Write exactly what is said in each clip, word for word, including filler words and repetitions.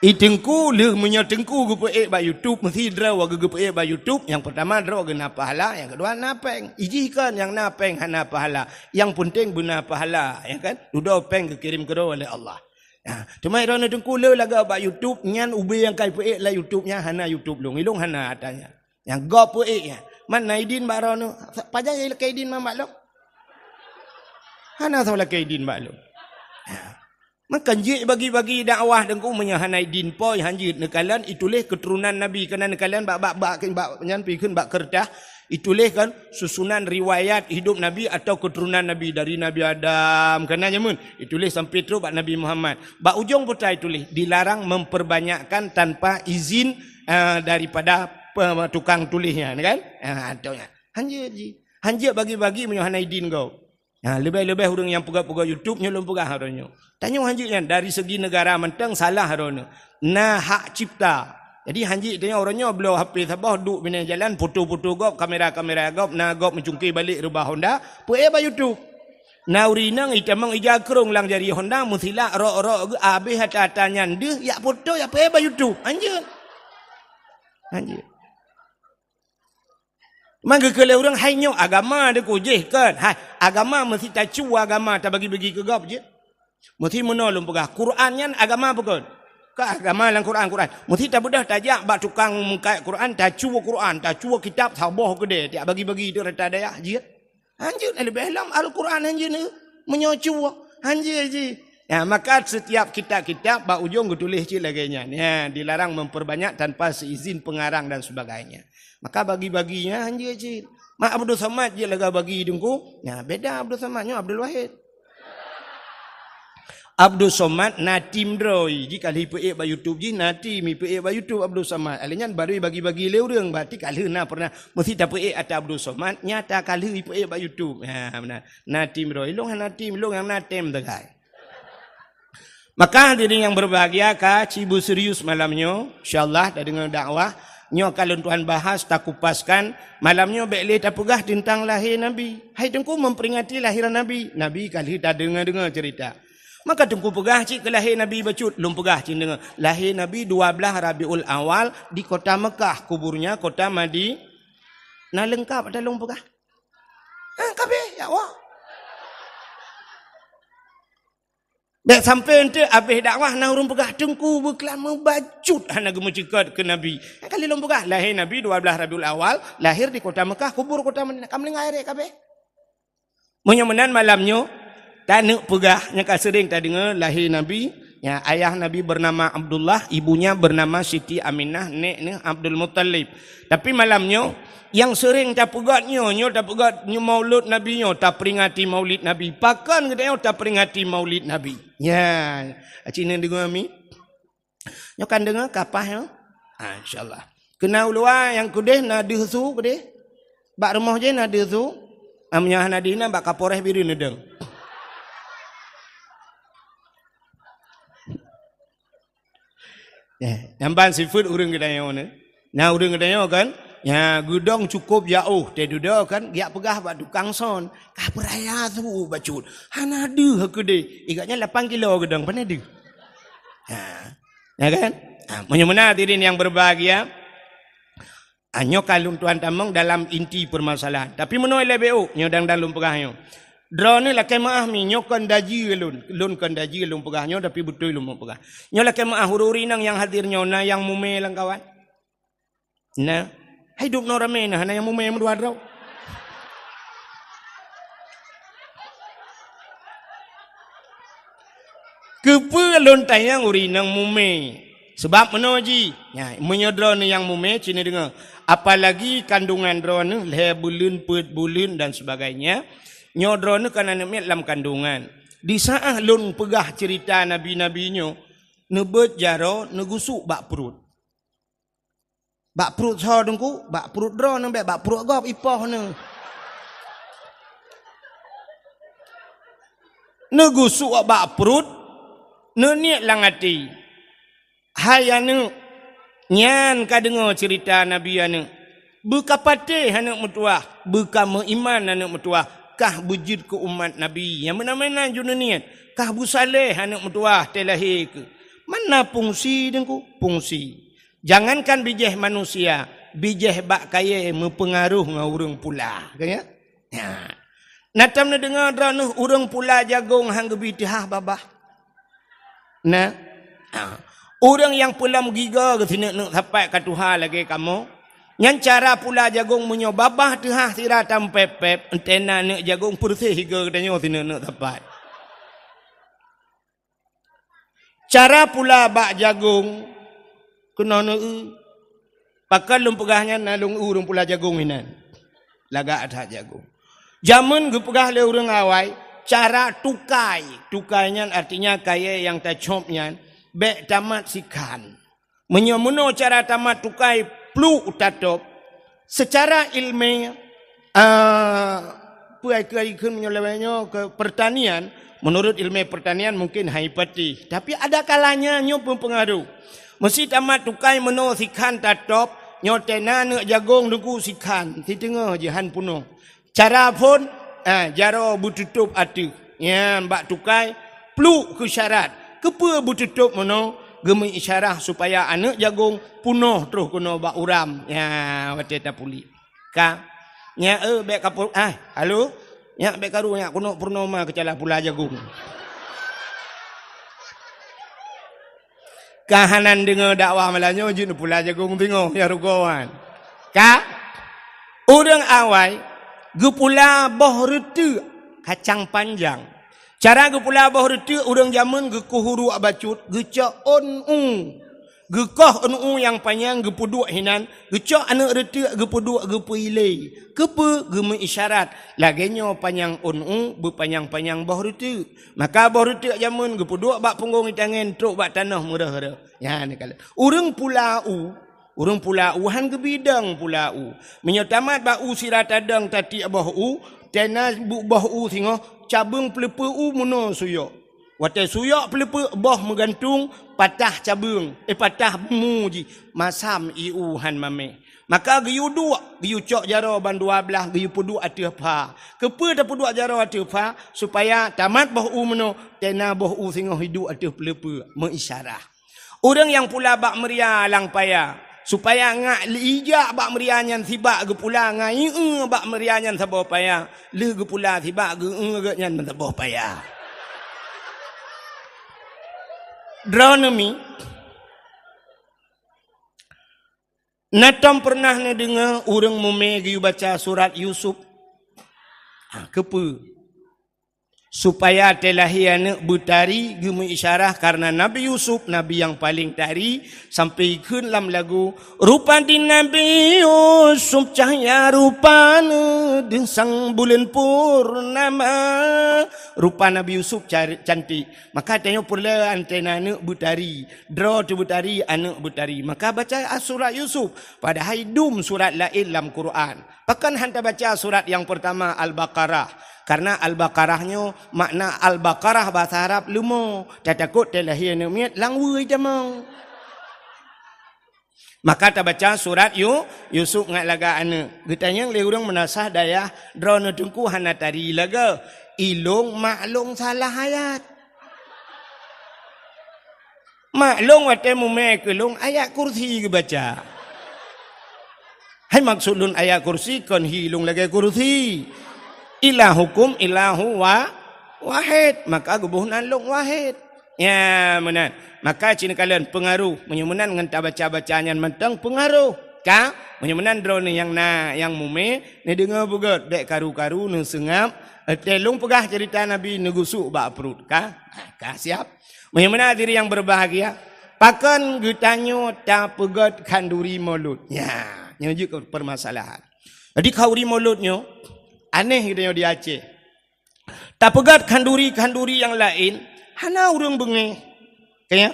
I teungku, lheueh meunyoe teungku geupeuék bak YouTube, meusi droe geu-, geupeuék bak YouTube, nyang peurtama droe geu na pahala, nyang keudua na péng. Ijih kon nyang na péng hana pahala, nyang peunteng beuna pahala, ya kan? Dudoe péng geukirém keudroe lé Allah. Ha, teuma droeneuh teungku le lagak bak YouTube, nyan ubé nyang ka ipeuék lam YouTube nyan hana YouTube lôn, ilôn hana ata nyan. Nyang gob peuék nyan. Man na idin bak droeneuh, pajan lakée idin man bak lôn? Hana soe lakée idin bak lôn. Ha. Maka jeuet bagi-bagi dakwah teungku, meunyoe hana idin po, hanjeuet neukalon, ituléh keuturonan Nabi, keunan neukalon bak, bak, bak, bak nyan pi kheun bak keureutah, ituléh kan susunan riwayat hidup Nabi atau keuturonan Nabi dari Nabi Adam, keunan nyan mun, ituléh sampai trok bak Nabi Muhammad. Bak ujong peutai tuléh, dilarang memperbanyakkan tanpa izin, eh, daripada pe-, tukang tuléh nyan kan? Ha, atau nyan. Hanjeuet jih. Hanjeuet bagi-bagi meunyoe hana idin gob. Ha, leubeh-leubeh ureuëng nyang peugah-peugah YouTube nyoe lôn peugah droeneuh. Tanyoe hanjeuet nyan dari segi negara mantong salah droeneuh. Na hak cipta. Jadi hanjeuet tanyoe uroe nyoe bloe H P saboh duek binéh jalan, foto-foto gob, kamera-kamera gob, na gob meucungké balek reubah Honda, peuék bak YouTube. Na ureuëng inong itamong ija krong lam jari Honda, meusilak rok-rok geuh, abéh ata-ata nyan deuh, yak foto, yak peuék bak YouTube. Hanjeuet. Hanjeuet. Man geukheun lé ureuëng, "Hai nyoe agama deukujih kon." Hai, agama meusti tacu agama tabagi-bagi keu gob jih. Meusti meunoe lôn peugah, Quran nyan agama peue kon? Ka agama lam Quran, Quran. Meusti tabeudôh tajak bak tukang meukat Quran, tacu Quran, tacu kitab saboh keudè, tiak bagi-bagi di rata dayah jih. Hanjeuet leubeh lom Al-Quran hanjeuet neu-, meunyoe cu, hanjeuet jih. Ya, maka setiap kitab-kitab bak ujong geutuléh cit lagée nyan. Ya, dilarang memperbanyak tanpa seizin pengarang dan sebagainya. Maka bagi-baginya hanjeuet cit. Mak Abdul Somad jeuet lagée bagi teungku. Ya, beda Abdul Somad nyoe Abdul Wahid. Abdul Somad na tim droe, jih ka lheueh ipeuék bak YouTube jih, na tim ipeuék bak YouTube Abdul Somad. Alèh nyan baru bagi-bagi lé ureuëng, berarti ka lheueh na pernah meusti tapeuék ata Abdul Somad, nyata ka lheueh ipeuék bak YouTube. Ha, beuna. Na tim droe, ilôn hana tim, ilôn nyang na tem teukai. Maka hadirin yang berbahagia, ka ci beuserius malam nyoe, insyaallah tadeungoe dakwah. Nyoe ka lôn tuan bahas, takupaskan. Malam nyoe bék lé tapeugah teuntang lahé Nabi. Hai teungku memperingati lahiran Nabi. Nabi ka lheueh tadeungoe-deungoe cerita. Maka teungku peugah cit keu lahé Nabi bacut, lôn peugah cit deungoe. Lahé Nabi dua belas Rabiul Awal di kota Mekah, kuburnya kota Madi-, na leungkap ata lôn peugah? Ha, ka abéh, ya Allah. Bék sampai eunteuk abéh dakwah na ureuëng peugah, "Teungku beuklam meubacut hana geumeuceukat keu Nabi." Nyang ka lheueh lôn peugah, lahé Nabi dua belas Rabiul Awal, lahir di kota Mekah, kubur kota Madinah. Ka meuninggai rek ka abéh. Meunyoe meunan malam nyoe, taneuk peugah nyang ka seuring tadeungoe lahé Nabi, ya, ayah Nabi bernama Abdullah, ibunya bernama Siti Aminah, nek neuh Abdul Muttalib. Tapi malam nyoe, nyang seuring tapeugét nyoe, nyoe tapeugét nyoe maulud Nabi nyoe, taperingati maulid Nabi. Pakon geutanyoe taperingati maulid Nabi? Ya, aci neudeungoe mi? Nyoe kan deungoe kapah nyoe? Ah, insyaallah. Keunan u luwa nyang keudeh na deuh su keudeh? Bak rumoh jih na deuh su? Ah, meunyoe hana deuh na bak Kapolres Bireuen neudong. Eh, nyang ban sifeuet ureuëng geutanyoe nyoe. Na ureuëng geutanyoe kan, nya geudong cukôp jaoh, teududoe kan, geujak peugah bak tukang son, "Ka peuraya su bacut, hana deuh keudeh." Igat nyan lapan kilo geudong, pane deuh? Ha. Ya kan? Ha, meunyoe meunan hadirin yang berbahagia, ha, nyoe ka lôn tuan tamong dalam inti permasalahan. Tapi meunoe lé B O, nyoe dang-dang lôn peugah nyoe. Droeneuh lakée meuáh mi, nyoe kon daji lôn. Lôn kon daji lôn peugah nyoe, tapi beutôi lôn peugah. Nyoe lakée meuáh ureuëng inong nyang hadir nyoe na nyang mumé lam kawan? Na. Hai dub noe ramé na, hana nyang mumé meudua droe. Keupeue lôn tanyong ureuëng inong mumé? Sabab meunoe jih, nya, meunyoe droeneuh nyang mumé, ci neudeungoe, apalagi kandungan droeneuh lhée buleuen, peuet buleuen dan sebagainya, nyoe droeneuh kan aneuk miet lam kandungan. Di saát lôn peugah cerita nabi-nabi nyoe, neubeuet jaroe, neugusuk bak pruet. Bak pruet soe teungku? Bak pruet droeneuh bék, bak pruet gob ipoh neuh. Neugusuk bak pruet, neuniet lam até, "Hai aneuk, nyan ka deungoe cerita nabi aneuk. Beuka patéh aneuk meutuwah, beuka meuiman aneuk meutuwah, kah beujeuet keu umat nabi." Nyang meunan-meunan ju neuniet, "Kah beusaléh aneuk meutuwah teuh lahé keuh." Mana fungsi Teungku? Fungsi. Jangankan bijéh manusia, bijéh bak kayée meupeungaruh ngon ureuëng pula. Kan ya? Ya. Na tom neudeungoe droeneuh ureuëng pula jagong han geubi teuhah babah? Na. Ha. Ureuëng nyang peulom gigoe geusineuk-neuk sapat ka tuha lagée kamoe, nyan cara pula jagong meunyoe babah teuhah sira tam pép-pép, entena neuk jagong peureuseh gigoe geutanyoe sineuk-neuk sapat. Cara pula bak jagong keunoe neu-eu. Pakon lôn peugah nyan na lôn eu ureuëng pula jagong inan. Lagak that jagong. Jameun geupeugah lé ureuëng awai, cara tukai. Tukai nyan artinya kayée nyang tacop nyan bék tamat sikhan. Meunyoe meunoe cara tamat tukai pluek tatop, secara ilmiah, ah, peue ai keu ai kheun meunyoe lawét nyoe keu pertanian, menurut ilmu pertanian mungkin hai patéh. Tapi ada kalanya nyoe mempengaruh. Meusi tamat tukai meunoe sikhan tatop, nyoe tena neuk jagong Teungku sikhan, siteungoh jihan punoh. Cara phon, ah, jaroe beututôp ateueh. Nyan bak tukai, pluek keu syarat. Keupeue beututôp meunoe? Geumeuisyarah supaya aneuëk jagong punoh troh keunoe bak uram. Ya, watée tapulik. Ka. Nyak, eh, bék ka pu-, ah, halo? Nyak bék karu, nyak keunoe purnoma keucala pula jagong. Ka hana neudeungoe dakwah malam nyoe jeuet neupula jagong teungoh ya rugoe wan. Ka? Ureuëng awai geupula boh reuteuek kacang panjang. Cara geupula boh reuteuek ureuëng jameun geukoh uruek bacut, geucok ôn u. Geukoh ôn u nyang panyang geupeuduek hinan, geucok aneuëk reuteuek geupeuduek geupeuilée. Keupeue geumeuisyarat? Lagée nyoe panyang ôn u beupanyang-panyang boh reuteuek. Maka boh reuteuek jameun geupeuduek bak punggong itangen trok bak tanoh meureuh-reuh. Nyan kala. Ureuëng pula u, ureuëng pula u han geubidong pula u. Meunyoe tamat bak u sira tadong tatiek boh u, tena bu-, boh u singoh cabeueng peuleupeue u meunoe suyok. Watée suyok peuleupeue boh meugantung patah cabeueng, eh, patah mu jih, masam ié u han mameh. Maka geuyue duek, geuyue cok jaroe ban dua blaih, geuyue peuduek ateueh pha. Keupeue tapeuduek jaroe ateueh pha? Supaya tamat boh u meunoe, tena boh u singoh iduek ateueh peuleupeue, meuisyarah. Ureuëng nyang pula bak meuria lam paya, supaya ngak ijak bak meuria nyan sibak geupula ngai eu bak meuria nyan saboh paya, lheueh geupula sibak geu-eu geuh nyan meusaboh paya. Droeneuh mi, na tom peureunah neudeungoe ureuëng mumé geuyue baca surat Yusuf? Ha, keupeue? Supaya teulahé aneuëk beutari geumeuisyarah karena Nabi Yusuf, nabi nyang paleng tari, sampai kheun lam lagu, "Rupa di Nabi Yusuf cahya rupana, deusang buleuen purnama." Rupa Nabi Yusuf car-, cantik. Maka tanyoe peureulée antena aneuëk beutari. Droe teuh beutari, aneuëk beutari. Maka baca surat Yusuf. Padahai dum surat laén lam Quran. Pakon han tabaca surat nyang peurtama Al-Baqarah? Karena Al-Baqarah nyoe makna Al-Baqarah bahasa Arab leumo. Tatakot teulahé aneuëk miet lam weue tamong. Maka tabaca surat Yu-, Yusuf ngat lagak aneuëk. Geutanyong lé ureuëng meunasah dayah, "Droeneuh Teungku hana tari lagée?" "Ilong mak lôn salah ayat." Mak lôn watée mumé keu lôn ayat kursi geubaca. Hai maksud lôn ayat kursi kon hi lôn lagée kursi. Ilahukum ilahu wa-, wahid. Maka geuboh nan lôn wahid. Ya, meunan. Maka cit neukalon peungaroh. Meunyoe meunan ngon tabaca-baca nyan mantong peungaroh. Ka? Meunyoe meunan droeneuh nyang na, nyang mumé, neudeungoe beugét, bék karu-karu, neuseungab. Teuh lôn peugah ceurita Nabi neugusuk bak pruet. Ka? Ha, ka siap. Meunyoe meunan hadirin nyang berbahagia, pakon geutanyoe tapeugét khanduri Maulud? Nya, nyoe jeuet keu permasalahan. Jadi khanduri Maulud nyoe aneh geutanyoe di Aceh. Tapeugét khanduri-khanduri nyang laén, hana ureuëng beungéh. Ka ya?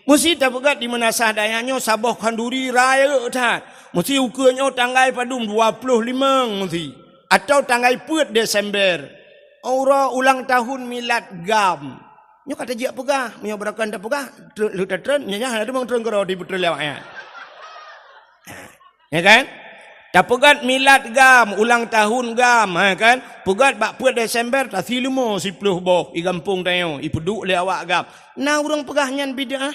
Meusi tapeugét di meunasah dayah nyoe saboh khanduri rayeuk that. Meusi ukeue nyoe tanggai padum, dua ploh limong meusi. Atawa tanggai peuet Desember. Uroe ulang tahun milad GAM. Nyoe ka tajak peugah, meunyoe beurakan tapeugah, tre-, lheueh tatreun, nyan hana teumang treun keudroe di beutreun lewat nyan. Ya kan? Tapeugét milad GAM, ulang tahun GAM, ha kan? Peugét bak peuet Desember, tasi leumo siploh boh, i gampông tanyoe, ipeuduek lé awak GAM. Na ureuëng peugah nyan bid'ah?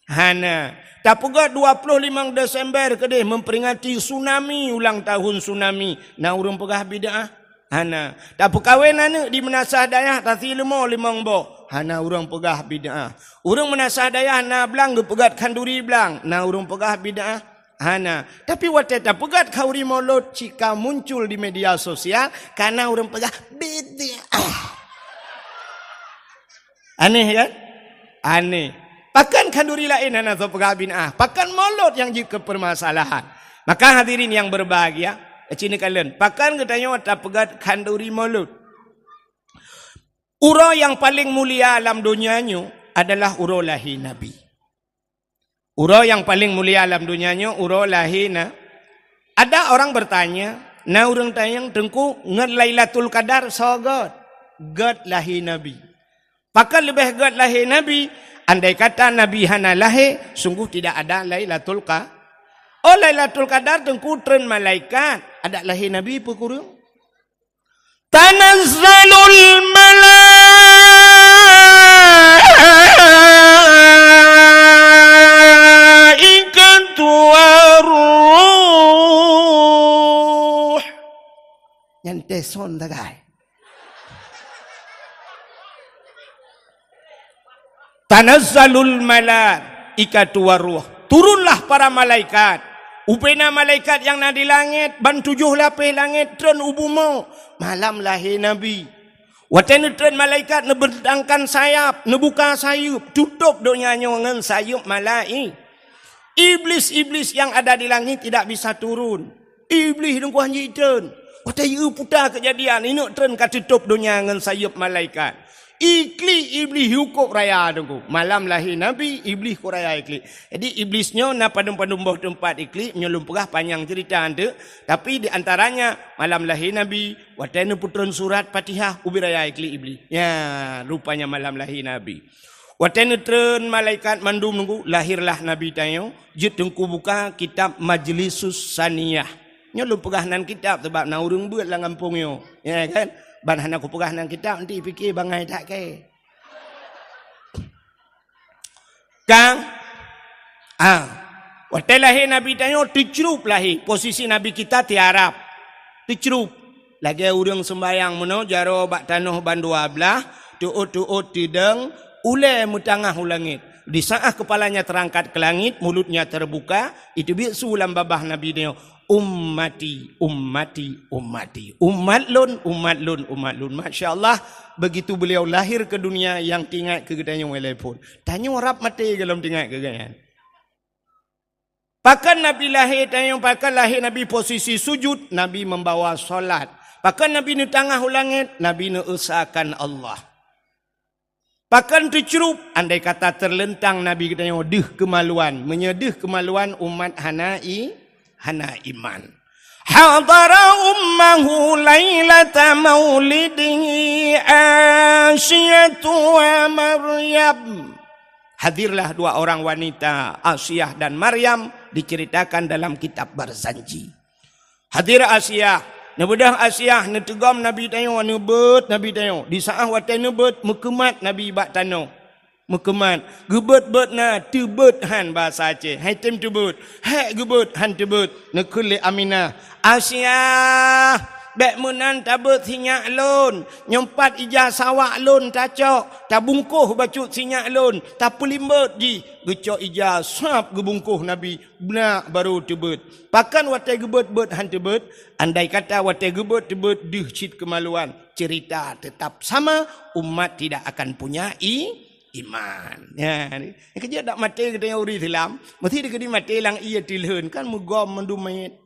Hana. Tapeugét dua ploh limong Desember keudeh memperingati tsunami, ulang tahun tsunami. Na ureuëng peugah bid'ah? Hana. Tapeukawen aneuëk di meunasah dayah, tasi leumô limong boh. Hana ureuëng peugah bid'ah. Ureuëng meunasah dayah na blang geupeugét khanduri blang. Na ureuëng peugah bid'ah? Hana. Tapi watée tapeugét khanduri Maulud, cit ka muncul di media sosial, ka na ureuëng peugah bid'ah. Aneh kan? Aneh. Pakon khanduri laén hana soe peugah bid'ah? Pakon Maulud nyang jeuet keu permasalahan? Maka hadirin yang berbahagia, cit neukalon, pakon geutanyoe tapeugét khanduri Maulud? Uroe nyang paleng mulia lam donya nyoe adalah uroe lahé Nabi. Uroe nyang paleng mulia lam donya nyoe uroe lahé na. Ada orang bertanya, na ureuëng tanyong, "Teungku, ngon Lailatul Qadar soe gét?" Gét lahé Nabi. Pakon leubeh gét lahé Nabi? Andai kata Nabi hana lahé, sungguh tidak ada Lailatul Qa-, oh, Lailatul Qadar, Teungku, treun malaikat, adak lahé Nabi peue kureueng? Tanazzalul malaikatu warruh. Nyan teson tagai. Tanazzalul malaikatu warruh. Turunlah para malaikat. Ubena malaikat nyang na di langét, ban tujoh lapéh langét treun u bumoe. Malam lahé Nabi. Watée neutreun malaikat neubentangkan sayap, neubuka sayeuep, tutôb donya nyoe ngon sayeuep malai-, Iblis-iblis yang ada di langit tidak bisa turun. Iblis dengkuah jitreun. Watée yue puta keujadian, ineuk treun ka tutôb donya ngon sayeuep malaikat. Iklik Iblis yue kôb raya dengku. Malam lahé Nabi, Iblis kôb raya iklik. Jadi Iblis nyoe na padum-padum boh teumpat iklik, nyoe lôn peugah panyang cerita anteuk. Tapi di antaranya malam lahé Nabi, watée neupeutreun surat Fatihah, ubit raya iklik Iblis. Ya, rupanya malam lahé Nabi. Watée neutreun malaikat mandum nunggu, lahirlah Nabi tanyoe, jeuet teungku buka kitab Majlisus Saniyah. Nyoe lôn peugah nan kitab sabab na ureuëng beuet lam gampông nyoe. Ya kan? Ban hana kupeugah nan kitab, nanti pike bangai that kée. Kang, ah, watée lahé Nabi tanyoe teucrup lahé, posisi Nabi kita tiarap. Teucrup. Lagée ureuëng seumbayang meunoe jaroe bak tanoh ban dua blaih, teuôt-teuôt tidong, ulée meutangah u langét. Di saat kepalanya terangkat ke langit, mulutnya terbuka, iteubiet su lam babah Nabi nyoe, "Ummati, ummati, ummati. Umat lôn, umat lôn, umat lôn." Masya Allah, begitu beliau lahir ke dunia, nyang teuingat keu geutanyoe lé phon. Tanyoe rab maté gohlom teuingat keu geuhnyan. Pakon Nabi lahé tanyoe, pakon lahé Nabi posisi sujud, Nabi membawa salat. Pakon Nabi neutangah u langét, Nabi neuesakan Allah. Pakon teucrup, andai kata teuleuntang Nabi geutanyoe deuh keumaluan. Meunyoe deuh keumaluan, umat hana i-, hana iman. Hadara ummahu lailata maulidihi Asiyatu wa Maryam. Hadirlah dua orang wanita, Asiah dan Maryam, diceritakan dalam kitab Barzanji. Hadir Asiah, neubeudôh Asiah, neuteugom Nabi tanyoe, neubeuet Nabi tanyoe. Di saat watée neubeuet, meukeumat Nabi bak tanoh. Meukeumat, geubeuet-beuet na, teubeuet han basa Aceh. Hai tem teubeuet, hék geubeuet han teubeuet. Neukheun lé Aminah, "Asiah, bék meunan tabeuet sinyak lôn. Nyoe pat ija sawak lôn tacok, tabungkôh bacut sinyak lôn, tapeulimbot jih." Geucok ija sab geubungkôh Nabi, beunak barô teubeuet. Pakon watée geubeuet-beuet han teubeuet? Andai kata watée geubeuet-teubeuet deuh cit keumaluan, cerita tetap sama, umat tidak akan punya i-, iman. Ya, ni. Keujeuet dak maté geutanyoe ureuëng Islam, meusti dikeudi maté lam ié teulheueh, kan meugom mandum manyét.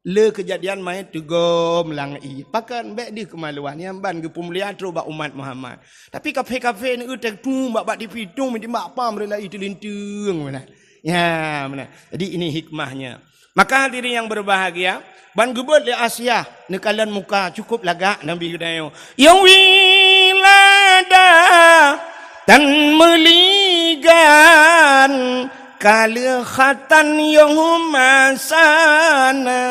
Le keujadian manyét teugom lam ié. Pakon bék deuh keumaluan, nyang ban geupeumulia trok bak umat Muhammad. Tapi kafé-kafé ni, eu, teutung bak, bak T V, tung, meuti bak pam, rela ié teulinteung, mana? Ya, mana? Jadi ini hikmahnya. Maka hadirin yang berbahagia, ban geubeuet lé Asiah neukalon muka cukup lagak Nabi geutanyoe. Ya wilada tan meuligan kaleukhatan yoh masana.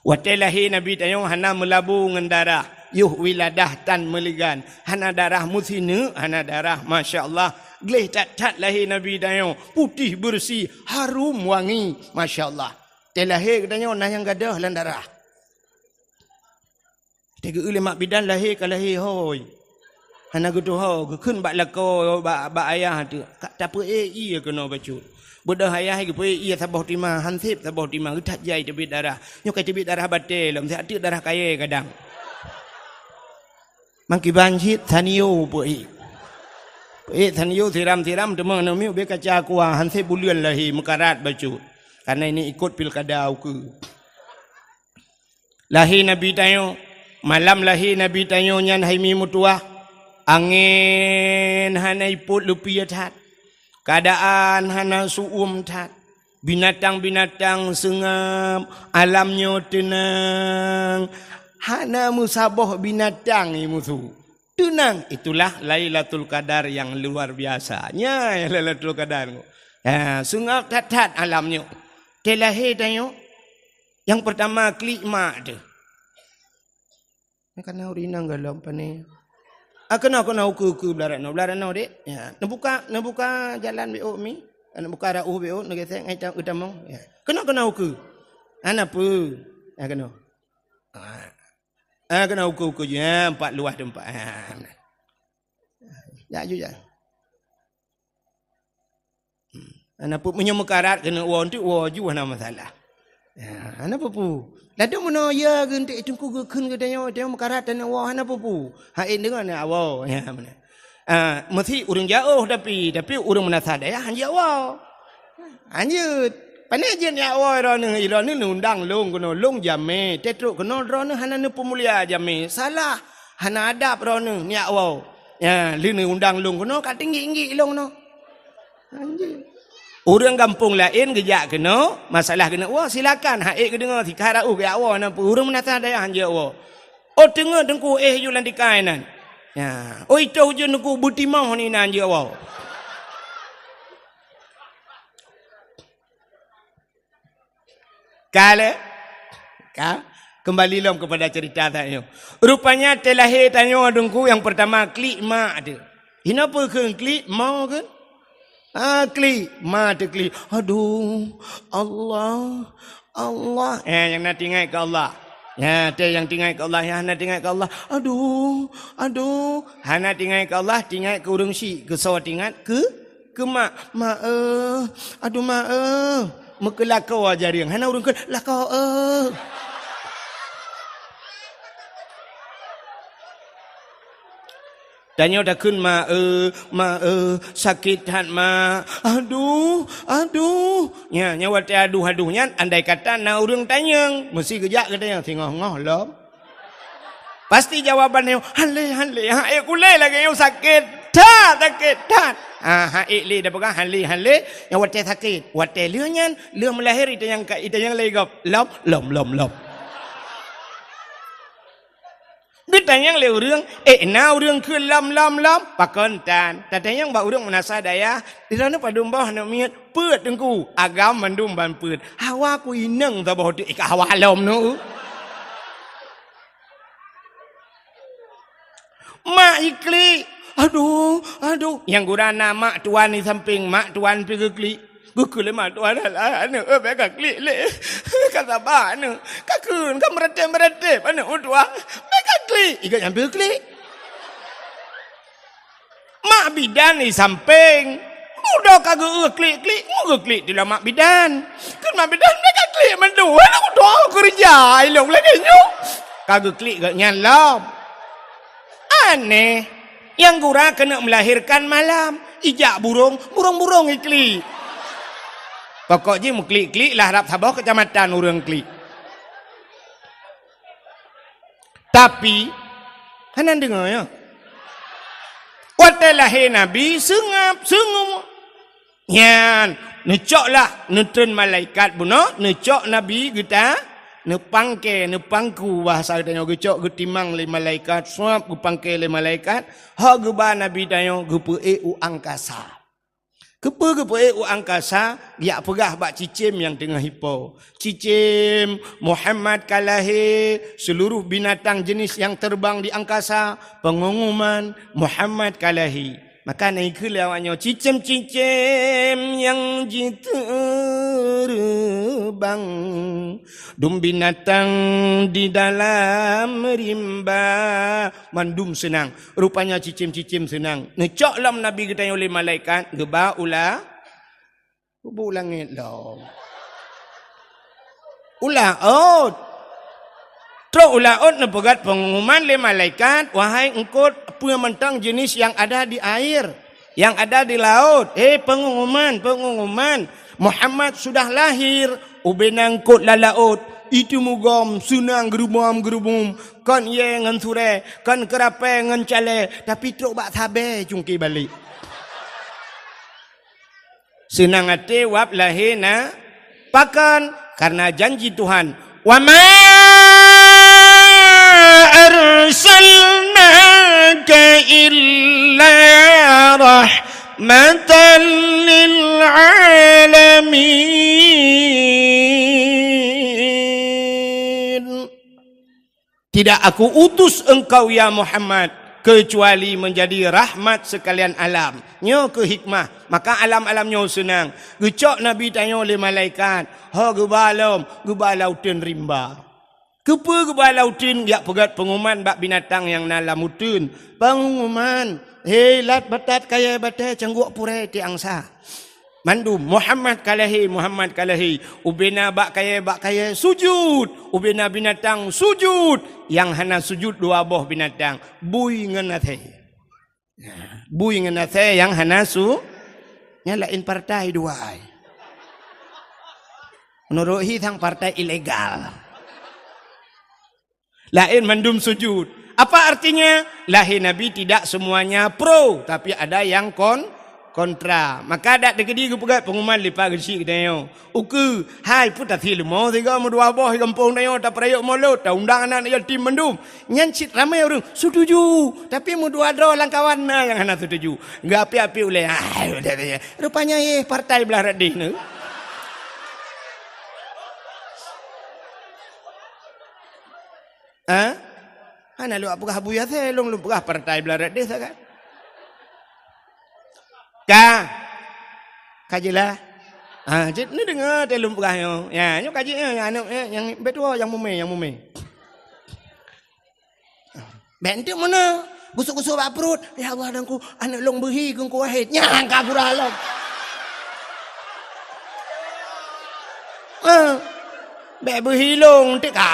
Watée lahé Nabi tanyoe hana meulabu ngon darah, yoh wiladah tan meuligan, hana darah meusineuk, hana darah, masya Allah, Gleh that-that lahé Nabi tanyoe, putéh beureusi, harum wangi. Masya Allah. Teuh lahé geutanyoe na nyang gadôh lam darah. Teugeue lé mak bidan lahé ka lahé hôi. Hana geutuho, geukheun bak lakoe, bak, bak ayah teuh. Ka tapeuék ié keunoe bacut. Beudôh ayah geupeuék ié saboh tima, hanseb saboh tima, geuthat jai teubiet darah. Nyoe ka teubiet darah batée lom, siat teuk darah kayée kadang. Mangkiban cit Sanyo peuék. Peuék Sanyo siram-siram teuma aneuk miet ubé kaca aqua, hanseb buleuen lahé meukarat bacut. Karena ini ikut pilkada ukeue. Lahé Nabi tanyoe, malam lahé Nabi tanyoe nyan hai mi meutuwah, angén hana ipot leupie that, keuadaan hana su'uem that, binatang-binatang seungab, alam nyoe teunang, hana meusaboh binatang i musu. Teunang, itulah Lailatul Qadar yang luar biasa. Nyan Lailatul Qadar. Ha, seungab that-that alam nyoe. Teuh lahé tanyoe, nyang peurtama klik mak teuh. Nyan kana ureueng inong gohlom pane. Ah, keunoe, keunoe ukeue-ukeue blah rot noe, blah rot noe, Dek. Ya, neubuka, neubuka jalan B O mi. Ah, neubuka rot ueh B O, neugesek ngai ta-, geutamong. Ya. Keunoe, keunoe ukeue. Hana peue. Ah, keunoe. Ah. Ah, keunoe ukeue-ukeue ju. Ya, empat luah teumpat. Ah, nah. Ya, ju, ya. Hmm. Hana peue, meunyoe meukarat keuneuk woe, enteuk woe ju hana masalah. Ya, hana peue-peue. Ladôm meunoe ya geunteuk teungku geukheun geutanyoe, tanyoe meukarat taneuk woe, hana peue-peue. Hai deungon ya woe. Ya, meunan. Ah, meusi ureueng jiôh tapi, tapi ureueng meunasah dayah han jiôh woe. Hanjeuet. Pane jeuet jak woe droeneuh, droeneuh neuundang lôn keunoe, lôn jamé. Teutrok keunoe droeneuh hana neupeumulia jamé. Salah. Hana adab droeneuh jak woe. Ya, lheueh neuundang lôn keunoe ka tinggi-tinggi lôn keunoe. Hanjeuet. Ureueng gampông laén geujak keunoe, masalah keuneuk woe, silakan. Hai geudeungoe, sikara uh geujak woe, na peue ureueng meunasah dayah hanjeuet woe. Oh, teungoh teungku éh ju lam tikai nan. Ya. Oh, itoh ujeuen teungku beutimoh ni nan jeuet woe. Ka lé? Ka? Kembali lom kepada cerita tanyoe. Rupanya teuh lahé tanyoe teungku nyang peurtama klik mak teuh. Hina peue kheun klik, ma kheun? Ah, klik, ma teuh klik. Aduh, Allah, Allah. Eh, nyang na teuingat keu Allah. Ya, teuh nyang teuingat keu Allah, nyang na teuingat keu Allah. Aduh, aduh. Hana teuingat keu Allah, teuingat keu ureueng syik. Keu soe teuingat? Keu Keu mak, "Mak, eh, aduh, mak, eh." Meukeulakoe jareung, hana ureueng kheun, "Lakoe, eh." Tanyoe takheun, "Mak, eh, mak, eh, sakét that, mak. Aduh, aduh." Nya, nya watée aduh-aduh nyan, andai kata na ureueng tanyong, meusi geujak keu tanyong, singoh-ngoh lom. Pasti jawaban nyoe, "Hale, hale, ha, ék kulé lagée nyoe sakét that, sakét that." Ah, ha, ék lé dah peugah, "Hale, hale," nyang watée sakét. Watée lheueh nyan, lheueh meulahé, itanyong ka, itanyong lé gob, "Lom, lom, lom, lom." Geutanyong lé ureueng, "Ék na ureueng kheun lom, lom, lom?" Pakon tan? Tatanyong bak ureueng meunasah dayah, "Di droeneuh padum boh aneuk miet?" "Peuet, Teungku." "Agam mandum ban peuet." "Hawa ku inong saboh teuk, ék ka hawa lom nyoe." Mak iklik. Aduh, aduh. Nyang gura na mak tuan di sampéng, mak tuan pih geuklik. Geukheun lé mak tuan, "Alah, aneuk, eh, bék kaklik lé. Ka saba aneuk. Kakheun, ka meuratéb-meuratéb aneuk meutuah. Bék kaklik." Iklik nyan pih geuklik. Mak bidan di sampéng. Udah ka geu-, klik-klik, mu geuklik di lam mak bidan. Kheun mak bidan, "Bék kaklik mandum, aneuk meutuah keureuja ilong lagée nyoe." Ka geuklik geuh nyan lom. Aneh. Nyang gura keuneuk meulahérkan malam, ijak burong, burong-burong iklik. Pokok jih meuklik-klik lah rab saboh keucamatan ureueng klik. Tapi, hana deungoe, ya. Watée lahé Nabi, seungab, seungab. Nyan, neucok lah, neutreun malaikat bunoe, neucok Nabi geuta, neupangke, neupangku, bahasa geutanyoe geucok geutimang lé malaikat, suab geupangke lé malaikat, hok geuba Nabi tanyoe geupeuék u angkasa. Keupeue geupeuék u angkasa, geujak peugah bak cicém nyang teungoh ipo. Cicém, Muhammad ka lahé, seluruh binatang jenis yang terbang di angkasa, pengumuman, Muhammad ka lahé. Maka na ikheun lé awak nyoe, cicém-cicém nyang jiteureumbang, dum binatang di dalam rimba, mandum seunang. Rupanya cicém-cicém seunang. Neucok lom Nabi geutanyoe lé malaikat, geuba u la-, Kubu langét lom. U laôt. Trok u laôt neupeugét peungumuman lé malaikat, "Wahai eungkôt, peue mantong jeunèh nyang ada di air, nyang ada di laôt. Hei peungumuman, peungumuman, Muhammad sudah lahir." Ubena eungkôt lam laôt, iteumugom, seunang geurubom-geurubom, kon yé ngon surée, kon keurapée ngon calée, tapi trok bak sabée cungké balek. Seunang até wab lahé na pakon, karena janji Tuhan, "Wa ma arsalnaka illa rahmatan lil alamin." Tidak Aku utus engkau, ya Muhammad, kecuali menjadi rahmat sekalian alam. Nyoe keuh hikmah. Maka alam-alam nyoe seunang. Geucok Nabi tanyoe lé malaikat. Ho geuba lom, geuba lam uteuen rimba. Keupeue geuba lam uteuen? Geujak peugét peungumuman bak binatang nyang na lam uteuen. Peungumuman, "Hei lat batat kayée batée cangguek purée tiek angsa." Mandum, "Muhammad ka lahé, Muhammad ka lahé." Ubena bak kayée, bak kayée sujud. Ubena binatang sujud. Nyang hana sujud dua boh binatang, bui ngon asée. Bui ngon asée nyang hana su-, nyang laén partai dua ai. Menurut hi sang partai ilegal. Laén mandum sujud. Apa artinya? Lahé Nabi tidak semuanya pro, tapi ada yang kon-, kontra. Maka dak teukeudi geupeugét peungumuman lipat geuchik geutanyoe. Ukeue, hai peue tasé leumo sigoe meudua boh di gampông tanyoe tapeurayeuk mulod, taundang aneuk-aneuk yatim mandum. Nyan cit ramé ureuëng setuju, tapi meudua droe lam kawan na nyang hana setuju. Geuapi-api ulée, ah, rupanya yeh partai blah rot deh nyoe. Ha? Hana lôn peugah Abu Yasir, lôn, lôn peugah partai blah rot deh sagai. Ka? Ka jeulaih? Ha, cit neudeungoe teuh lôn peugah nyoe. Ya, nyoe ka jeuet nyoe, nyang aneuk, eh, nyang beutôi nyang mumé, nyang mumé. Bék enteuk meunan, gusok-gusok bak pruet, "Ya Allah, Teungku, aneuk lôn beuhi keu Teungku Wahid." Nyang ka gura lom. Eh, bék beuhi lôn, enteuk ka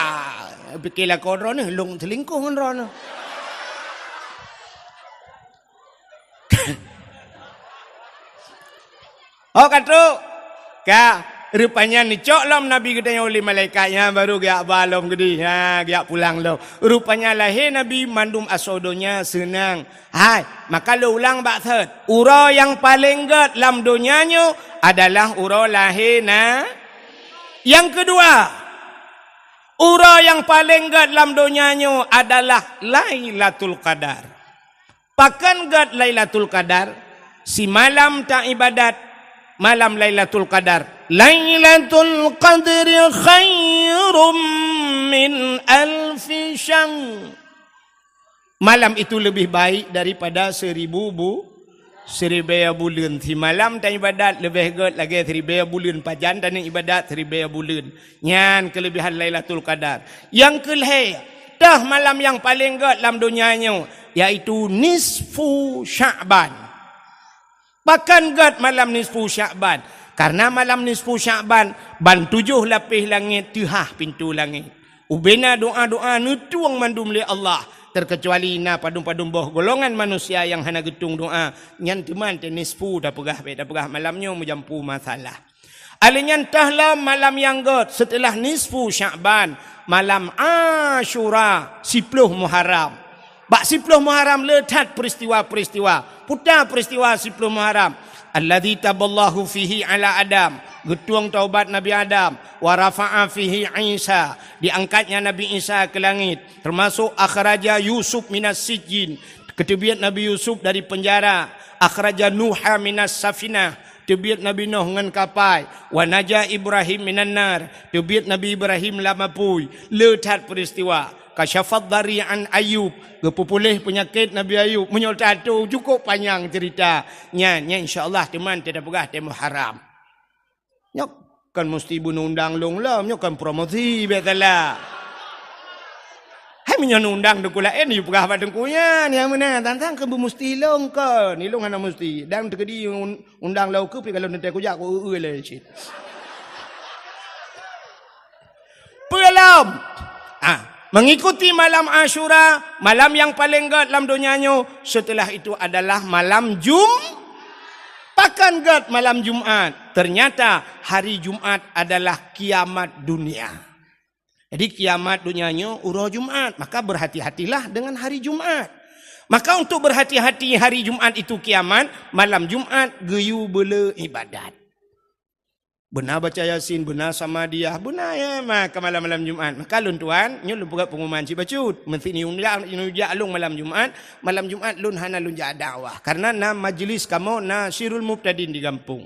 pike lakoe droeneuh, lôn seulingkoh ngon droeneuh. Oh, ka trok. Ka, rupanya neucok lom Nabi geutanyoe lé malaikat nyan, baru geujak ba lom geudeh. Ha, geujak pulang lom. Rupanya lahé Nabi mandum asoe donya seunang. Hai, maka lôn ulang bak thot. Uroe nyang paleng gét lam donya nyoe adalah uroe lahé na-, nyang keudua, uroe nyang paleng gét lam donya nyoe adalah Lailatul Qadar. Pakon gét Lailatul Qadar? Simalam taibadat malam Lailatul Qadar. Lailatul Qadri khairum min alfi syahr. Malam itu lebih baik daripada seribu bu-, siribée buleuen. Simalam taibadat leubeh gét lagée siribée buleuen. Pajan taneuk ibadat siribée buleuen. Nyan keuleubehan Lailatul Qadar. Nyang keulhée, toh malam nyang paleng gét lam donya nyoe, yaitu nisfu Sya'ban. Pakon gét malam nisfu Sya'ban? Karena malam nisfu Sya'ban, ban tujoh lapéh langét teuhah pintoe langét. Ubena doa-doa neutueng mandum lé Allah, terkecuali na padum-padum boh golongan manusia nyang hana geutueng doa, nyan teuma teuh nisfu tapeugah, bék tapeugah malam nyoe meujampu masalah. Alheuh nyan toh lom malam nyang gét seuteulah nisfu Sya'ban, malam Asyura, siploh Muharram. Bak siploh Muharram le that peuristiwa-peuristiwa. Peue ta peuristiwa siploh Muharram? Alladzi taballahu fihi ala Adam, geutueng taubat Nabi Adam, wa rafa'a fihi Isa, diangkatnya Nabi Isa keu langét, teumasok akhraja Yusuf minas sijjin, geuteubiet Nabi Yusuf dari peunjara, akhraja Nuha minas safinah, teubiet Nabi Nuh ngon kapai, wa naja Ibrahim minan nar, teubiet Nabi Ibrahim lam apui. Le that peuristiwa. Kasyafad dari an Ayub, geupeupuléh peunyakét Nabi Ayub. Meunyoe tato cukôp panyang ceurita. Nyan, nyan insya Allah teuma teupeugah teuh Muharram. Nyoe kon musti beuneundang lôn lom, nyoe kon promosi biasalah. Hai meunyoe neundang teungku laén, yue peugah bak teungku nyan, nyang meunan, tantang keu beumusti lôn kon, ilôn hana musti. Dan teukeudi un-, undang lôn keu pi kalau neutée kujak ku eu-eu lé cit. Peue lom? Ah, mengikuti malam Asyura, malam yang paling gét lam donya nyoe, setelah itu adalah malam Jum-, pakon gét malam Jumat. Ternyata hari Jumat adalah kiamat dunia. Jadi kiamat dunia nyoe uroe Jumat, maka berhati-hatilah dengan hari Jumat. Maka untuk berhati-hati hari Jumat itu kiamat, malam Jumat geuyue beuleu ibadat. Beuna baca Yasin, beuna Samadiyah, beuna ya, maka malam-malam Jumat. Maka lôn tuan, nyoe lôn peugah pengumuman cit bacut. Meusini ujak, ujak lôn malam Jumat, malam Jumat lôn hana lôn jak dakwah. Karena na majlis kamoe, na Sirul Mubtadin di gampông.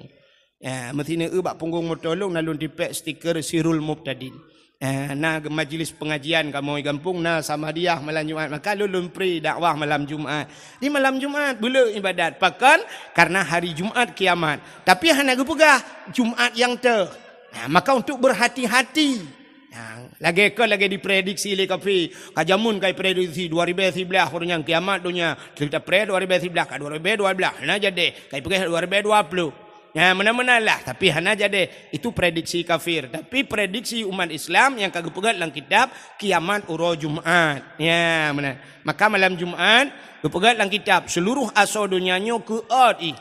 Ya, meusini eu bak punggong moto lôn, na lôn tipék stiker Sirul Mubtadin. Eh, na majlis pengajian kamoe gampông, na Samadiyah malam Jumat. Maka lôn, lôn pri dakwah malam Jumat. Di malam Jumat, beuleu ibadat. Pakon? Karena hari Jumat kiamat. Tapi hana geupeugah Jumat nyang teuh. Nah, maka untuk berhati-hati. Nah, lagée kon lagée diprediksi lé kafé. Ka jameun kai prediksi dua ribée siblaih ureuëng nyang kiamat donya. Cerita pre dua ribée siblaih ka dua ribée dua blaih. Nah, jadi kai peugah dua ribée dua puluh. Ya, meunan-meunan lah, tapi hana jadi. Itu prediksi kafir. Tapi prediksi umat Islam nyang ka geupeugét lam kitab, kiamat uroe Jumat. Ya, meunan. Maka malam Jumat, geupeugét lam kitab, seluruh asoe donya nyoe keuôt ih.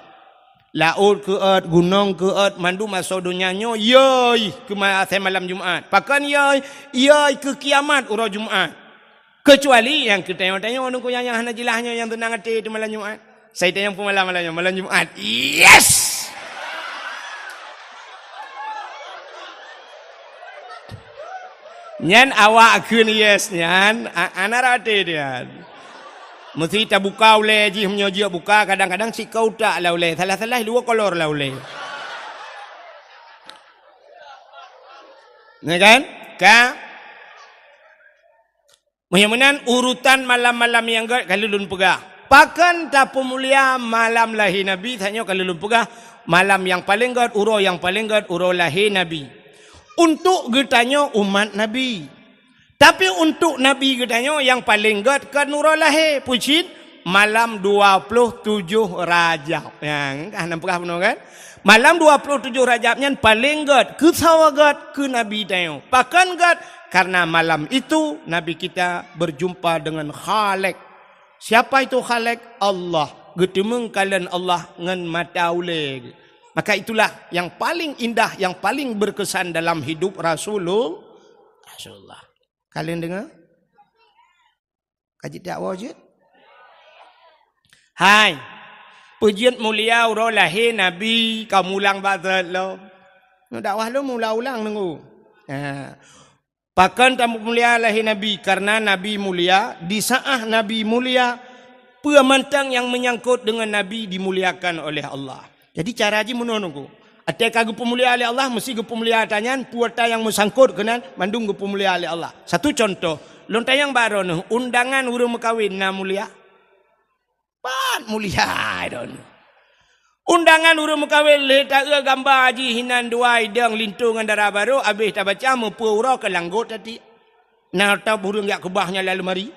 Laôt keuôt, gunong keuôt, mandum asoe donya nyoe yôi keu ma-, asai malam Jumat. Pakon yôi? Yôi keu kiamat uroe Jumat. Keucuali nyang keu tanyoe-tanyoe nungku nyang, nyang hana jeulaih nyoe nyang teunang até di malam Jumat. Sai tanyong peumalam malam nyoe, malam Jumat. Yes! Nyan awak kheun yes nyan, a-, hana rate nyan. Meusti tabuka ulée jih, meunyoe jeuet buka, kadang-kadang sikau tak lah ulée, salah-salah dua kolor lah ulée. Ya kan? Ka? Meunyoe meunan urutan malam-malam nyang gét ka lôn peugah. Pakon tapeumulia malam lahé Nabi, tanyoe ka lôn peugah, malam nyang paleng gét, uroe nyang paleng gét, uroe lahé Nabi. Untuk geutanyoe umat Nabi. Tapi untuk Nabi geutanyoe nyang paleng gét kon uroe lahé, peue cit? Malam dua puluh tujoh Rajab. Nyang ka hana peugah bunoe kan? Malam dua puluh tujoh Rajab nyan paleng gét, keusoe gét keu Nabi tanyoe. Pakon gét? Karena malam itu Nabi kita berjumpa dengan Khalik. Siapa itu Khalik? Allah. Geuteumeung kalon Allah ngon mata ulée. Maka itulah yang paling indah, yang paling berkesan dalam hidup Rasulul-, Rasulullah. Kalon deungoe? Ka jeuet dakwah jeuet? Hai. Peue jeuet mulia uroe lahé Nabi ka mulang bak that lom. Nyoe dakwah lom ulang-ulang nunggu. Ha. Pakon tamulia lahé Nabi? Karena Nabi mulia, di saat Nabi mulia, peue mantong nyang menyangkut dengan Nabi dimuliakan oleh Allah. Jadi cara jih meunoe nunggu. Até ka geupeumulia lé Allah, meusti geupeumulia ata nyan, peue ata nyang meusangkot keunan, mandum geupeumulia lé Allah. Satu contoh, lôn tanyong bak droeneuh, undangan ureuëng meukawen na mulia? Pat mulia droeneuh. Undangan ureuëng meukawen lé taeu gamba jih hinan dua idong linto ngon dara barô, abéh tabaca meupeue uroe keu langgot tati. Na ata ureuëng jak keubah nyan lam leumari?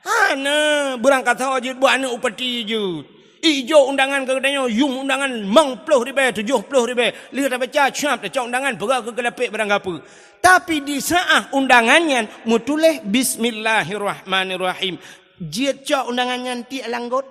Hana, beurangkasoe jeuet buet aneuëk upati jeuet. Ijok undangan keu geutanyoe, yum undangan limong ploh ribée, tujoh ploh ribée. Lheueh tabaca, siap tacok undangan, peugah keu keulapék barang gapeue. Tapi di saat undangan nyan meutuléh Bismillahirrahmanirrahim. Jeuet cok undangan nyan tiek langgot.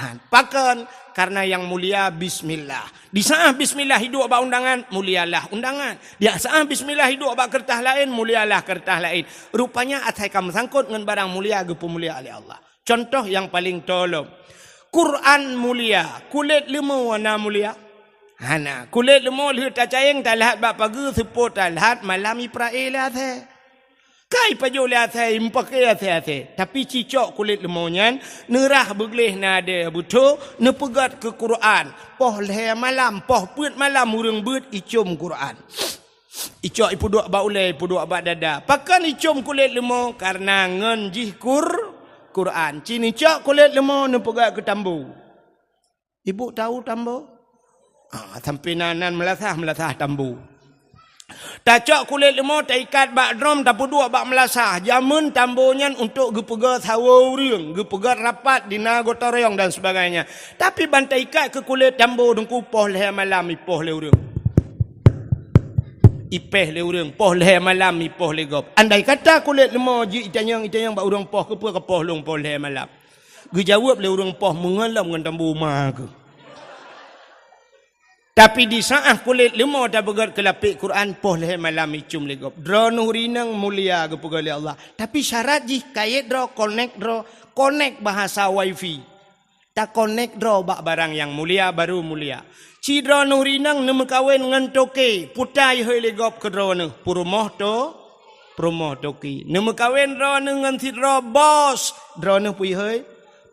Ha, pakon? Karena yang mulia bismillah. Di saat bismillah iduek bak undangan, mulialah undangan. Di saat bismillah iduek bak keureutah laén, mulialah keureutah laén. Rupanya asai ka meusangkot ngon barang mulia geupeumulia lé Allah. Contoh nyang paleng tolom. Quran mulia, kulét leumô na mulia? Hana. Kulét leumô lheueh tacayeng talhat bak pageue, seupôt talhat malam iprae lé asée. Kai pajoh lé asée, meupaké asée-asée. Tapi cicok kulét leumô nyan, neurah beugleh nadée beutho, neupeugét keu Quran. Poh lhée malam, poh peuet malam ureuëng beuet icom Quran. Icok ipeuduek bak ulèe, ipeuduek bak dada. Pakon icôm kulét leumo? Kareuna ngon jih Qur-, Quran. Ci neucok kulét leumo neupeugöt keu tambu. Ibu tahu tambu? Ah, sampoe na nan meulasah, meulasah tambu. Tacok kulét leumo, taikat bak drom, tapeuduek bak meulasah. Jameun tambu nyan untuk geupeugöt sawoe ureueng, geupeugöt rapat di na gotong royong dan sebagainya. Tapi ban taikat keu kulét tambu, Teungku, poh lhèe malam ipoh lé ureueng. Ipèh lé ureueng, poh lhèe malam ipoh lé gob. Andai kata kulét leumo jeuet itanyong, itanyong bak ureueng poh, keupeue kapoh lôn poh lhèe malam? Geujaweueb lé ureueng poh, meungon lom ngon tambu ma keuh. Tapi di saát kulét leumo tapeugöt keu lapék Quran, poh lhèe malam icôm lé gob. Droeneuh rineng mulia geupeugöt lé Allah. Tapi syarat jih kayèe droe, konek droe, konek bahasa wifi. Takonek droe bak barang nyang mulia, baru mulia. Ci droeneuh rineng neumeukawen ngon toke, peue ta ihôi lé gob keu droeneuh? Peurumoh to-, peurumoh toke. Neumeukawen droeneuh ngon sidroe bos, droeneuh peue ihôi?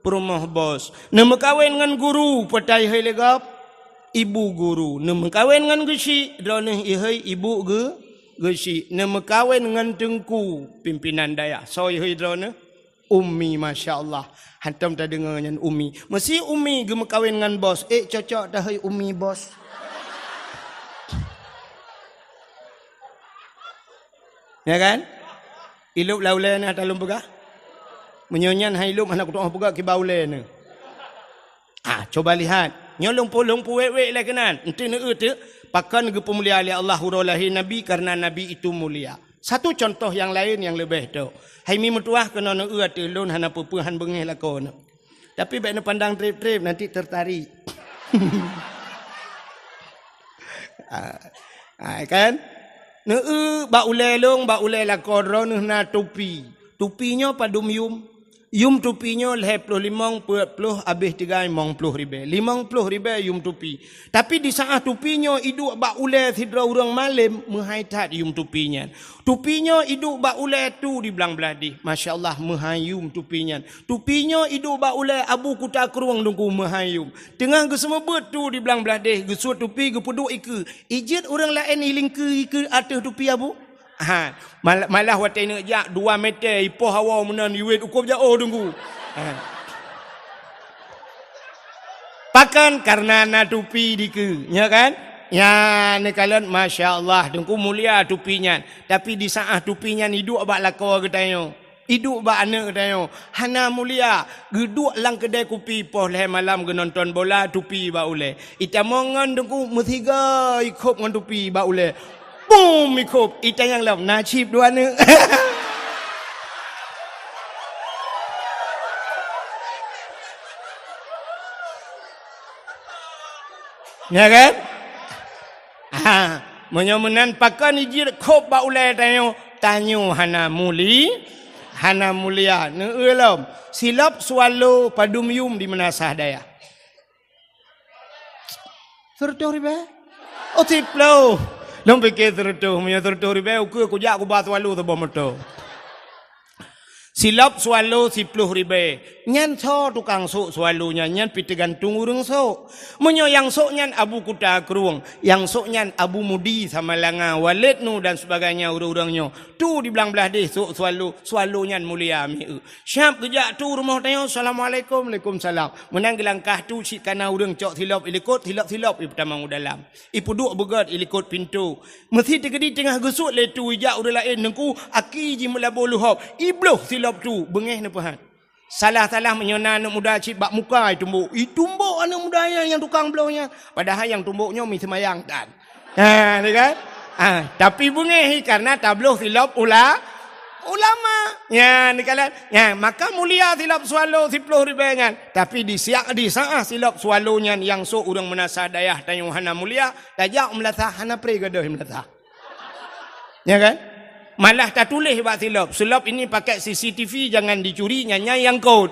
Peurumoh bos. Neumeukawen ngon guru, peue ta ihôi lé gob? Ibu guru. Neumeukawen ngon geuchik, droeneuh ihôi ibu geu-, geuchik. Neumeukawen ngon teungku, pimpinan dayah, soe ihôi droeneuh? Umi, masya Allah. Hantom tadeungoe nyan umi. Meusi umi geumeukawen ngon bos. Eh, cocok tahôi umi bos. Ya kan? Ilop lam ulèe neuh ata lôn peugah. Meunyoe nyan han ilop, hana kutu'oh peugah kiban ulèe neuh. Ah, coba lihat. Nyoe lôn pu-, lôn puwèk-wèk lé keunan. Eunteuk neueu teuk, pakon geupeumulia lé Allah uroe lahé Nabi, kareuna Nabi itu mulia. Satu contoh nyang laén nyang leubeh tôk. Hai mi meutuwah keunoe neueu ateueh lôn hana peue-peue han beungéh lakoe nyoe. Tapi bèk neupandang trép-trép, nanti tertarik. Ah, ah, kan? Neueu bak ulèe lôn, bak ulèe lakoe droeneuh na tupi. Tupi nyoe padum yum. Yum tupi nyoe lhèe ploh limong, peuet ploh, abéh tiggai limong ploh ribèe. Limong ploh ribèe yum tupi. Tapi di saát tupi nyoe iduek bak ulèe sidroe ureueng malém, meuhai that yum tupi nyan. Tupi nyoe iduek bak ulèe tu di blang blah déh. Masya Allah, meuhai yum tupi nyan. Tupi nyoe iduek bak ulèe Abu Kuta Krueng Teungku, meuhai yum. Teungoh geuseumeubeuet tu di blang blah déh, geusuet tupi geupeuduek ikeue. Ijeuet ureueng laén ilingkeue ikeue ateueh tupi Abu. Ha, mal-, malah watèe neuk jak dua meter ipoh hawa meunan iwet ukob jaoh Teungku. Ha. Pakon? Kareuna na tupi dikeue, nya kan? Nyan neukalon, masya Allah, Teungku, mulia tupi nyan. Tapi di saát tupi nyan iduek bak lakoe geutanyoe, iduek bak aneuk geutanyoe, hana mulia. Geuduek lam keudè kupi poh lhèe malam geunonton bola, tupi bak ulèe. Itamong ngon Teungku, meusiga ikhôb ngon tupi bak ulèe. Bum! Ikhôb, itanyong lom, na chip dua neuk. Ya kan? Ha, meunyoe meunan pakon ijeuet khôb bak ulèe tanyoe, tanyoe hana muli-, hana mulia. Neueu lom, silop swallow padum yum di meunasah dayah? Seureutôh ribèe? Oh, siploh. Lôn piké seureutôh, meunyoe seureutôh ribèe, ukeue kujak kuba swallow saboh moto. Silop swallow siploh ribèe. Nyan soe tukang sôk swallow nyan, nyan pih teugantung ureueng sôk. Meunyoe nyang sôk nyan Abu Kuta Krueng, nyang sôk nyan Abu Mudi Samalanga, Waled Nu dan sebagainya ureueng-ureueng nyoe. Tu di blang blah déh sôk swallow, swallow nyan mulia mieu. Siap geujak tu rumoh tanyoe, "Assalamualaikum." "Waalaikumsalam." Meunan geulangkah tu cit kana ureueng cok silop ilikot, silop-silop ipeutamong u dalam. Ipeuduek beugöt ilikot pintoe. Meusi teukeudi teungoh geusuet lé tu ijak ureueng laén Teungku, aki jih meulaboh leuhob. Ibloh silop tu, beungéh neupeuhat. Salah-salah meunyoe na aneuk muda cit bak muka itumbok. Itumbok aneuk muda nyan nyang tukang bloh nyan. Padahai nyang tumbok nyoe mi seumayang tan. Ha, ni kan? Ha, tapi beungéh hi kareuna tabloh silop ula-, ulama. Nyan, ni kan? Nyan, maka mulia silop swallow siploh ribèe nyan. Tapi di siak, di saát silop swallow nyan nyang sôk ureueng meunasah dayah tanyoe hana mulia, tajak meulasah hana pré gadôh meulasah. Ya kan? Malah tatuléh bak silop, "Silop ini pakai C C T V, jangan dicuri, nyan nyang kot."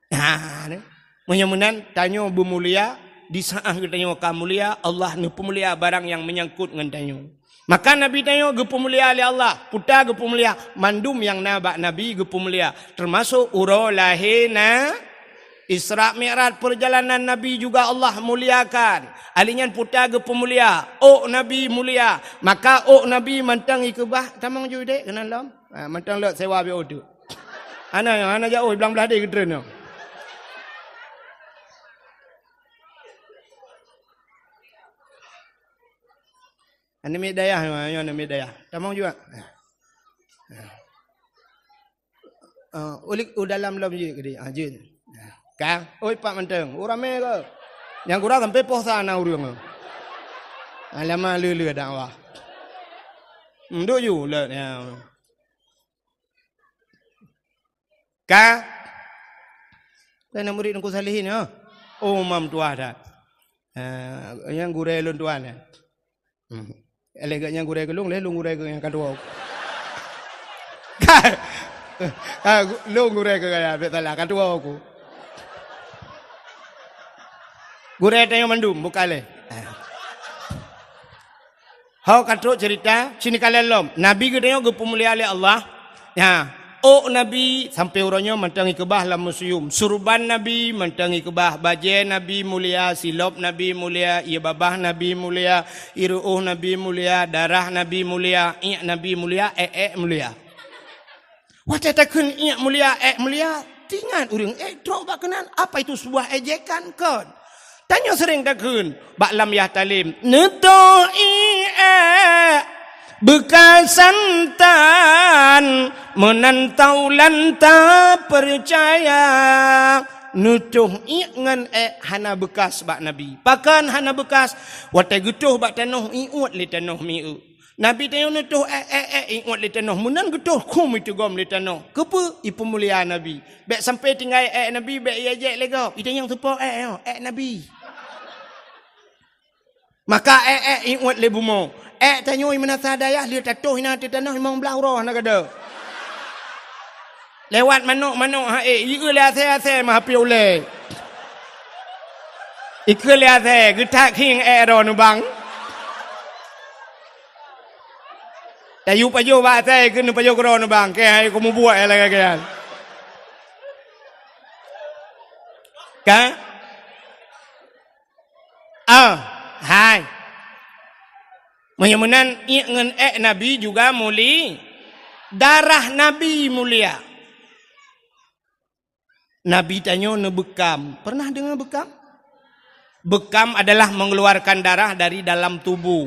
Ha, ni. Meunyoe meunan, tanyoe beumulia, di saát geutanyoe ka mulia, Allah neupeumulia barang nyang meunyangkot ngon tanyoe. Maka Nabi tanyoe geupeumulia lé Allah, peue ta geupeumulia, mandum nyang na bak Nabi geupeumulia, teumasok uroe lahé Na-, Isra Mi'raj perjalanan Nabi juga Allah muliakan. Ali nyan puta geupeumulia, ôk Nabi mulia. Maka ôk Nabi mantong ikeubah, tamong ju dek keunan lom. Ha, mantong lok sewa biôh tu. Hana, hana jauh, blang blah deh geutreun nyoe. Aneuk miet dayah, nyoe aneuk miet dayah. Tamong juga. Ah, ulik u dalam lom jeuet keudeh. Ah, jeuet. Ka? Oi, pak mantong. Oh, ramé ke? Nyang gura sampai poh sa na ureueng. Alamak, le-le dakwah. Nduk ju, le, ya. Ka? Kan murid Teungku Salihin, ya? Oh, mam tuah dah. Ah, nyang gurée lôn tuan, ya? Hmm. Lé geuh nyang gurée keu lôn, lé lôn gurée keu nyang ka tuwoe. Ka, ka, lôn gurée keu gaya, bèk salah, ka tuwoe ku. Gurée tanyoe mandum, bukan lé. Ho ka trok cerita, sini kalian lom. Nabi geutanyoe geupeumulia lé Allah. Ya, ôk Nabi sampai uroe nyoe mantong ikeubah lam museum. Surban Nabi mantong ikeubah, bajée Nabi mulia, silop Nabi mulia, ié babah Nabi mulia, ié ruôh Nabi mulia, darah Nabi mulia, iék Nabi mulia, ék-ék mulia. Watée takheun iék mulia, ék mulia, teuingat ureueng ék trok bak keunan, apa itu sebuah ejekan kon? Tanyoe seuréng takheun bak lam yah talem, "Neutôh iék ék beukasan tan, meunan taulan tapeucaya." Neutôh iék ngon ék hana beukas bak Nabi. Pakon hana beukas? Watée geutôh bak tanoh, iuet lé tanoh mieu. Nabi tanyoe neutôh ék, ék, ék, iuet lé tanoh, meunan geutôh khum iteugom lé tanoh. Keupeue? Ipeumulia Nabi. Bèk sampai tinggai ék Nabi, bèk iéjek lé gob. Itanyong soe po ék nyoe, ék Nabi. Maka ék, ék, iuet lé bumoe. Ék tanyoe i meunasah dayah, lheueh tatoh inan ateueh tanoh limong blaih uroe hana gada. Lewat manok-manok ha ék, ieu lé asèe-asèe meuhapé ulèe. Ikeu lé asèe, geutak khieng ék droe neubang. Tayue pajoh bak asèe, ikeu neupajoh keudroe neubang. Keu hai kumubuak ya lagèe nyan. Ka? Ah, hai. Meunyoe meunan, iék ngon ék Nabi juga muli-, darah Nabi mulia. Nabi tanyoe neubeukam. Pernah deungoe beukam? Beukam adalah mengeluarkan darah dari dalam tubuh.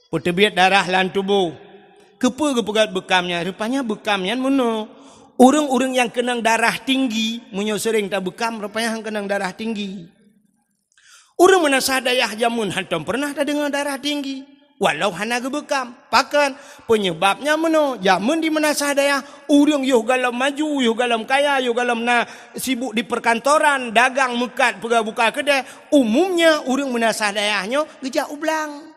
Peuteubiet darah lam tuboh. Keupeue geupeugöt beukam nyan? Rupanya beukam nyan meunoe. Ureuëng-ureuëng nyang keunong darah tinggi, meunyoe seuréng tabeukam, rupanya han keunong darah tinggi. Ureuëng meunasah dayah jameun hantom peureunah tadeungoe darah tinggi, walau hana geubeukam. Pakon? Peunyeubab nyan meunoe, jameun di meunasah dayah, ureuëng yoh gohlom maju, yoh gohlom kaya, yoh gohlom na sibuk di peukantoran, dagang meukat, peugah buka keudè. Umumnya, ureuëng meunasah dayah nyoe geujak u blang.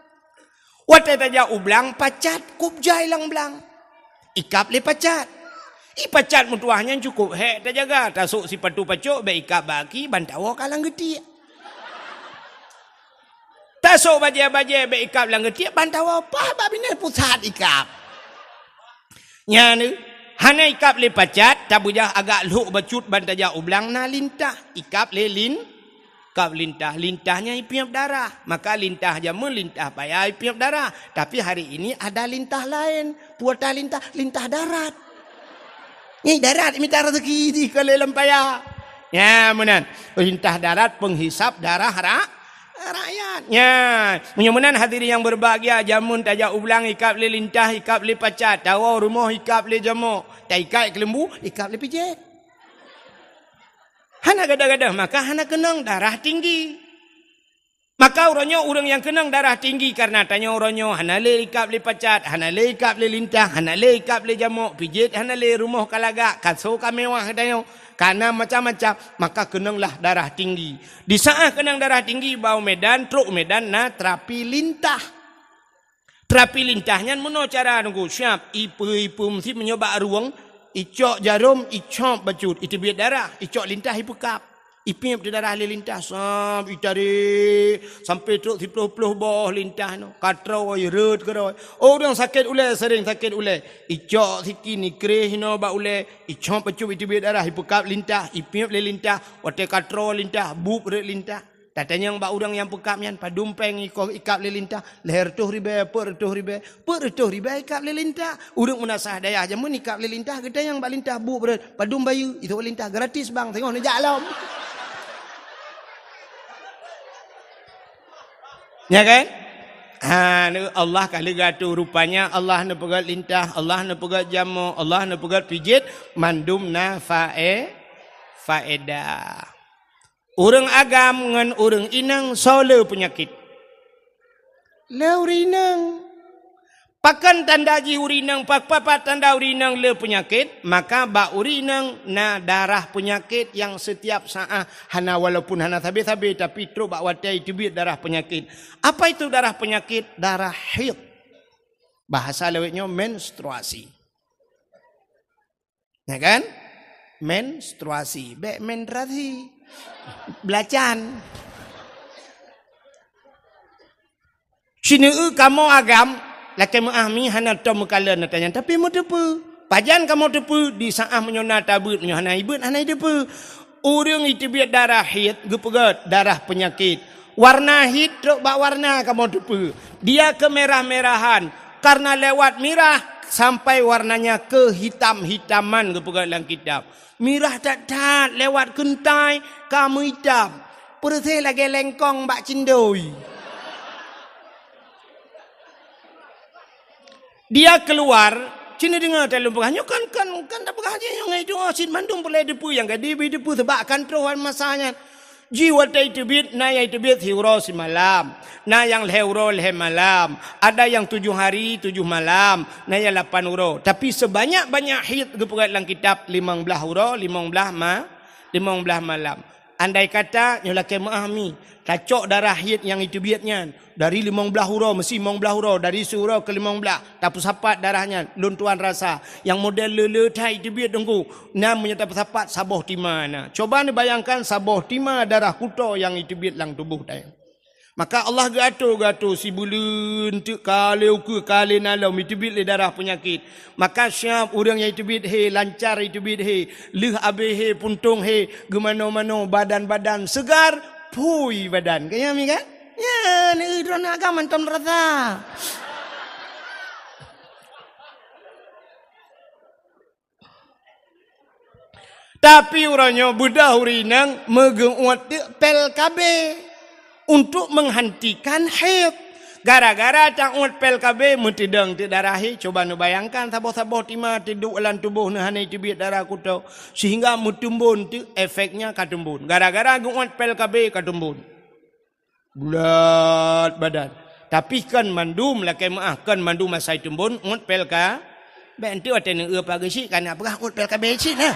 Watée tajak u blang, pacat kub jai lam blang. Ikab lé pacat. I pacat meutuwah nyan cukôp hék tajaga, tasôk sipatu pacok bék ikab bak aki, ban tawoe ka lam geutiek. Tasôk bajée-bajée bék ikab lam geutiek, ban tawoe paih bak binéh pusat ikab. Nyan, hana ikab lé pacat, tabeujah agak lhok bacut ban tajak u blang na lintah, ikab lé lin-, Kab lintah, lintah nyan ipiep darah. Maka lintah jameun lintah paya ipiep darah. Tapi hari ini ada lintah laén. Peue ata lintah? Lintah darat. Nyan darat mita rezeki jih keu lé lam paya. Nyan meunan. Lintah darat penghisap darah ra-, rakyat. Nyan. Meunyoe meunan hadirin yang berbahagia, jameun tajak u blang ikab lé lintah, ikab lé pacat, tawoe rumoh ikab lé jamok, taikat keuleumbu, ikab lé pijét. Hana gadoh-gadoh, maka hana keunong darah tinggi. Maka uroe nyoe ureuëng nyang keunong darah tinggi kareuna tanyoe uroe nyoe hana lé ikab lé pacat, hana lé ikab lé lintah, hana lé ikab lé jamok, pijét hana lé, rumoh ka lagak, kaso ka mewah tanyoe, ka na macam-macam, maka keunonglah darah tinggi. Di saát keunong darah tinggi, bak u Medan, trok u Medan na terapi lintah. Terapi lintah nyan meunoe cara nunggu siab, ipeue-ipeue meusit meunyoe bak rueng, icok jarom, icop bacut, iteubiet darah, icok lintah ipeukab. Ipiep teuh darah lé lintah, sam, itarek, sampai trok siploh-ploh boh lintah nyoe. Ka troe, rhot keudroe. Oh, ureuëng sakét ulée, sering sakét ulée. Icok sikin, ikreh inoe bak ulée, icok bacut, iteubiet darah, ipeukab lintah, ipiep lé lintah, watée ka troe lintah, bueb rhot lintah. Tatanyong bak ureuëng nyang peukab nyan, padum péng iko ikab lé lintah, lhée reutôh ribée, peuet reutôh ribée, peuet reutôh ribée ikab lé lintah. Ureuëng meunasah dayah jameun ikab lé lintah, geutanyong bak lintah bueb rhot, padum bayeue, itu lintah gratis bang, teungoh neujak lom. Ya kan? Ha, Allah ka leuga tu rupanya Allah neupeugét lintah, Allah neupeugét jamoe, Allah neupeugét pijet, mandum na fae-, faedah. Ureuëng agam ngon ureuëng inong soe le peunyakét? Le ureuëng inong. Pakon tanda jih ureuëng inong, pa-, pa-, pa tanda ureuëng inong le peunyakét? Maka bak ureuëng inong na darah peunyakét nyang setiap saat, hana, walaupun hana sabe-sabe, tapi trok bak watée iteubiet darah peunyakét. Apa itu darah peunyakét? Darah haid. Bahasa lawét nyoe menstruasi. Ya kan? Menstruasi, bék menstruasi. Belacan. Sineuk kamoe agam, lakée meuáh mi hana tom meukalon ata nyan, tapi meuteupeue. Pajan kamoe teupeue, di saat meunyoe na tabeuet, meunyoe hana ibeuet, hana iteupeue. Ureuëng iteubiet darah haid geupeugét darah peunyakét. Warna haid trok bak warna kamoe teupeue. Dia kemerah-merahan, karena lewat mirah sampai warnanya kehitam-hitaman geupeugét lam kitab. Mirah that-that lewat keuntai ka meuitam. Peureuséh lagée lengkong bak cindoi. Dia keluar, cina deungoe talon peugah, nyoe kan, kan, kan tapeugah jih nyoe ngai tuha cit mandum peureulée teupeue nyang ka dibi teupeue sabab kan troh masa nyan. Jih watée iteubiet, na nyang iteubiet siuroe simalam, na nyang lhée uroe lhée malam, ada nyang tujoh hari tujoh malam, na nyang lapan uroe. Tapi sebanyak-banyak haid geupeugét lam kitab limong blaih uroe, limong blaih ma-, limong blaih malam. Andai kata nyoe lakée meuáh mi, tacok darah haid nyang iteubiet nyan, dari limong blaih uroe, meusi limong blaih uroe, dari siuroe keu limong blaih, tapeusapat darah nyan, lôn tuan rasa, nyang model le-le that iteubiet teungku, na meunyoe tapeusapat saboh tima na. Coba neubayangkan saboh tima darah kuto nyang iteubiet lam tuboh tanyoe. Maka Allah geuato-geuato sibuleuen teuk ka lé ukeue ka lé na lom iteubiet lé darah peunyakét. Maka siab ureuëng nyang iteubiet he, lancar iteubiet he, lheueh abéh he, puntông he, geumano-mano, badan-badan segar, phui badan. Ka nyan mi kan? Nyan, eh, droeneuh agam mantong rasa. Tapi uroe nyoe beudôh ureuëng inong meugeuuet teuk pil K B untuk menghentikan haid. Gara-gara ta-uet pil K B meuteudong teuk darah he, coba neubayangkan saboh-saboh tima teuduek lam tuboh neuh hana iteubiet darah kuto, sehingga meutumbon teuk efeknya ka tumbon. Gara-gara geuuet pil K B ka tumbon. Bulat badan. Tapi kon mandum lakée meuáh, kon mandum asai tumbon uet pil K B. Bék enteuk watée neueu pageue cit ka na peugah uet pil K B cit na.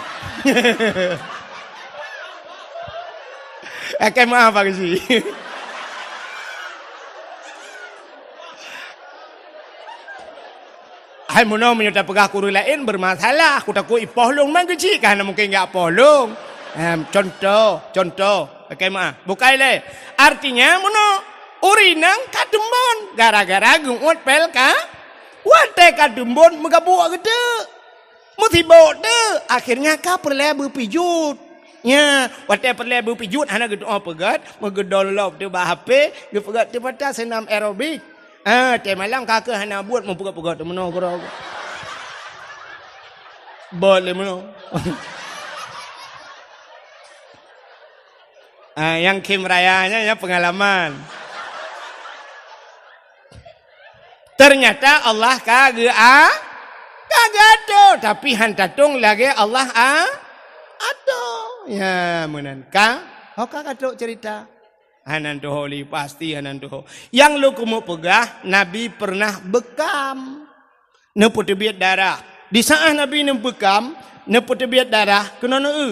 Lakée meuáh pageue cit. Hai meunoe meunyoe tapeugah keu ureuëng laén bermasalah, kutakot ipoh lôn man keuchik ka hana mungken jak poh lôn. Em, contoh, contoh, lakée meuáh. Bukai lé. Artinya meunoe ureuëng inong ka tumbon gara-gara geuuet pil K B. Watée ka tumbon meugabuk geuteuk. Meusibok teuk, akhirnya ka peureulée beupijot. Nya, watée peureulée beupijot hana geutuoh peugét, meugeudon lop teuk bak H P, geupeugét teuk mata seunam aerobik. Ah, teumalam ka keuh hana buet meupeugét-peugét meunoe keudroe. Bot lé meunoe. Ah, nyang khém raya nyan, nyan peungalaman. Ternyata Allah ka geu-, a-, ka geuatur, tapi han tatong lagée Allah a-, atur. Ya, meunan ka, ho ka geuatur cerita. Hanan tuho lé, pasti hanan tuho. Nyang lôn keumeung peugah, Nabi pernah beukam. Neupeuteubiet darah. Di saát Nabi neubeukam, neupeuteubiet darah, keunoe neueu.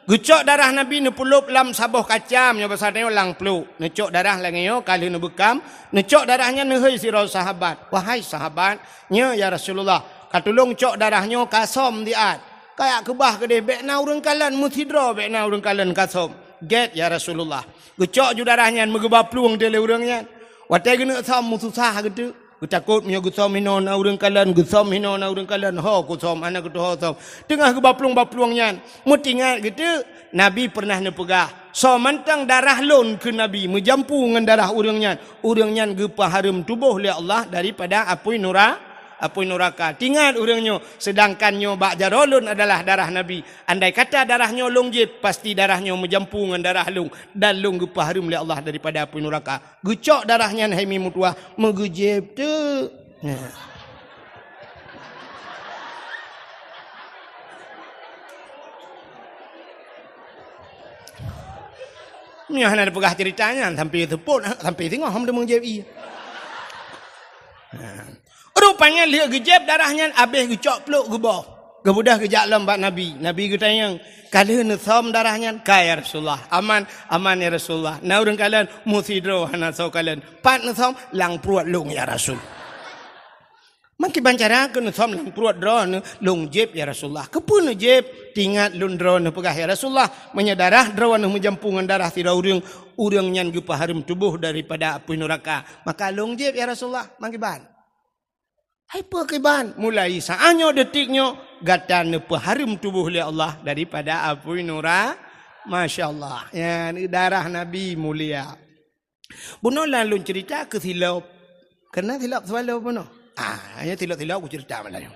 Geucok darah Nabi neupeulop lam saboh kacam, nyoe basa tanyoe lam pluek. Neucok darah lagée nyoe, ka lheueh neubeukam, neucok darah nyan neuhôi sidroe sahabat. "Wahai sahabat, nyoe ya Rasulullah, ka tulông cok darah nyoe ka som siat." Kayak keubah keudeh, bék na ureuëng kalon, meusidroe bék na ureuëng kalon ka som. Gét, ya Rasulullah. Geucok ju darah nyan, meugeuba plueng teuh lé ureuëng nyan. Watée geuneuk sôm, meususah geuteuk. Geutakot meunyoe geusôm hinoe na ureuëng kalon, geusôm hinoe na ureuëng kalon, ho kusôm, hana kutuho sôm. Teungoh geuba plueng-ba plueng nyan, meutingat geuteuk, Nabi peureunah neupeugah, "Soe mantong darah lôn," kheun Nabi, "meujampu ngon darah ureuëng nyan, ureuëng nyan geupeuhareuem tuboh lé Allah daripada apui nura-, apui nuraka." Tingat ureuëng nyoe, seudangkan nyoe bak jaroe lôn adalah darah Nabi. Andai kata darah nyoe lôn jieb, pasti darah nyoe meujampu ngon darah lôn, dan lôn geupeuhareuem lé Allah daripada apui nuraka. Geucok darah nyan hai mi meutuwah, meugeujieb teuk. Nah. Nyoe hana tapeugah ceurita nyan, sampai seupôt, sampai singoh hom deungoe jieb ie. Nah. Rupanya lheueh geujieb darah nyan, abéh geucok plôk geuboh. Geubeudôh geujak lom bak Nabi. Nabi geutanyong, "Ka lheueh neusôm darah nyan?" "Ka, ya Rasulullah." "Aman?" "Aman, ya Rasulullah." "Na ureuëng kalon?" "Meusidroe hana soe kalon." "Pat neusôm?" "Lam pruet lôn, ya Rasul." "Meukiban cara keuneusôm lam pruet droeneuh?" "Lôn jieb, ya Rasulullah." "Keupeue neujieb?" "Tingat lôn droeneuh peugah, ya Rasulullah, meunyoe darah droeneuh meujampu ngon darah sidroe ureuëng, ureuëng nyan geupeuhareuem tuboh daripada apui nuraka. Maka lôn jieb, ya Rasulullah." "Meukiban?" "Hai peue kiban?" "Mulai saát nyoe, detik nyoe, gata neupeuhareuem tuboh lé Allah daripada apui nura." Masya Allah. Nyan darah Nabi mulia. Bunoe lôn ceurita keu silop. Keureuna silop selalu bunoe. Ah, hanya silop-silop kuceurita malam nyoe.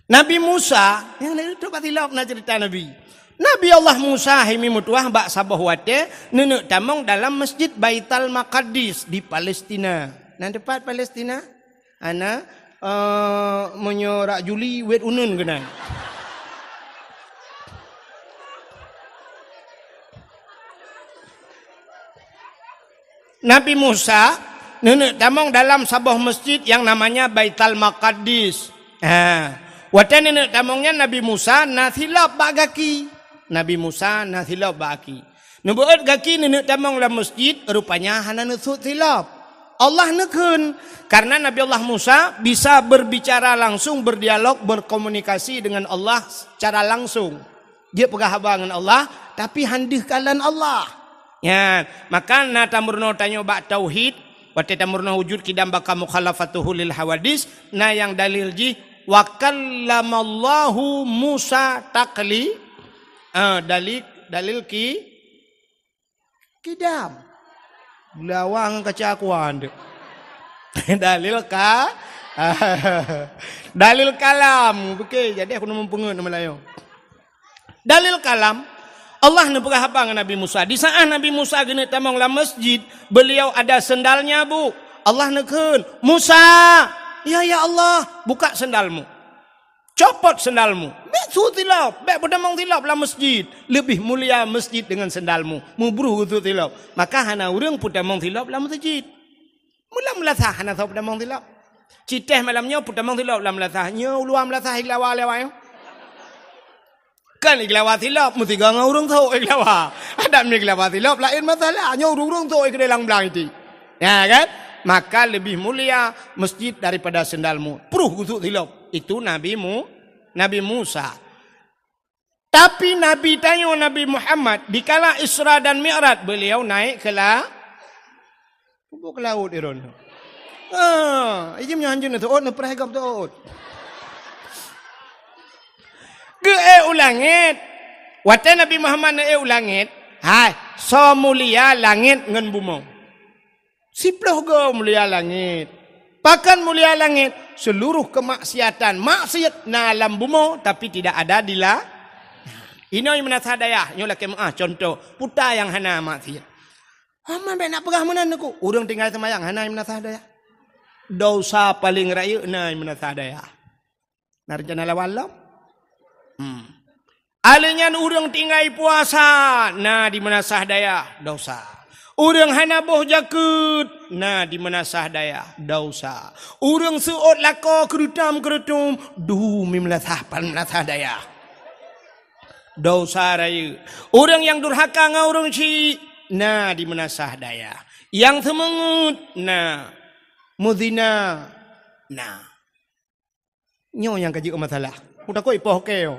Nabi Musa, nyang na, trok bak silop na ceurita Nabi. Nabi Allah Musa hai mi meutuwah bak saboh watée neuneuk tamong dalam Masjid Baital Maqdis di Palestina. Na teupat Palestina? Hana, eh, meunyoe rak Juli, wet uneun keunan. Nabi Musa neuneuk tamong dalam saboh masjid nyang namanya Baital Maqdis. Ha. Watée neuneuk tamong nyan, Nabi Musa na silop bak gaki. Nabi Musa na silop bak gaki. Neubeuet gaki neuneuk tamong lam masjid, rupanya hana neusut silop. Allah neukheun, karena Nabi Allah Musa bisa berbicara langsung, berdialog, berkomunikasi dengan Allah secara langsung. Jeuet peugah haba ngon Allah, tapi han deuh kalon Allah. Nyan, maka na tameurunoe tanyoe bak tauhid, watée tameurunoe wujud, qidam, baqa, mukhalafatuhu lil hawadis, na nyang dalil jih, "Wa kallamallahu Musa takli-," ah, dalil, dalil ki-, qidam. Geulawa ngon kaca kuan tu. Dalil ka-, dalil kalam. Oke, jadi aku neumeupeungeut nama layoe. Dalil kalam, Allah neupeugah haba ngon Nabi Musa. Di saat Nabi Musa geuneuk tamong lam masjid, beliau ada sendalnya, Bu. Allah neukheun, "Musa!" "Ya, ya Allah." "Buka sendalmu." "Copot sendalmu." Bék sut silop, bék peutamong silop lam masjid. Leubeh mulia masjid deungon sendalmu. Meubruh geusut silop. Maka hana ureuëng peutamong silop lam masjid. Meulam meulasah hana soe peutamong silop. Citéh malam nyoe peutamong silop lam meulasah. Nyoe u luwa meulasah iglawa lewat nyoe. Kan iglawa silop, meusigoe ngon ureuëng sôk iglawa. Adak mi iglawa silop laén masalah. Nyoe ureuëng-ureuëng sôk i keudéh lam blang iti. Ya kan? Maka leubeh mulia masjid daripada sendalmu. Pruh geusut silop. Itu Nabi Mu-, Nabi Musa. Tapi Nabi tanyoe, Nabi Muhammad, dikala Isra dan Mi'raj, beliau naik ke la-, Peubuet keu laôt di droeneuh. Ah, ijih meunyoe hanjeuet neuteuôt, neupreh gob teuôt. Geuék u langét. Watée Nabi Muhammad neuék u langét, hai, soe mulia langét ngon bumoe? Siplôh goe mulia langét. Pakon mulia langét? Seluruh kemaksiatan, maksiat na lam bumoe, tapi tidak ada di la-, inoe meunasah dayah, nyoe lakée meuáh contoh, peue nyang hana maksiat. Aman bék nak peugah meunan, Teungku. Ureuëng tinggai seumayang hana meunasah dayah. Dosa paleng rayeuk na meunasah dayah. Na reuncana lawan lom? Hmm. Alèh nyan ureuëng tinggai puasa na di meunasah dayah, dosa. Ureuëng hana boh jakeuet na di meunasah dayah, dosa. Ureuëng seuôt lakoe keureutôm-keureutôm du meunasah, pan meunasah dayah. Dosa rayeuk. Ureuëng nyang durhaka ngon ureuëng syik na di meunasah dayah. Nyang seumeungeut na, meuzina na. Nyoe nyang ka jeuet masalah. Kutakot ipoh keu.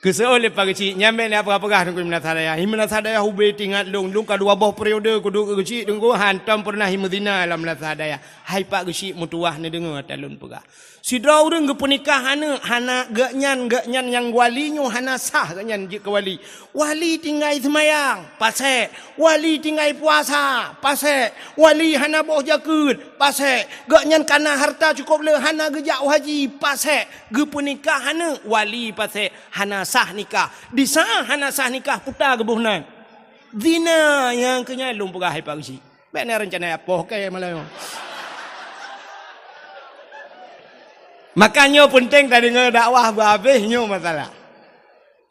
Geuseuôt lé Pak Geuchik, nyan bèk neupeugah-peugah Teungku di Meunasah Dayah. Di Meunasah Dayah ubé teuingat lôn, lôn ka dua boh periode kuduk keu Geuchik Teungku, hantom peureunah meuzinah lam Meunasah Dayah. Hai Pak Geuchik, meutuwah neudeungoe ata lôn peugah. Sidroe ureueng geupeunikah aneuk, hana geuhnyan, geuhnyan nyang wali nyoe hana sah geuhnyan jeuet keu wali. Wali tinggai seumayang, pasék. Wali tinggai puasa, pasék. Wali hana boh jakeuet, pasék. Geuhnyan kana hareuta cukôp le, hana geujak u haji, pasék. Geupeunikah aneuk, wali pasék. Hana sah nikah. Di saát hana sah nikah, puta geuboh nan. Zina nyang keu nyan lôn peugah hai Pak Geuchik. Bèk na reuncana jak poh kèe malam nyoe. Maka nyoe peunteng tadeungoe dakwah beuhabéh nyoe masalah.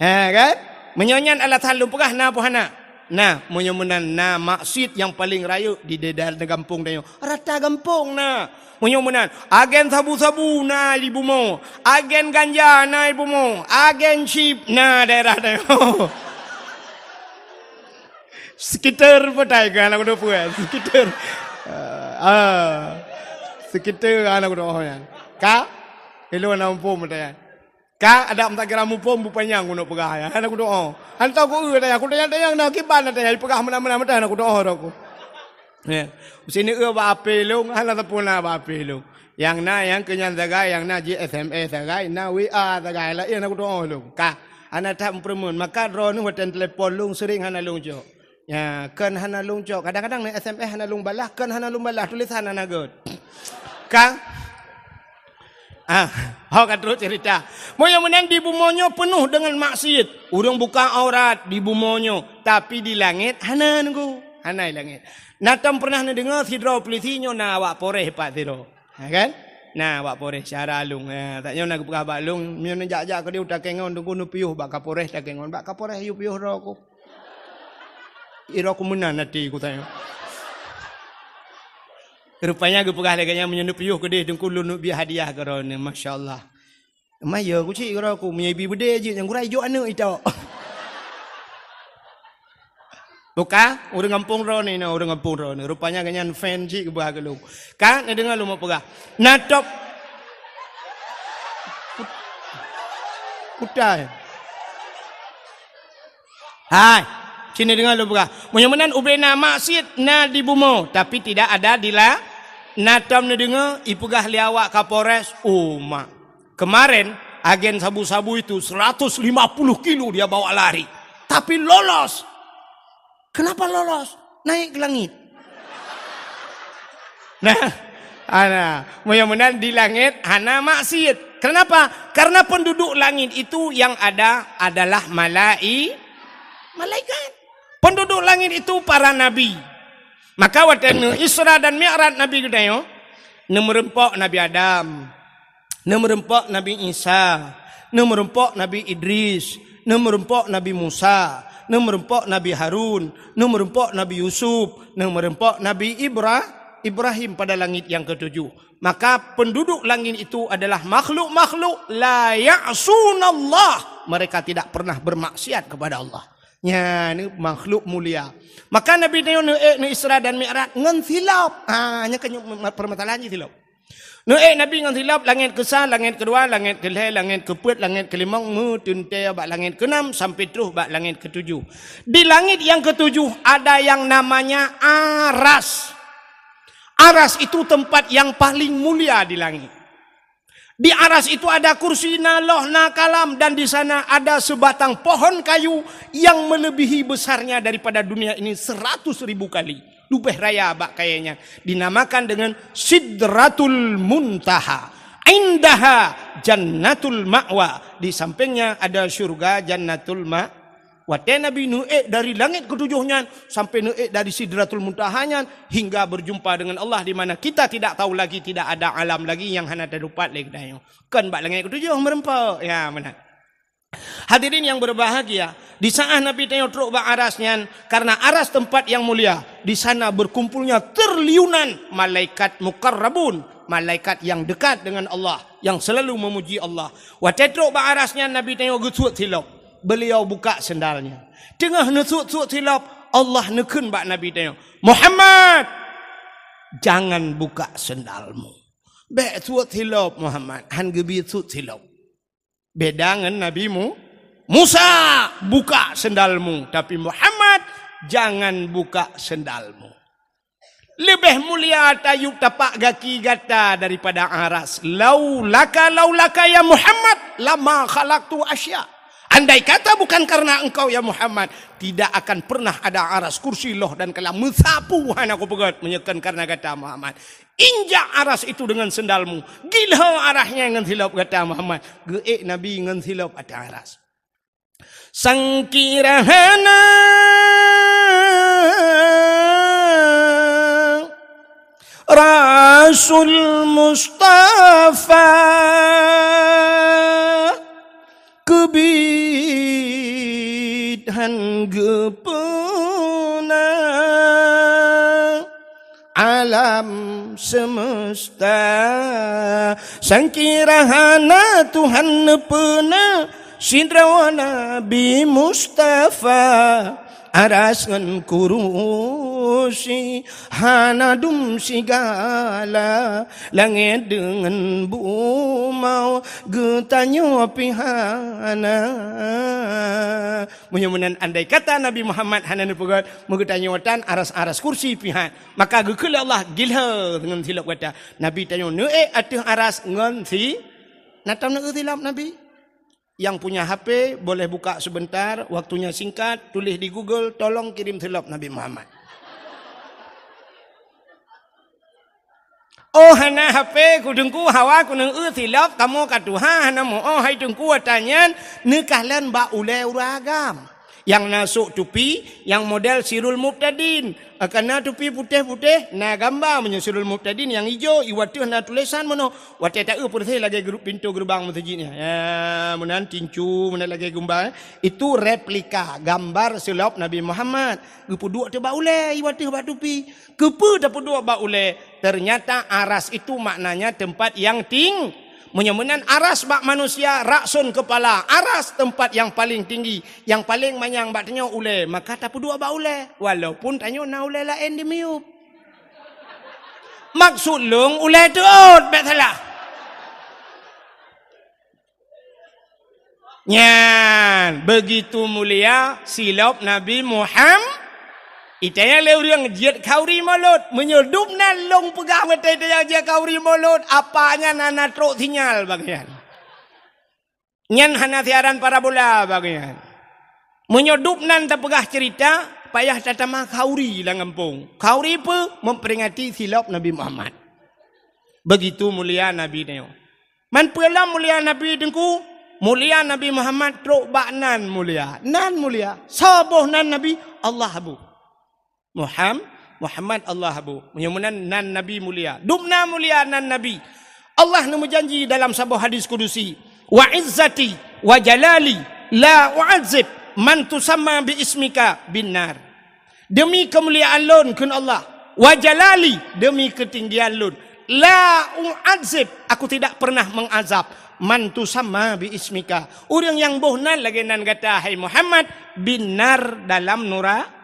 Ha, kan? Meunyoe nyan alasan lôn peugah na poh hana? Na, meunyoe meunan na maksiet nyang paleng rayeuk di daerah gampông tanyoe. Rata gampông na. Meunyoe meunan, agen sabu-sabu na di bumoe, agen ganja na di bumoe, agen chip na daerah tanyoe. Sekitar peue tai keu aneuk kudo peue? Sekitar. Ah, ah. Sekitar aneuk kudo nyan. Ka? Ilôn na muphom peue tai. Ka ada meutakira muphom bupanyang keuneuk peugah ya. Hana kudoa. Hantom ku eu tanya, ku tanya-tanya na kiban na tanya, ipeugah meunan-meunan meutai hana kudoa roh ku. Ya. Sini eu bak ape lôn, hana sapeue na bak ape lôn. Nyang na nyang keu nyan sagai, nyang na jih S M S sagai, na W A sagai, laén hana kudoa lôn. Ka, hana that meupeureumeun. Maka droeneuh watèe telepon lôn sering hana lôn jaweueb. Ya, kon hana lôn cok. Kadang-kadang na S M S hana lôn balah, kon hana lôn balah, tulisan hana göt. Ka? Ah, ho ka trok cerita. Meunyoe meunan di bumoe nyoe peunoh deungon maksiet. Ureueng buka aurat di bumoe nyoe, tapi di langét hana nunggu. Hana di langét. Na tom pernah neudeungoe sidroe polisi nyoe na awak Polres pat sidroe. Ha, kan? Na awak Polres syara lôn. Ha, tak nyoe na geupeugah bak lôn, meunyoe neujak-jak keudeh u Takengon, Teungku neupiôh bak Kapolres Takengon. Bak Kapolres yue piôh droe ku. Ira ku meunan até ku tanya. Rupanya geupeugah lagèe nyan, meunyoe neupiôh keudeh Teungku lôn neubri hadiah keu droeneuh, masya Allah. Maya ku cit keu droe ku, meunyoe ibi beudé jeuet nyang gura ijok aneuk itok. Buka, ureueng gampông droeneuh na, ureueng gampông droeneuh. Rupanya gobnyan fan cit geuba keu lôn. Ka, neudeungoe lôn peugah. Na top. Kutai. Hai, sini deungoe lôn peugah. Meunyoe meunan ubé na maksiet na di bumoe, tapi tidak ada di la-, na tom neudeungoe ipeugah lé awak Kapolres, oh mak. Kemarin agen sabu-sabu itu seratus lima puluh kilo dia bawa lari. Tapi lolos. Kenapa lolos? Naik ke langit. Nah, ana, meunyoe meunan di langét hana maksiet. Kenapa? Karena penduduk langit itu yang ada adalah malai-, malaikat. Penduduk langit itu para nabi. Maka watèe neu Isra dan Mi'raj Nabi geutanyoe, neumeureumpok Nabi Adam, neumeureumpok Nabi Isa, neumeureumpok Nabi Idris, neumeureumpok Nabi Musa, neumeureumpok Nabi Harun, neumeureumpok Nabi Yusuf, neumeureumpok Nabi Ibra-, Ibrahim pada langit yang ketujuh. Maka penduduk langit itu adalah makhluk-makhluk la ya'sunallah. Mereka tidak pernah bermaksiat kepada Allah. Nyan makhluk mulia. Maka Nabi nyoe neuék neu Isra dan Mi'raj ngon silop. Ha, nyan keuh permasalahan jih silop. Neuék Nabi ngon silop, langét keusa, langét keudua, langét keulhèe, langét keupeuet, langét keulimong, meuteuntèe bak langét keunam sampai troh bak langét keutujoh. Di langét nyang keutujoh ada yang namanya aras. Aras itu tempat yang paling mulia di langit. Di aras itu ada kursi, na loh, na kalam, dan di sana ada sebatang pohon kayu yang melebihi besarnya daripada dunia ini seratus ribu kali. Leubeh raya bak kayée nyan. Dinamakan dengan Sidratul Muntaha. Indaha Jannatul Ma'wa. Di sampingnya ada syurga Jannatul Ma-, Watée Nabi neuék dari langét keutujoh nyan sampai neuék dari Sidratul Muntaha nyan hingga berjumpa dengan Allah, di mana kita tidak tahu lagi, tidak ada alam lagi nyang hana teulipat lé geutanyoe. Kon bak langét keutujoh meureumpok. Ya, meunan. Hadirin yang berbahagia, di saat Nabi tanyoe trok bak aras nyan, karena aras tempat yang mulia, di sana berkumpulnya triliunan malaikat mukarrabun, malaikat yang dekat dengan Allah, yang selalu memuji Allah. Watée trok bak aras nyan, Nabi tanyoe geusuet silop. Beliau buka sendalnya. Teungoh neusuet-suet silop, Allah neukheun bak Nabi tanyoe, "Muhammad, jangan buka sendalmu." Bék suet silop, Muhammad, han geubri suet silop. Beda ngon Nabi Mu-, "Musa, buka sendalmu, tapi Muhammad, jangan buka sendalmu." Leubeh mulia tayub tapak gaki gata daripada aras. "Laulaka, laulaka ya Muhammad, lama khalaqtu asya." Andai kata bukan karena engkau ya Muhammad, tidak akan pernah ada aras, kursi, loh dan kalam. Meusapeue hana kupeugét meunyoe kon karena gata Muhammad. Injak aras itu dengan sendalmu. Gilho arasnya ngon silop gata Muhammad. Geuék Nabi ngon silop ateueh aras. Sangkira hana Rasul Mustafa, keubiet han geupeuna alam semesta. Sangkira hana Tuhan neupeuna sidroe Nabi Mustafa, aras ngon kurusi hana dum sigala, langét deungon bumoe geutanyoe pih hana. Meunyoe meunan andai kata Nabi Muhammad hana neupeugét, meugeutanyoe tan aras-aras kursi pih han. Maka geukheun lé Allah, "Gilho ngon silop gata." Nabi tanyoe neuék ateueh aras ngon si, na tam neuék silop Nabi. Yang punya H P boleh buka sebentar, waktunya singkat, tulis di Google, "Tolong kirim silop Nabi Muhammad." Oh, hana H P, ku Teungku, hawa ku neueu silop, kamoe ka tuha, hana meu-oh, hai Teungku, ata nyan neukalon bak ulée ureuëng agam. Nyang na sôk tupi, nyang model Sirul Mubtadin. Kana tupi putéh-putéh, na gamba meunyoe Sirul Mubtadin, nyang ijo, i wateueh na tulésan meunoe. Watée taeu peureséh lagée gru-, pintoe geureubang meuseujid nyan. Ya, meunan tincu, meunan lagée gamba. Itu replika gambar silop Nabi Muhammad. Geupeuduek teuh bak ulée, i wateueh bak tupi. Keupeue tapeuduek bak ulée? Ternyata aras itu maknanya tempat yang ting-, meunyoe meunan aras bak manusia, rakson kepala, aras tempat yang paling tinggi, yang paling manyang bak tanyoe ulée, maka tapeuduek bak ulée, walaupun tanyoe na ulée laén di miyueb. Maksud lôn ulée teuôt, bék salah. Nyan, begitu mulia silop Nabi Muham-, itanya lé ureuëng jeuet khauri mulod. Meunyoe dubnan lôn peugah meutai tanya jeuet khauri mulod, apa nyan hana trok sinyal bagian. Nyan hana siaran parabola bagian. Meunyoe dubnan tapeugah cerita, payah tatama khauri lam gampông. Khauri peue? Memperingati silop Nabi Muhammad. Begitu mulia Nabi nyoe. Man peue lom mulia Nabi Teungku? Mulia Nabi Muhammad trok bak nan mulia. Nan mulia. Soe boh nan Nabi? Allah boh. Muham-, Muhammad Allah boh. Meunyoe meunan nan Nabi mulia. Dubna mulia nan Nabi. Allah neumeujanji dalam saboh hadis kudusi, "Wa izzati wa jalali la u'adzib man tusamma bi ismika bin nar." Demi kemuliaan lôn, kheun Allah, "Wa jalali," demi ketinggian lôn, "la u'adzib," aku tidak pernah mengazab, "man tusamma bi ismika," ureuëng nyang boh nan lagée nan gata, hai Muhammad, bin nar, dalam nura-,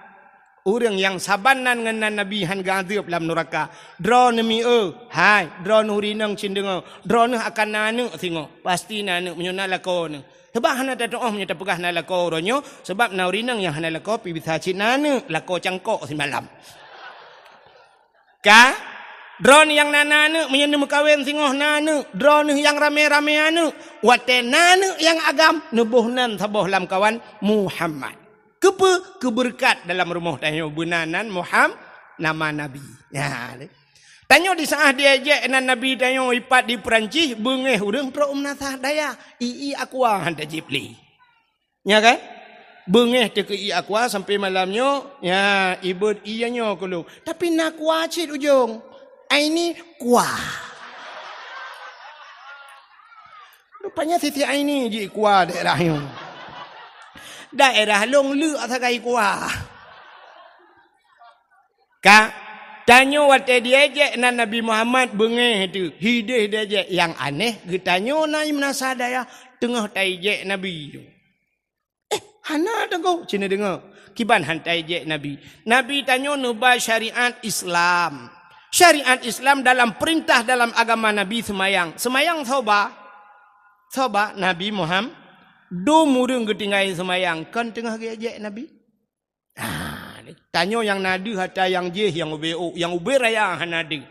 ureuëng nyang saban nan ngon nan Nabi han geuazab lam nuraka. Droeneuh mi-e, hai, droeneuh rineueng cit deungoe, droeneuh akan na aneuëk singoh, pasti na aneuëk meunyoe na lakoe neuh. Sabab hana tatuoh meunyoe tapeugah na lakoe uroe nyoe, sabab na ureuëng nyang hana lakoe pih bisa cit na aneuëk, lakoe cangkok simalam. Ka, droeneuh nyang na, na aneuëk, meunyoe neumeukawen singoh na aneuëk, droeneuh nyang ramé-ramé aneuëk, watée na aneuëk nyang agam, neuboh nan saboh lam kawan Muhammad. Keupeue? Keubeureukat dalam rumoh tanyoe beuna nan Muham-, nama Nabi. Nyan. Tanyoe di saat diejek nan Nabi tanyoe ipat di Peurancih, beungéh ureuëng trok meunasah dayah, ié aqua han tajib lé. Nya kan? Beungéh teuh keu ié aqua sampai malam nyoe, nya, ibeuet ié nyoe keu lôn. Tapi na aqua cit ujong. Aini aqua. Rupanya Siti Aini ji aqua daerah nyoe. Daerah lôn leuk sagai aqua. Ka, tanyoe watée diejek nan Nabi Muhammad beungéh teuh, hideh diejek. Nyang aneh, geutanyoe na meunasah dayah teungoh taijek Nabi. "Eh, hana Teungku," cit neudeungoe. Kiban han taijek Nabi. Nabi tanyoe neuba syariat Islam. Syariat Islam dalam perintah dalam agama Nabi seumayang. Seumayang soe ba? Soe ba? Nabi Muham-, Dum ureuëng geutinggai seumayang kon teungoh geuéjek Nabi. Ah, tanyoe nyang na deuh atra nyang jih nyang ubé ôk, nyang ubé raya hana deuh.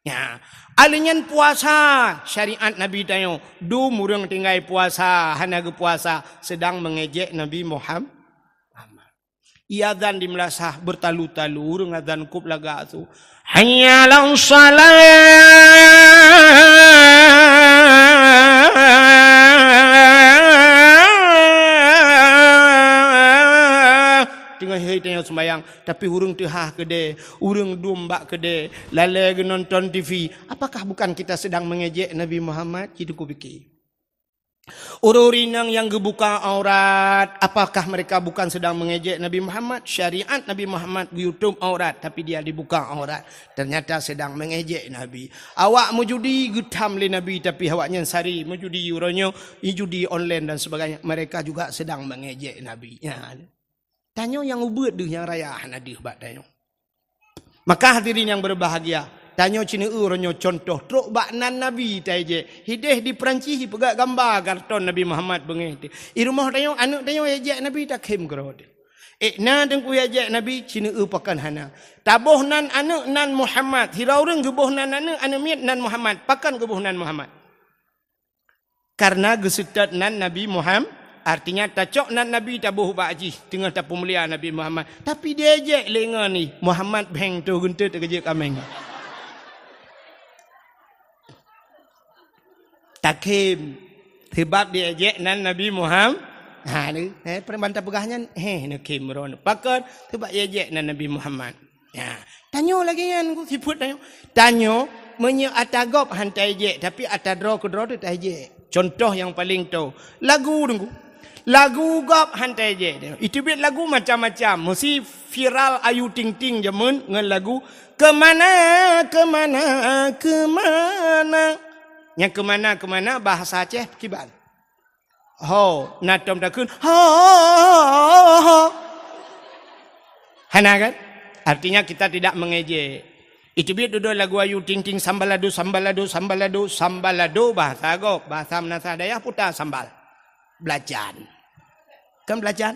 Ya, alèh nyan puasa syariat Nabi tanyoe. Dum ureuëng tinggai puasa hana geupuasa seudang meungéjek Nabi Muham-, Muhammad. Iazan di meulasah beutalu-talu, ureuëng azan kôb lagak su. Hayya 'alas shalah. Teungoh hai teungoh seumayang, tapi ureuëng teuhah keudè, ureuëng dum bak keudè, lalè geunonton T V. Apakah bukan kita sedang mengejek Nabi Muhammad? Cit teupike. Ureuëng inong nyang geubuka aurat, apakah mereka bukan sedang mengejek Nabi Muhammad? Syariat Nabi Muhammad geuyutob aurat, tapi dia dibuka aurat. Ternyata sedang mengejek Nabi. Awak meujudi geutham lé Nabi, tapi awaknyan sari meujudi uroe nyoe, judi online dan sebagainya. Mereka juga sedang mengejek Nabi. Ya. Tanyoe nyang ubeuet deuh nyang raya hana deuh bak tanyoe. Maka hadirin yang berbahagia, tanyoe ceuneue uroe nyoe contoh trok bak nan Nabi taejek. Hideh di Perancis ipeugah gamba karton Nabi Muhammad beungéh teuh. I rumoh tanyoe, aneuëk tanyoe ejek Nabi takhém keudroe teuh. Eh, na teungku ejek Nabi, ceuneue pakon hana. Taboh nan aneuëk nan Muhammad. Sira ureuëng geuboh nan aneuëk, aneuëk miet nan Muhammad. Pakon geuboh nan Muhammad? Karena geuseutôt nan Nabi Muhammad, artinya tacok nan Nabi taboh bak jih teungoh tapeumulia Nabi Muhammad. Tapi diejek lé ngon ih, Muhammad bheng toh geunteut keujeuet kaméng. Takhém, sebab diejek nan Nabi Muhammad. Ha, ni, eh, peureuman tapeugah nyan, heh, neukhém ron. Pakon, sebab diejek nan Nabi Muhammad. Ya, tanyoe lagée nyan, Teungku, sifeuet tanyoe. Tanyoe, meunyoe atra gob han taejek, tapi atra droe keudroe teuh taejek. Contoh nyang paleng toe, lagu, Teungku. Lagu gob han taejek. Iteubiet lagu macam-macam. Meusi viral Ayu Ting Ting jameun ngon lagu Keumana, Keumana, Keumana. Nyang keumana-keumana bahasa Aceh kiban. Ho, na tom takheun, ho, ho, ho, ho. Hana kan? Artinya kita tidak mengejek. Iteubiet dudoe lagu Ayu Ting Ting, sambalado, sambalado, sambalado, sambalado bahasa gob, bahasa meunasah dayah puta sambal. Belacan. Kan belacan?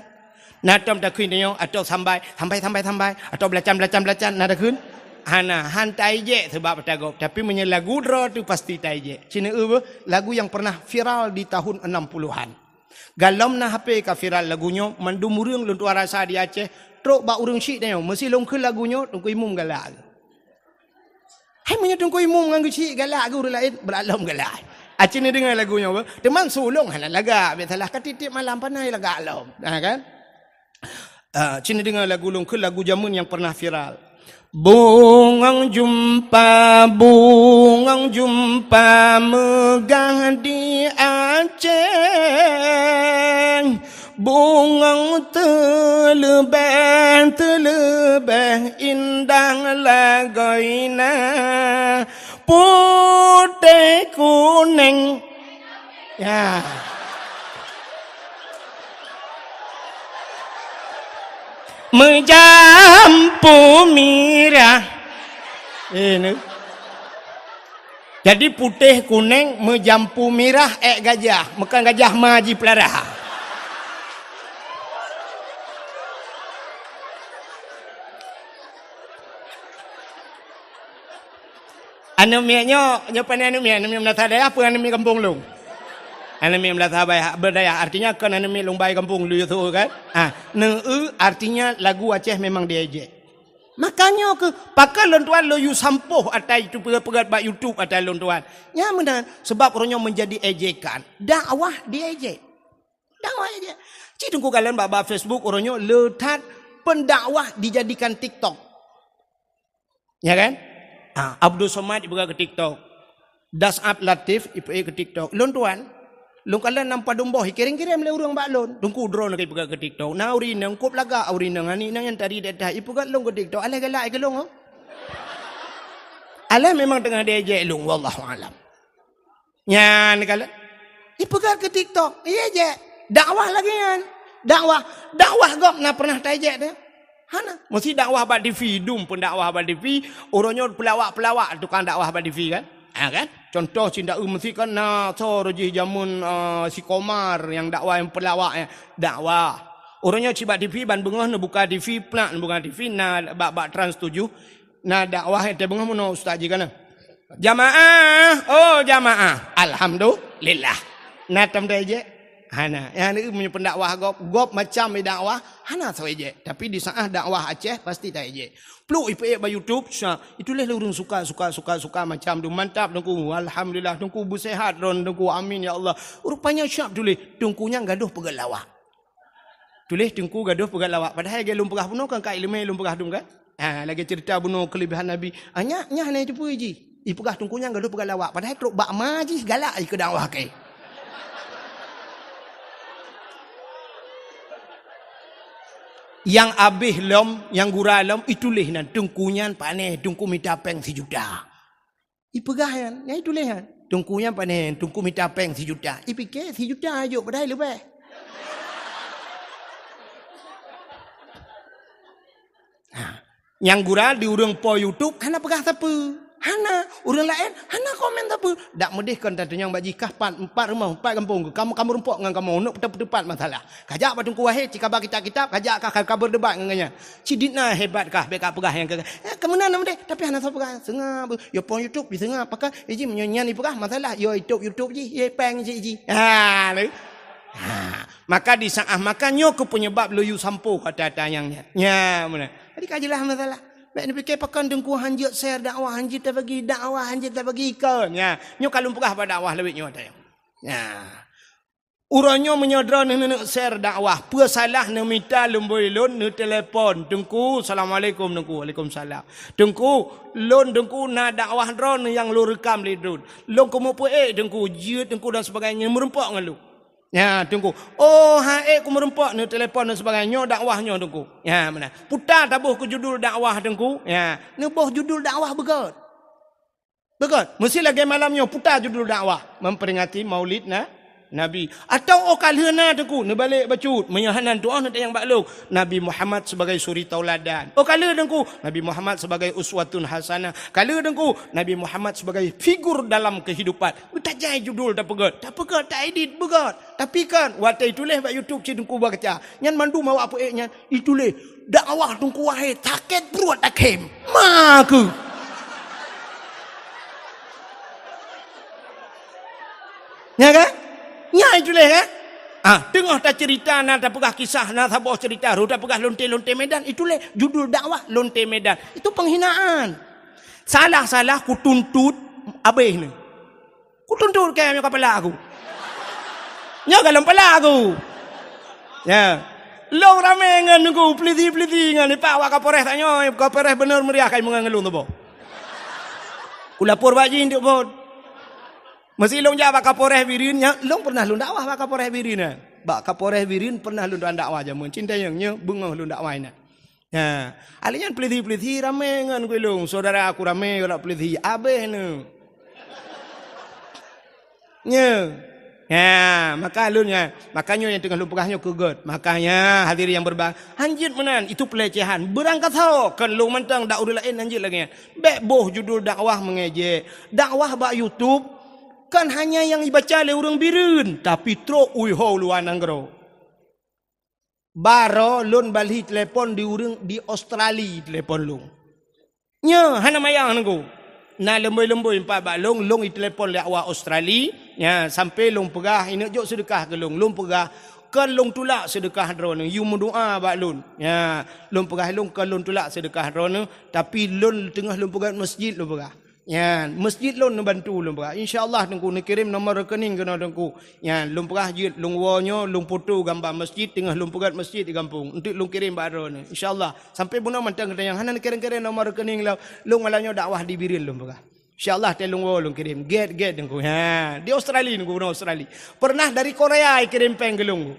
Na tom takheun nyoe, atau sambai, sambai, sambai, sambai, atau belacan, belacan, belacan, na takheun? Hana, han taejek sebab atra gob. Tapi meunyoe lagu droe teuh pasti taejek. Cina eu, lagu yang pernah viral di tahun enam puluhan. Galom na H P ka viral lagu nyoe, mandum ureuëng lôn tuan rasa di Aceh, trok bak ureuëng syiek tanyoe, meusi lôn kheun lagu nyoe, Teungku Imum galak. Hai meunyoe Teungku Imum ngon geuchik galak geuh ureuëng laén, beulat lom galak. Aci neudeungoe lagu nyoe beuh. Teuma su lôn hana lagak, biasalah ka tieb-tieb malam panai lagak lom. Ha kan? Ah, ci neudeungoe lagu lôn kheun lagu jameun nyang pernah viral. Bungong jumpa, bungong jumpa meugah di Aceh. Bungong teuleubeh, teuleubeh indah lagoina, putéh kuneng. Ya. Meujampu mirah. Eh, ni. Jadi putéh kuneng meujampu mirah ék gajah, meukan gajah ma jipeulara. Aneuk miet nyoe, nyoe pane aneuk miet, aneuk miet meunasah dayah peue aneuk miet gampông lôn? Aneuk miet meunasah berdayah, artinya kon aneuk miet lôn bai gampông lôn yue su kan? Ah, neu-eu artinya lagu Aceh memang diejek. Makanya keuh, pakon lôn tuan lôn yue sampôh atra itu peugét-peugét bak YouTube atra lôn tuan. Nyan meunan, sebab uroe nyoe menjadi ejekan. Dakwah diejek. Dakwah ejek. Cit Teungku kalon bak, bak Facebook uroe nyoe le that pendakwah dijadikan TikTok. Ya kan? Ha, Abdul Somad ipeugah keu TikTok. Das'ab Latif ipeugah keu TikTok. Lôn tuan, lôn kalon lam padum boh, ikirém-kirém lé ureuëng bak lôn. Teungku droeneuh ka ipeugah keu TikTok. Na ureuëng inong, kôb lagak ureuëng inong, aneuk inong nyang tari that-that, ipeugah lôn keu TikTok. Alah galak keu lôn, oh. Alah memang teungoh diejek lôn, wallahu alam. Nyan kalon. Ipeugah keu TikTok, iejek. Dakwah lagée nyan. Dakwah, dakwah gob na pernah taejek teuh? Hana. Meusi dakwah bak TV, dum pendakwah bak TV, uroe nyoe peulawak-peulawak tukang dakwah bak TV kan? Ha, kan? Contoh, cit taeu meusti kan na soe jih jameun, eh, si Komar nyang dakwah, nyang peulawak, eh, dakwah. Uroe nyoe cit bak T V, ban beungoh neubuka T V, plak neubuka T V, na bak, bak Trans tujuh, na dakwah, eh, teungoh meunoe ustaz jih kana. Jamaah, oh jamaah. Alhamdulillah. Na tom ejek? Hana. Nyang ni meunyoe pendakwah gob, gob macam dakwah, hana soe ejek. Tapi di saat dakwah Aceh, pasti ta ejek. Pluk ipeuék bak YouTube, sa, ituléh lé ureuëng suka, suka, suka, suka macam tu. Mantap, Teungku. Alhamdulillah, Teungku beusehat droen, Teungku. Amin, ya Allah. Rupanya siap tuléh, Teungku nyan gadoh peugah lawak. Tuléh, Teungku gadoh peugah lawak. Padahai lagée lôn peugah bunoe kan ka iéleumé lôn peugah dum kan? Ha, lagée cerita bunoe keulebihan Nabi. Ah, nyak, nyak hana jiteupeu jih. Ipeugah Teungku nyan gadoh peugah lawak. Padahai trok bak ma jih galak ikeu dakwah keu. Nyang abéh lom, nyang gura lom, ituléh nan, Teungku nyan panéh, Teungku mita péng sijuta. Ipeugah nyan, nyan ituléh nyan. Teungku nyan panéh, Teungku mita péng sijuta. Ipike sijuta jok padahai leubeh. Ha. Nyang gura di ureuëng po YouTube hana peugah sapeue. Hana. Ureuëng laén hana komen sapeue. Dak meudeh kon tatunyang bak jih kah pat, empat rumoh, empat gampông. Kamoe, kamoe rumpok ngon kamoe. Unok peutepat masalah. Kajak bak Teungku Wahid, cikaba kitab-kitab, kajak kah ka beurdebat ngon gobnyan. Cit dit na hebat kah, bék ka peugah nyang keu, eh, keu meunan na meudeh, tapi hana soe peugah. Seungab, yo po YouTube, diseungab, pakon, iji meunyoe nyan ipeugah masalah, yo YouTube, YouTube jih, ye péng cit jih. Ha, lé. Ha, maka di saat maka nyoe keuh penyebab lôn yue sampoe kata-kata nyang nyan. Nya, meunan. Jadi ka jeulaih masalah. Bék neupike pakon Teungku hanjeuet share dakwah, hanjeuet tabagi dakwah, hanjeuet tabagi ikon. Nya, nyoe ka lôn peugah bak dakwah lawét nyoe tayong. Nya. Uroe nyoe meunyoe droeneuh neuneuk share dakwah, peue salah neumita lumbôi lôn neutelepon, "Teungku, assalamualaikum, Teungku." "Waalaikumsalam." "Teungku, lôn, Teungku, na dakwah droeneuh nyang lôn reukam lé droen. Lôn keumeupeuék, Teungku, jeuet, Teungku, dan sebagainya, meureumpok ngon lôn." Nya, Teungku. "Oh, han ék kumeurumpok," neutelepon dan sebagainya. "Nyoe dakwah nyoe, Teungku." Nya, meunan. Puta taboh keu judul dakwah, Teungku. Nya, neuboh judul dakwah beugét. Beugét. Meusti lagée malam nyoe puta judul dakwah, memperingati Maulid na, Nabi. Atawa oh ka lheueh na, Teungku, neubalek bacut. Meunyoe hana tuoh neutanyong bak lôn, Nabi Muhammad sebagai suri tauladan. Oh ka lheueh, Teungku, Nabi Muhammad sebagai uswatun hasanah. Ka lheueh, Teungku, Nabi Muhammad sebagai figur dalam kehidupan. Tajai judul tapeugét, tapeugét, taedit beugét. Tapi kan, watée ituléh bak YouTube cit Teungku baca. Nyan mandum awak peuék nyan, ituléh, "Dakwah Teungku Wahid, sakét pruet takhém." Ma keuh. Nya kan? Nya ituléh kan? Ah, teungoh tacerita na tapeugah kisah, na saboh cerita, ru tapeugah lonte-lonte Medan, ituléh judul dakwah lonte Medan. Itu penghinaan. Salah-salah kutuntut abéh ni. Kutuntut kèe meunyoe ka palak aku. Nyoe ka lom palak aku. Ya. Lôn ramé ngon Teungku, peulisi-peulisi ngon, ipak awak Kapolres tanyoe, Kapolres Bener Meriah ka imeungon ngon lôn tuboh. Kulapor bak jih untuk phon. Meusti lôn jak bak Kapolres Bireuen, nya, lôn pernah lôn dakwah bak Kapolres Bireuen, eh. Bak Kapolres Bireuen pernah lôn tuan dakwah jameun. Cinta nyang nyoe beungoh lôn dakwah inan. Ha, alèh nyan peulisi-peulisi ramé ngon gulong. Saudara aku ramé ngon peulisi. Abéh nyoe. Nyoe. Ha, maka lôn nyan. Maka nyoe nyang teungoh lôn peugah nyoe keu gét. Makanya hadirin yang berbahagia, hanjeuet meunan, itu pelecehan. Beurangkasoe, kon lôn mantong dak ureueng laén hanjeuet lagèe nyan. Bèk boh judul dakwah mengejek. Dakwah bak YouTube kon hanya nyang ibaca lé ureueng Bireuen, tapi trok u iho luwa nanggroe. Baroe lôn balhi telepon di ureueng di Australia telepon lôn. Nyoe hana mayang Teungku. Na leumbôi-leumbôi empat bak lôn, lôn itelepon lé awak Australia. Nya, sampai lôn peugah, "Ineuk jok seudeukah keu lôn." Lôn peugah, "Kon lôn tulak seudeukah droeneuh, yue meudoa bak lôn." Nya, lôn peugah lôn, "Kon lôn tulak seudeukah droeneuh, tapi lôn teungoh lôn peugah masjid," lôn peugah. Nyan, masjid lôn neubantu lôn peugah. Insya Allah Teungku neukirém nomor rekening keunoe Teungku. Nyan, lôn peugah jeuet lôn woe nyoe, lôn foto gamba masjid, teungoh lôn peugah masjid di gampông. Enteuk lôn kirém bak droeneuh. Insya Allah. Sampai bunoe mantong geutanyoe hana neukirém-kirém nomor rekening lôn. Lôn malam nyoe dakwah di Bireuen lôn peugah. Insya Allah, watèe lôn woe lôn kirém. Gèt-gèt Teungku. Ha, di Australia Teungku, bunoe Australia. Pernah dari Korea ikirém péng keu lôn.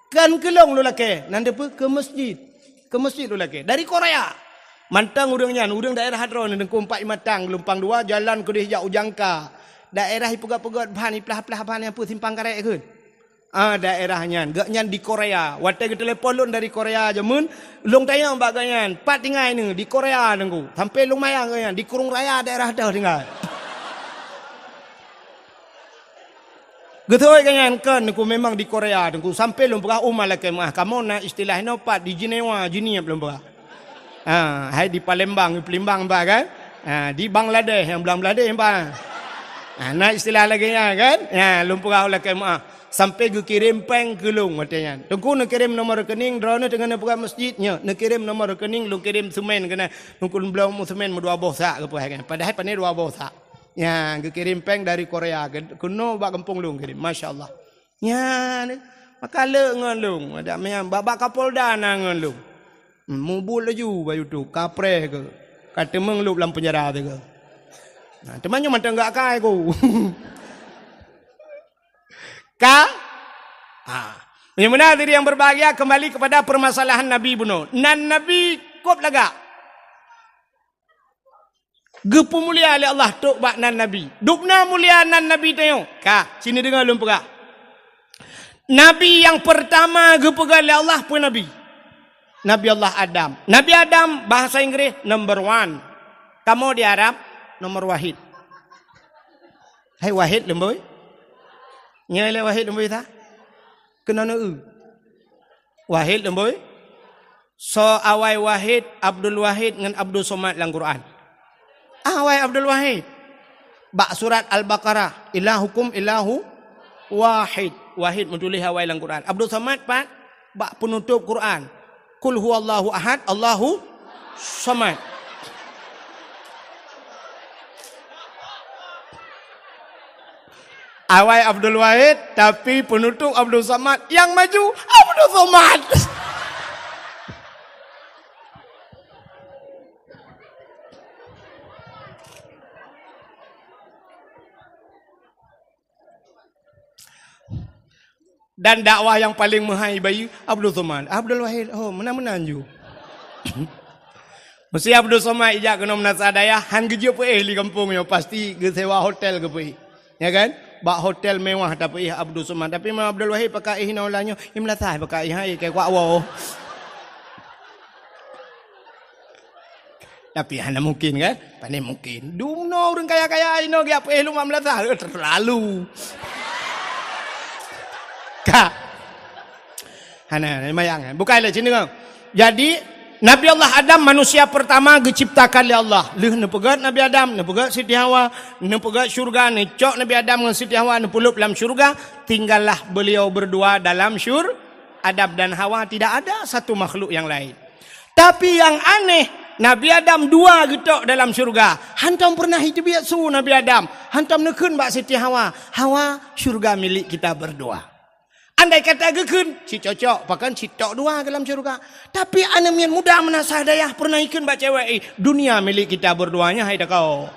Kon keu lôn lôn lakèe, nan deuh peue keu masjid. Keu masjid lôn lakèe. Dari Korea. Mantong ureueng nyan, ureueng daerah droeneuh Teungku, Empat Imatang, Geulumpang Dua, jalan keudeh jak u Jangka. Daerah ipeugöt-peugöt ban, iplah-plah ban nyang peue simpang karet kheun. Ah, daerah nyan. Gobnyan di Korea. Watèe geutelepon lôn dari Korea jameun, lôn tanyong bak gobnyan, "Pat tinggai neuh?" "Di Korea, Teungku." Sampai lôn mayang gobnyan, "Di Krueng Raya daerah toh tinggai." Geutôi keu nyan kon, Teungku, memang di Korea, Teungku, sampai lôn peugah uma lakée meuah. Kamoe na istilah inoe pat di Jenewa, Jeunieb lôn peugah. Ha, hai di Palembang, di Palembang bah kan? Ha, di Bangladesh, nyang Bangladesh bah. Ha, na istilah lagée nyan kan? Ha, lôn peugah lakée meuah. Sampai geukirém péng keu lôn watée nyan. Teungku neukirém nomor rekening, droeneuh teungoh neupeugah masjid nyoe, neukirém nomor rekening, lôn kirém seumén keunan. Teungku lôn bloe seumén meudua boh sak geupeuhai kan. Padahai pane dua boh sak. Nyang geukirém péng dari Korea, ke-, keunoe bak gampông lôn kirém. Masya Allah. Nyan, maka le ngon lôn. Ada meunan, bak, bak Kapolda na ngon lôn. Hmm, mubuet laju bak YouTube, kapreh keu. Ka teumeung lôb lam penjara teuh keu. Nah, teuma nyoe mantong gak kai ku. Ka? Ha. Meunyoe meunan, hadirin yang berbahagia, kembali kepada permasalahan Nabi bunoe. Nan Nabi kôb lagak. Geupeumulia lé Allah trok bak nan Nabi. Dubna mulia nan Nabi tanyoe. Ka, sini deungoe lôn peugah. Nabi nyang peurtama geupeugah lé Allah peue nabi? Nabi Allah Adam. Nabi Adam bahasa Inggris number one. Kamoe di Arab nomor wahid. Hai wahid leumboi. Nyoe lé wahid leumboi ta? Keunoe neu-eu. Wahid leumboi. Soe awai Wahid, Abdul Wahid ngon Abdul Somad lam Quran? Awai Abdul Wahid. Bak surat Al-Baqarah, ilahukum ilahu wahid. Wahid meutuléh awai lam Quran. Abdul Somad pat bak peunutôb Quran. Qul huwallahu ahad, Allahu somad. Awai Abdul Wahid, tapi peunutôb Abdul Somad, nyang maju Abdul Somad. Dan dakwah nyang paleng meuhai bayeue Abdul Somad. Abdul Wahid, oh, meunan-meunan ju. Meusé Abdul Somad ijak keunoe meunasah dayah, han geujeuet peuéh di gampông nyoe, pasti geusewa hotel geupeuéh. Ya kan? Bak hotel mewah tapeuéh Abdul Somad. Tapi Imam Abdul Wahid pakai éh inoe ulah nyoe, i meulasah pakai éh, hai, keu kuak woe. Tapi hana mungkin kan? Pane mungkin. Dumnoe ureuëng kaya-kaya inoe geujak peuéh lom lam meunasah, eh, terlalu. Ka. Hana, mayang kan? Bukai lé sini kan? Jadi, Nabi Allah Adam manusia pertama geuciptakan lé Allah. Lheueh neupeugét Nabi Adam, neupeugét Siti Hawa, neupeugét syurga, neucok Nabi Adam ngon Siti Hawa neupeulop lam syurga, tinggallah beliau berdua dalam syur-, Adam dan Hawa, tidak ada satu makhluk yang lain. Tapi nyang aneh, Nabi Adam dua geutok dalam syurga. Hantom peureunah jiteubiet su Nabi Adam. Hantom neukheun bak Siti Hawa, "Hawa, syurga milik kita berdua." Andai kata geukheun, cit cocok, pakon cit tok dua dalam syurga. Tapi aneuk miet muda meunasah dayah peureunah jikheun bak cewek, "Eh, dunia milik kita berdua nyan, hai takau."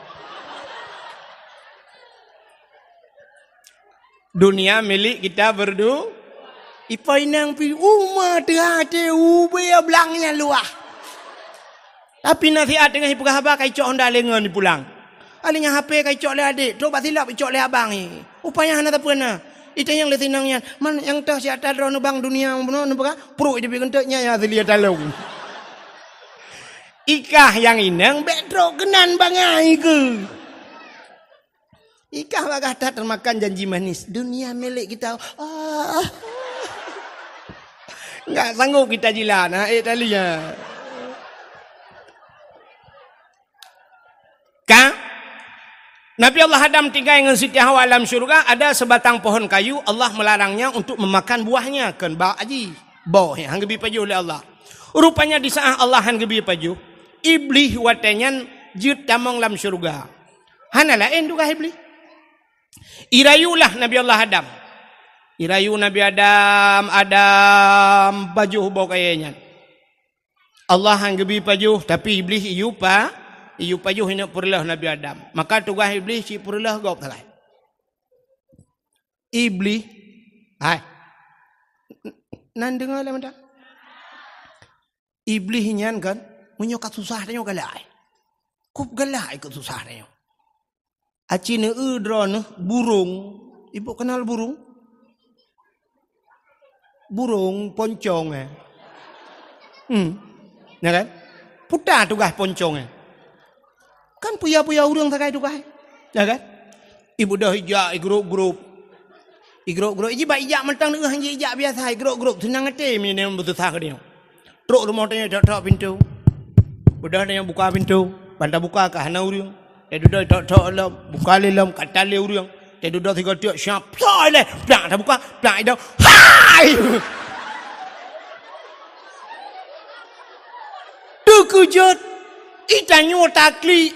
Dunia milik kita berdu-, ipa inong pi uma teuhate ubé blang nyang luah. Tapi nasihat teungoh ipeugah haba ka icok honda lengon ipulang. Aléh nyan H P ka icok lé adék, trok bak silop icok lé abang i. Upaya hana sapeue na. Itanyong lé sinong nyan, "Man nyang toh si ata droeneuh bang dunia bunoe neupeugah?" Pruek iteubiet keuneuk nyan nyang asli ata lôn. Ikah nyang inong bék trok keunan bangai keu. Ikah bagah that teumakan janji manis, dunia milik kita. Ah. Enggak sanggup kita jilat, ha, eh, tali, ha. Ka? Nabi Allah Adam tinggai ngon Siti Hawa lam syurga, ada sebatang pohon kayu, Allah melarangnya untuk memakan buahnya, kon bak aji. Boh, han geubi pajoh lé Allah. Rupanya di saat Allah han geubi pajoh, Iblih watée nyan jeuet tamong lam syurga. Hana laén tugaih Iblih. Irayulah Nabi Allah Adam. Irayu Nabi Adam, Adam, pajoh boh kayée nyan. Allah han geubi pajoh, tapi Iblih iyup pa-, iyup pajoh ineuk peureuleuh Nabi Adam. Maka tugaih Iblih cit peureuleuh gob sagai. Iblih, hai. Nan deungoe lé mantong. Iblih nyan kan, meunyoe ka susah tanyoe galak. Kop galak ikot susah tanyoe. Aci neu-eu droeneuh burung. Ibu kenal burung? Burung poncong, eh. Hmm. Ya kan? Puta tugaih poncong, eh. Kan puya-puya ureuëng sagai tugaih. Ya kan? Ibu dah ijak i grup-grup. Igrok-grok, iji bak ijak mantong neuh, hana ijak biasa, igrok-grok, seunang até meunyoe beususah keu tanyoe. Trok rumoh tanyoe, tok-tok pintoe. Udah tanyoe buka pintoe, ban tabuka ka hana ureuëng. Teududoe tok-tok lom, buka lé lom, ka tan lé ureuëng. Teududoe sigoe teuk siap, plak ilée, plak tabuka, plak idong. Hai! Teukeujot, i tanyoe taklik.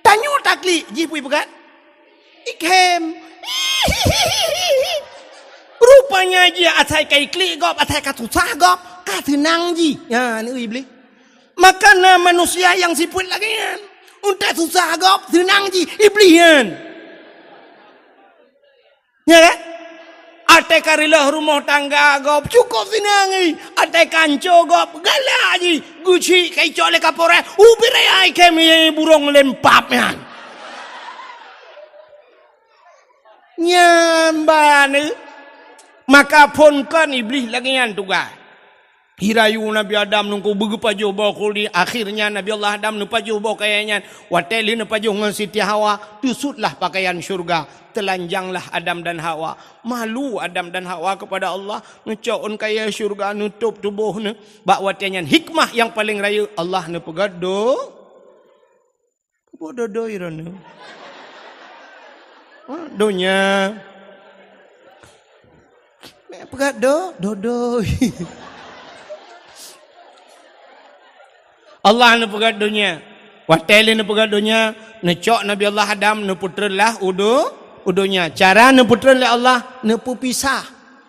Tanyoe taklik, jih peue ipeugah? Ikhem. Rupanya jih asai ka iklik gob, asai ka susah gob, ka seunang jih. Nyan, Iblih. Maka na manusia nyang sifeuet lagée nyan. Untée susah gob, seunang jih, Iblih nyan. Ya kan? Até ka reuloh rumoh tangga gob, cukôp seunang jih. Até ka anco gob, galak jih. Geuchik ka icok lé kaporéh, ubit raya ikhem burông lempap nyan. Nyan baneue. Maka phon kon Iblih lagée nyan tugaih. Irayu Nabi Adam nungku beugeupajoh boh khuldi, akhirnya Nabi Allah Adam neupajoh boh kayée nyan. Watée lheueh neupajoh ngon Siti Hawa, teusutlah pakaian syurga, telanjanglah Adam dan Hawa. Malu Adam dan Hawa kepada Allah, neucok ôn kayée syurga, neutôb tuboh neuh. Bak watée nyan hikmah nyang paleng rayeuk Allah neupeugét do Boh dodoi droeneuh. Ha, donya. Mek peugah do, dodoi. Allah neupeugah donya. Watée lé neupeugah donya, neucok Nabi Allah Adam neupeutreun lah u do-, u donya. Cara neupeutreun lé Allah, neupeupisah.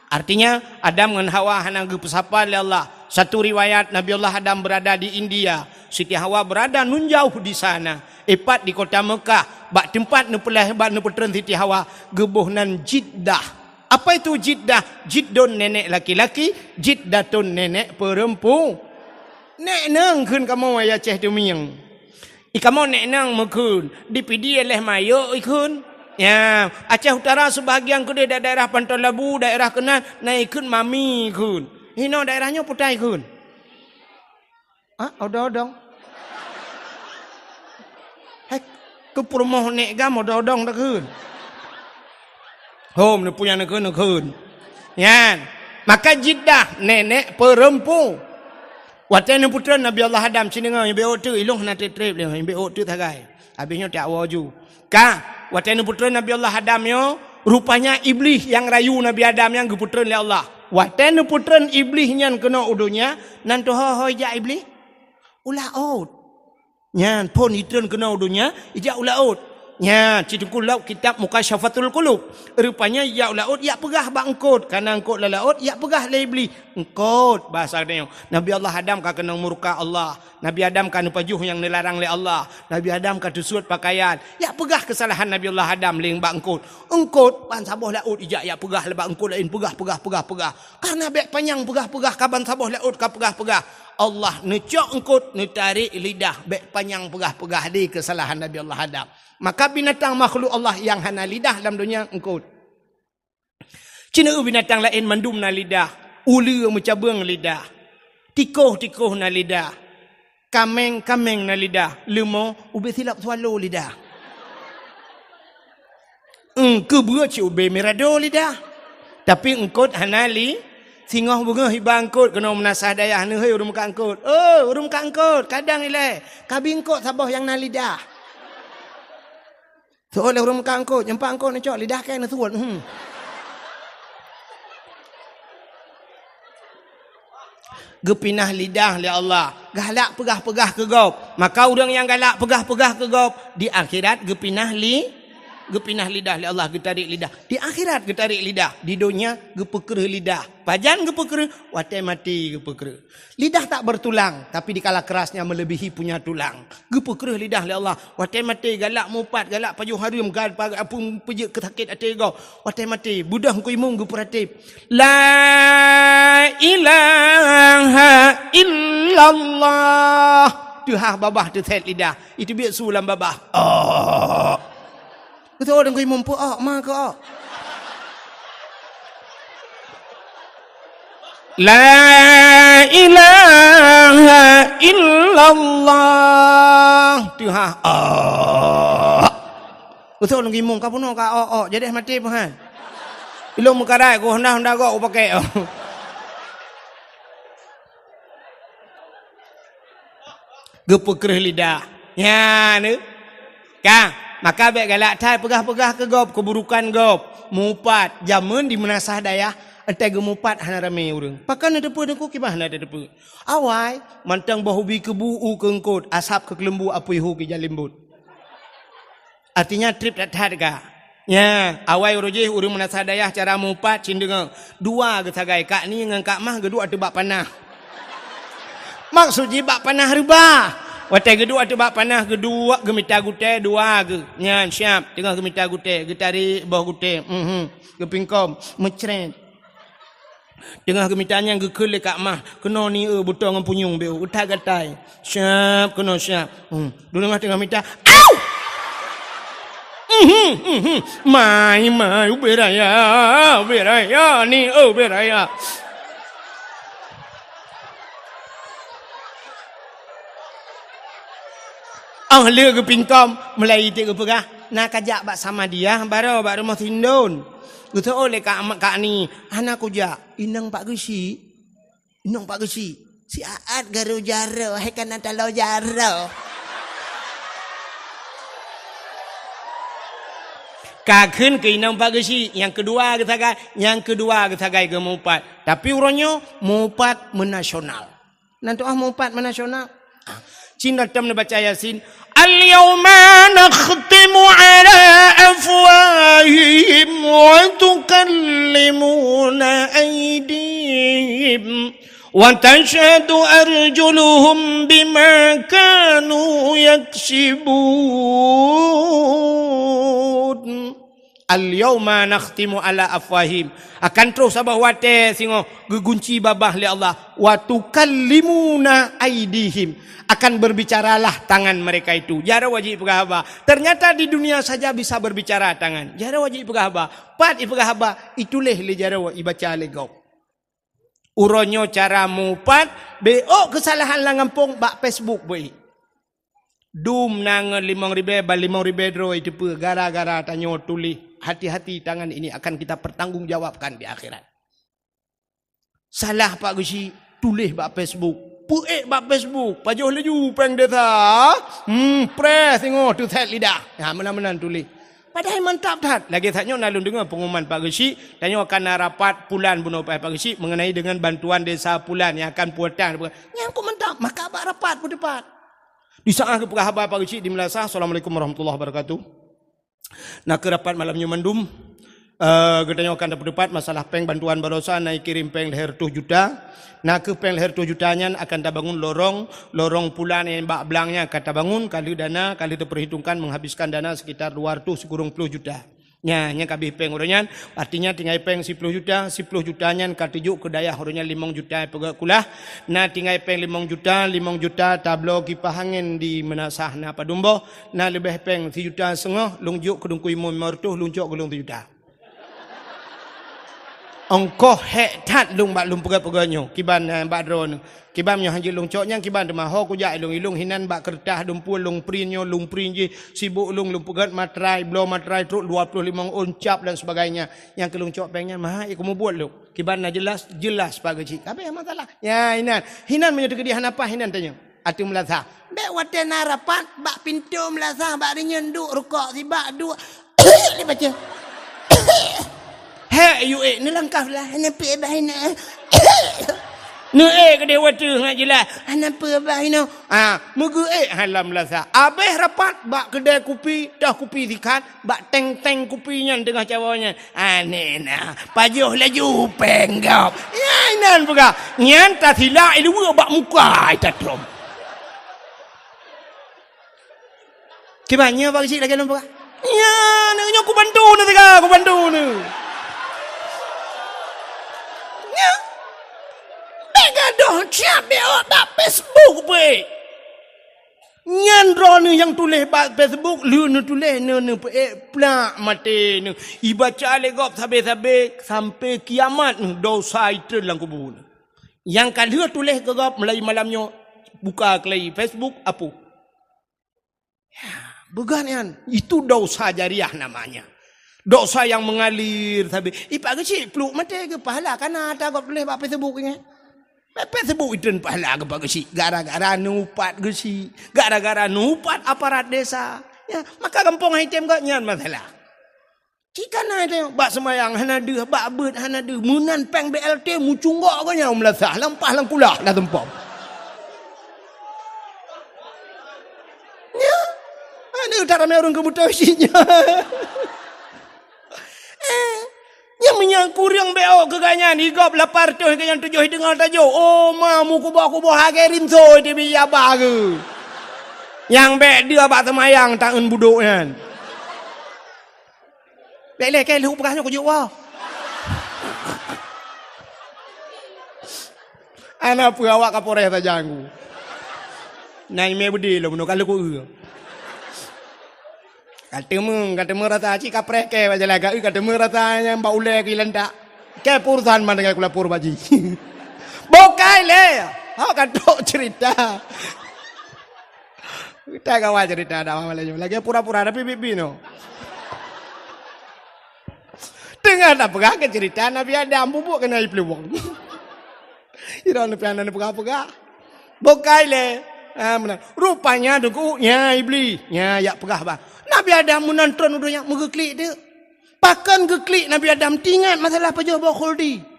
Artinya, Adam ngon Hawa hana geupeusapat lé Allah. Satu riwayat, Nabi Allah Adam berada di India, Siti Hawa berada nun jauh di sana. Ipat di kota Mekah, bak teumpat neupeulahé, bak neupeutreun Siti Hawa, geuboh nan Jiddah. Apa itu Jiddah? Jiddun nenek laki-laki, Jiddatun nenek perempu-, Nek nang kheun kamoe ya Aceh Tumieng. I kamoe nek nang meukheun, di Pidie leh mayok ikheun. Ya, Aceh Utara sebahagian keudeh da-, daerah Panton Labu, daerah keunan, na ikheun mami ikheun. Hino daerah nyoe putai ikheun. Ah, odong-odong. Hai, keu peurumoh nek gam odong-odong takheun. Hom, neupeu nyang neukheun, neukheun. Nyan. Maka Jiddah, nenek perempu. Watée neupeutreun Nabi Allah Adam, ci deungoe, "Ibe ôk teuk, ilong hana treb-treb lé, ibe ôk teuk sagai." Habéh nyoe tak woe ju. Ka, watée neupeutreun Nabi Allah Adam nyoe, rupanya Iblih nyang rayu Nabi Adam nyan geupeutreun lé Allah. Watée neupeutreun Iblih nyan keunoe u donya, nan teuho-ho ijak Iblih? U laôt. Nyan, phon itreun keunoe u donya, ijak u laôt. Nyan, ci teungku lok kitab Mukasyafatul Qulub. Rupanya ijak u laôt, ijak peugah bak eungkôt. Kana eungkôt lam laôt, ijak peugah lé Iblih. Eungkôt, bahasa geutanyoe. Nabi Allah Adam ka keunong murka Allah. Nabi Adam ka neupajoh nyang neularang lé Allah. Nabi Adam ka teusuet pakaian. Ijak peugah keusalahan Nabi Allah Adam lé bak eungkôt. Eungkôt, ban saboh laôt ijak, ijak peugah lé bak eungkôt laén. Peugah, peugah, peugah, peugah. Karena bék panyang peugah-peugah ka ban saboh laôt ka peugah-peugah. Allah neucok eungkôt, neutarek lidah, bék panyang peugah-peugah di keusalahan Nabi Allah Adam. Maka binatang makhluk Allah nyang hana lidah lam donya eungkôt. Ci neueu binatang laén mandum na lidah, uleue meucabeueng lidah, tikoh-tikoh na lidah. Kaméng-kaméng na lidah, leumo ubé silop swallow lidah. Eungkôt beue cit ubé mirado lidah. Tapi eungkôt hana li, singoh beungoh iba eungkôt keunoe meunasah dayah neuhôi ureuëng meukat eungkôt. "Oh, ureuëng meukat eungkôt, kadang ilée, kabi eungkôt saboh nyang na lidah." Seuôt lé ureuëng meukat eungkôt, nyang pat eungkôt neucok lidah kée neusuet. Hmm. Geupinah lidah lé Allah, galak peugah-peugah keu gob. Maka ureuëng nyang galak peugah-peugah keu gob, di akhirat geupinah li-, geupinah lidah lé Allah, geutarek lidah. Di akhirat geutarek lidah, di donya geupeukreuh lidah. Pajan geupeukreuh? Watée maté geupeukreuh. Lidah tak bertulang, tapi dikala kerasnya melebihi punya tulang. Geupeukreuh lidah lé Allah. Watée maté, galak mupat, galak pajoh hareuem, gal-, pa-, apui peujeuet keu sakét até gob. Watée maté, beudôh keu imum geupeuratéb. "La ilaha illallah." Teuhah babah teusét lidah. Itu biet su lam babah. Oh. Beutôi deungon imum peuok, ma keuok. La ilaha illallah. Teuhah. Ah. Beutôi deungon imum ka bunoe ka ok-ok, jadi maté peuhan. Ilong meukarat ku honda-honda gob ku pakai. Geupeukreuh lidah. Nyan, eh. Ka, maka bék galak that peugah-peugah keu gob, keuburukan gob. Mupat, jameun di meunasah dayah, entai geumupat hana ramé ureuëng. Pakon na teupeu teungku, kiban hana teupeu. Awai, mantong boh ubi keubu u keungkot, asab keu keuleumbu apui hu ki jalimbot. Artinya treb that-that ka. Nya, awai uroe jih ureuëng meunasah dayah cara mupat cit deungoe. Dua geusagai, Kak Ni ngon Kak Mah geuduek ateueh bak panah. Maksud jih bak panah reubah. Watée geuduek ateueh bak panah geuduek geumita gutée dua geuh. Nyan siab, teungoh geumita gutée, geutarek boh gutée. Mhm. Geupingkom, meucret. Teungoh geumita nyan geukheun lé Kak Mah, keunoe ni eu butong ngon punyueng beu, utai gatai. Siab keunoe siab. Hmm. Dulu teungoh mita, au! Mhm, mhm. Mai, mai, ubé raya, ubé raya, ni, oh, ubé raya. Oh, lé geupingkom, mulai iték geupeugah, na kajak bak Samadiyah, baroe bak rumoh Sindon. Geuseuôt lé Kak, Kak Ni, hana kujak, inong Pak Geuchik. Inong Pak Geuchik, siat garo jaro, hai kana talo jaro. Ka kheun keu inong Pak Geuchik, nyang keudua geusagai, nyang keudua geusagai geumupat. Tapi uroe nyoe mupat meunasional. Nan tuah mupat meunasional. Ah, cina tem neubaca Yasin. Al-yauma nakhtimu ala afwahihim wa tukallimuna aydihim wa tashhadu arjuluhum bima kanu yaksibun. Al-yauma nakhtimu ala afwahim. Akan troh saboh watée singoh geugunci babah lé Allah. Wa tukallimuna aidihim. Akan berbicaralah tangan mereka itu. Jaroe jih peugah haba. Ternyata di dunia saja bisa berbicara tangan. Jaroe jih peugah haba. Pat ipeugah haba, ituléh lé jaroe ibaca lé gob. Uroe nyoe cara mupat, bék keusalahan lam gampông bak Facebook beuék. Dum na ngon limong ribée, ban limong ribée droe iteupeue gara-gara tanyoe tuléh. Hati-hati, tangan ini akan kita pertanggungjawabkan di akhirat. Salah Pak Geuchik, tuléh bak Facebook. Peuék bak Facebook, pajoh laju péng desa. Hmm, preh singoh teuset lidah. Ha, meunan-meunan tuléh. Padahai mantap that. Lagée that nyoe na lôn deungoe pengumuman Pak Geuchik, tanyoe akan na rapat pulan bunoe Pak Geuchik mengenai dengan bantuan desa pulan yang akan pulang. Nyang kok mantap, maka bak rapat peuteupat. Di saat geupeugah haba Pak Geuchik di Meulasah, Assalamualaikum warahmatullahi wabarakatuh. Na keuh rapat malam nyoe mandum. Eh, geutanyoe akan tapeuteupat masalah péng bantuan baroesa na ikirém péng lhée reutôh juta. Na keuh péng lhée reutôh juta nyan akan tabangun lorong, lorong pulan nyang bak blang nyan akan tabangun, ka lheueh dana, ka lheueh teupeurhitungkan menghabiskan dana sekitar dua reutôh sikureueng ploh juta. Nya, nyang ka abéh péng uroe nyan, artinya tinggai péng siploh juta, siploh juta nyan ka teujok keu dayah uroe nyan limong juta peugét kulah. Na tinggai péng limong juta, limong juta tabloe kipah angén di Meunasah na padum boh, na leubeh péng sijuta seungoh, lôn jok keu Teungku Imum limong reutôh, lôn cok keu lôn sijuta. Ongkoh hék that lôn bak lôn peugét-peugét nyoe, kiban, eh, bak droeneuh. Kiban nyoe hanjeuet lôn cok nyan kiban teuma ho kujak ilong-ilong hinan bak keureutah dumpue lôn print nyoe, lôn print jih, sibok lôn, lôn peugét matrai, bloe matrai trok dua ploh limong ôn cap dan sebagainya. Nyang keu lôn cok péng nyan, maha, eh, kumubuet lôn. Kiban na jeulaih, jeulaih Pak Geuchik. Ka abéh masalah. Ya, hinan. Hinan meunyoe teukeudi hana paih hinan tanyoe. Ateueh Meulasah. Bék watée na rapat, bak pintoe Meulasah, bak rinyueng duek, rukok sibak duek. Dibaca. Hék, yue ék, neulangkah lah, hana peue bah inoe. Neuék keudeh watée ngat jeulaih, hana peue bah inoe. Ah, meugeuék hai lam Meulasah. Abéh rapat bak keudée kupi, toh kupi sikat, bak teng-teng kupi nyan teungoh cawoe nyan. Aneh na, pajoh laju péng gob. Nyan inan peugah. Nyan tasilak iluwa bak muka ita trom. Kiban nyoe Pak Geuchik lagée lôn peugah. Nyan, nyoe kubantu neuh teuga, kubantu neuh. Nyan. Bék gadoh siab bék bak Facebook peuék. Nyan droeneuh nyang tuléh bak Facebook, lheueh neutuléh, neu-, neupeuék plak maté neuh. Ibaca lé gob sabe-sabe sampai kiamat neuh, dosa itreun lam kubu neuh. Nyang ka lheueh tuléh keu gob mulai malam nyoe, buka keulai Facebook, apuih. Ya, beugat nyan. Itu dosa jariah namanya. Dosa yang mengalir sabe. Ipak geuchik pluek maté geupahala kana ata gob tuléh bak Facebook ingat. Bak Facebook itreun pahala geupak geuchik gara-gara neuupat geuchik, gara-gara neuupat aparat desa. Ya, maka gampông hai tem gobnyan masalah. Cit kana teuh bak seumayang hana deuh, bak beuet hana deuh, meunan péng B L T mucunggok geuh nyan meulasah, lampah lam kulah dah tumpom. Nya, ada tak ramai ureuëng keubutoe cit nyan. Eh, nyang meunyan kureueng B O keu gobnyan, igop lapan reutôh keu nyang tujoh deungon tajok. Oh, ma, meukuboh-kuboh hagée rinso di bijaba geuh. Nyang bék deuh bak seumayang taeun budok nyan. Lé-lé kée lheueh peugah nyoe kujok woe. Ana peue awak Kapolres sajan ku. Na imé beudé lom nyoe ka lheueh ku eu. Ka teumé, ka teumé rasa cit kapreh kée bak jalan ka eu ka teumé rasa nyang bak ulée keu ilantak. Kée peurusan man dengan kulapor bak jih. Bukai lé. Ha ka trok cerita. Kita kawan cerita dah malam nyoe. Lagi pura-pura tapi bibi no. Teungoh tapeugah keu cerita Nabi Adam bubuk keunoe ipluwong. Ira neupian neupeugah-peugah. Bukai lé. Ha, meunan. Rupanya deungon nya Iblis. Nya yak peugah bah. Nabi Adam meunan tron u donya meugeuklik deuk. Pakon geuklik Nabi Adam tingat masalah pajoh boh khuldi.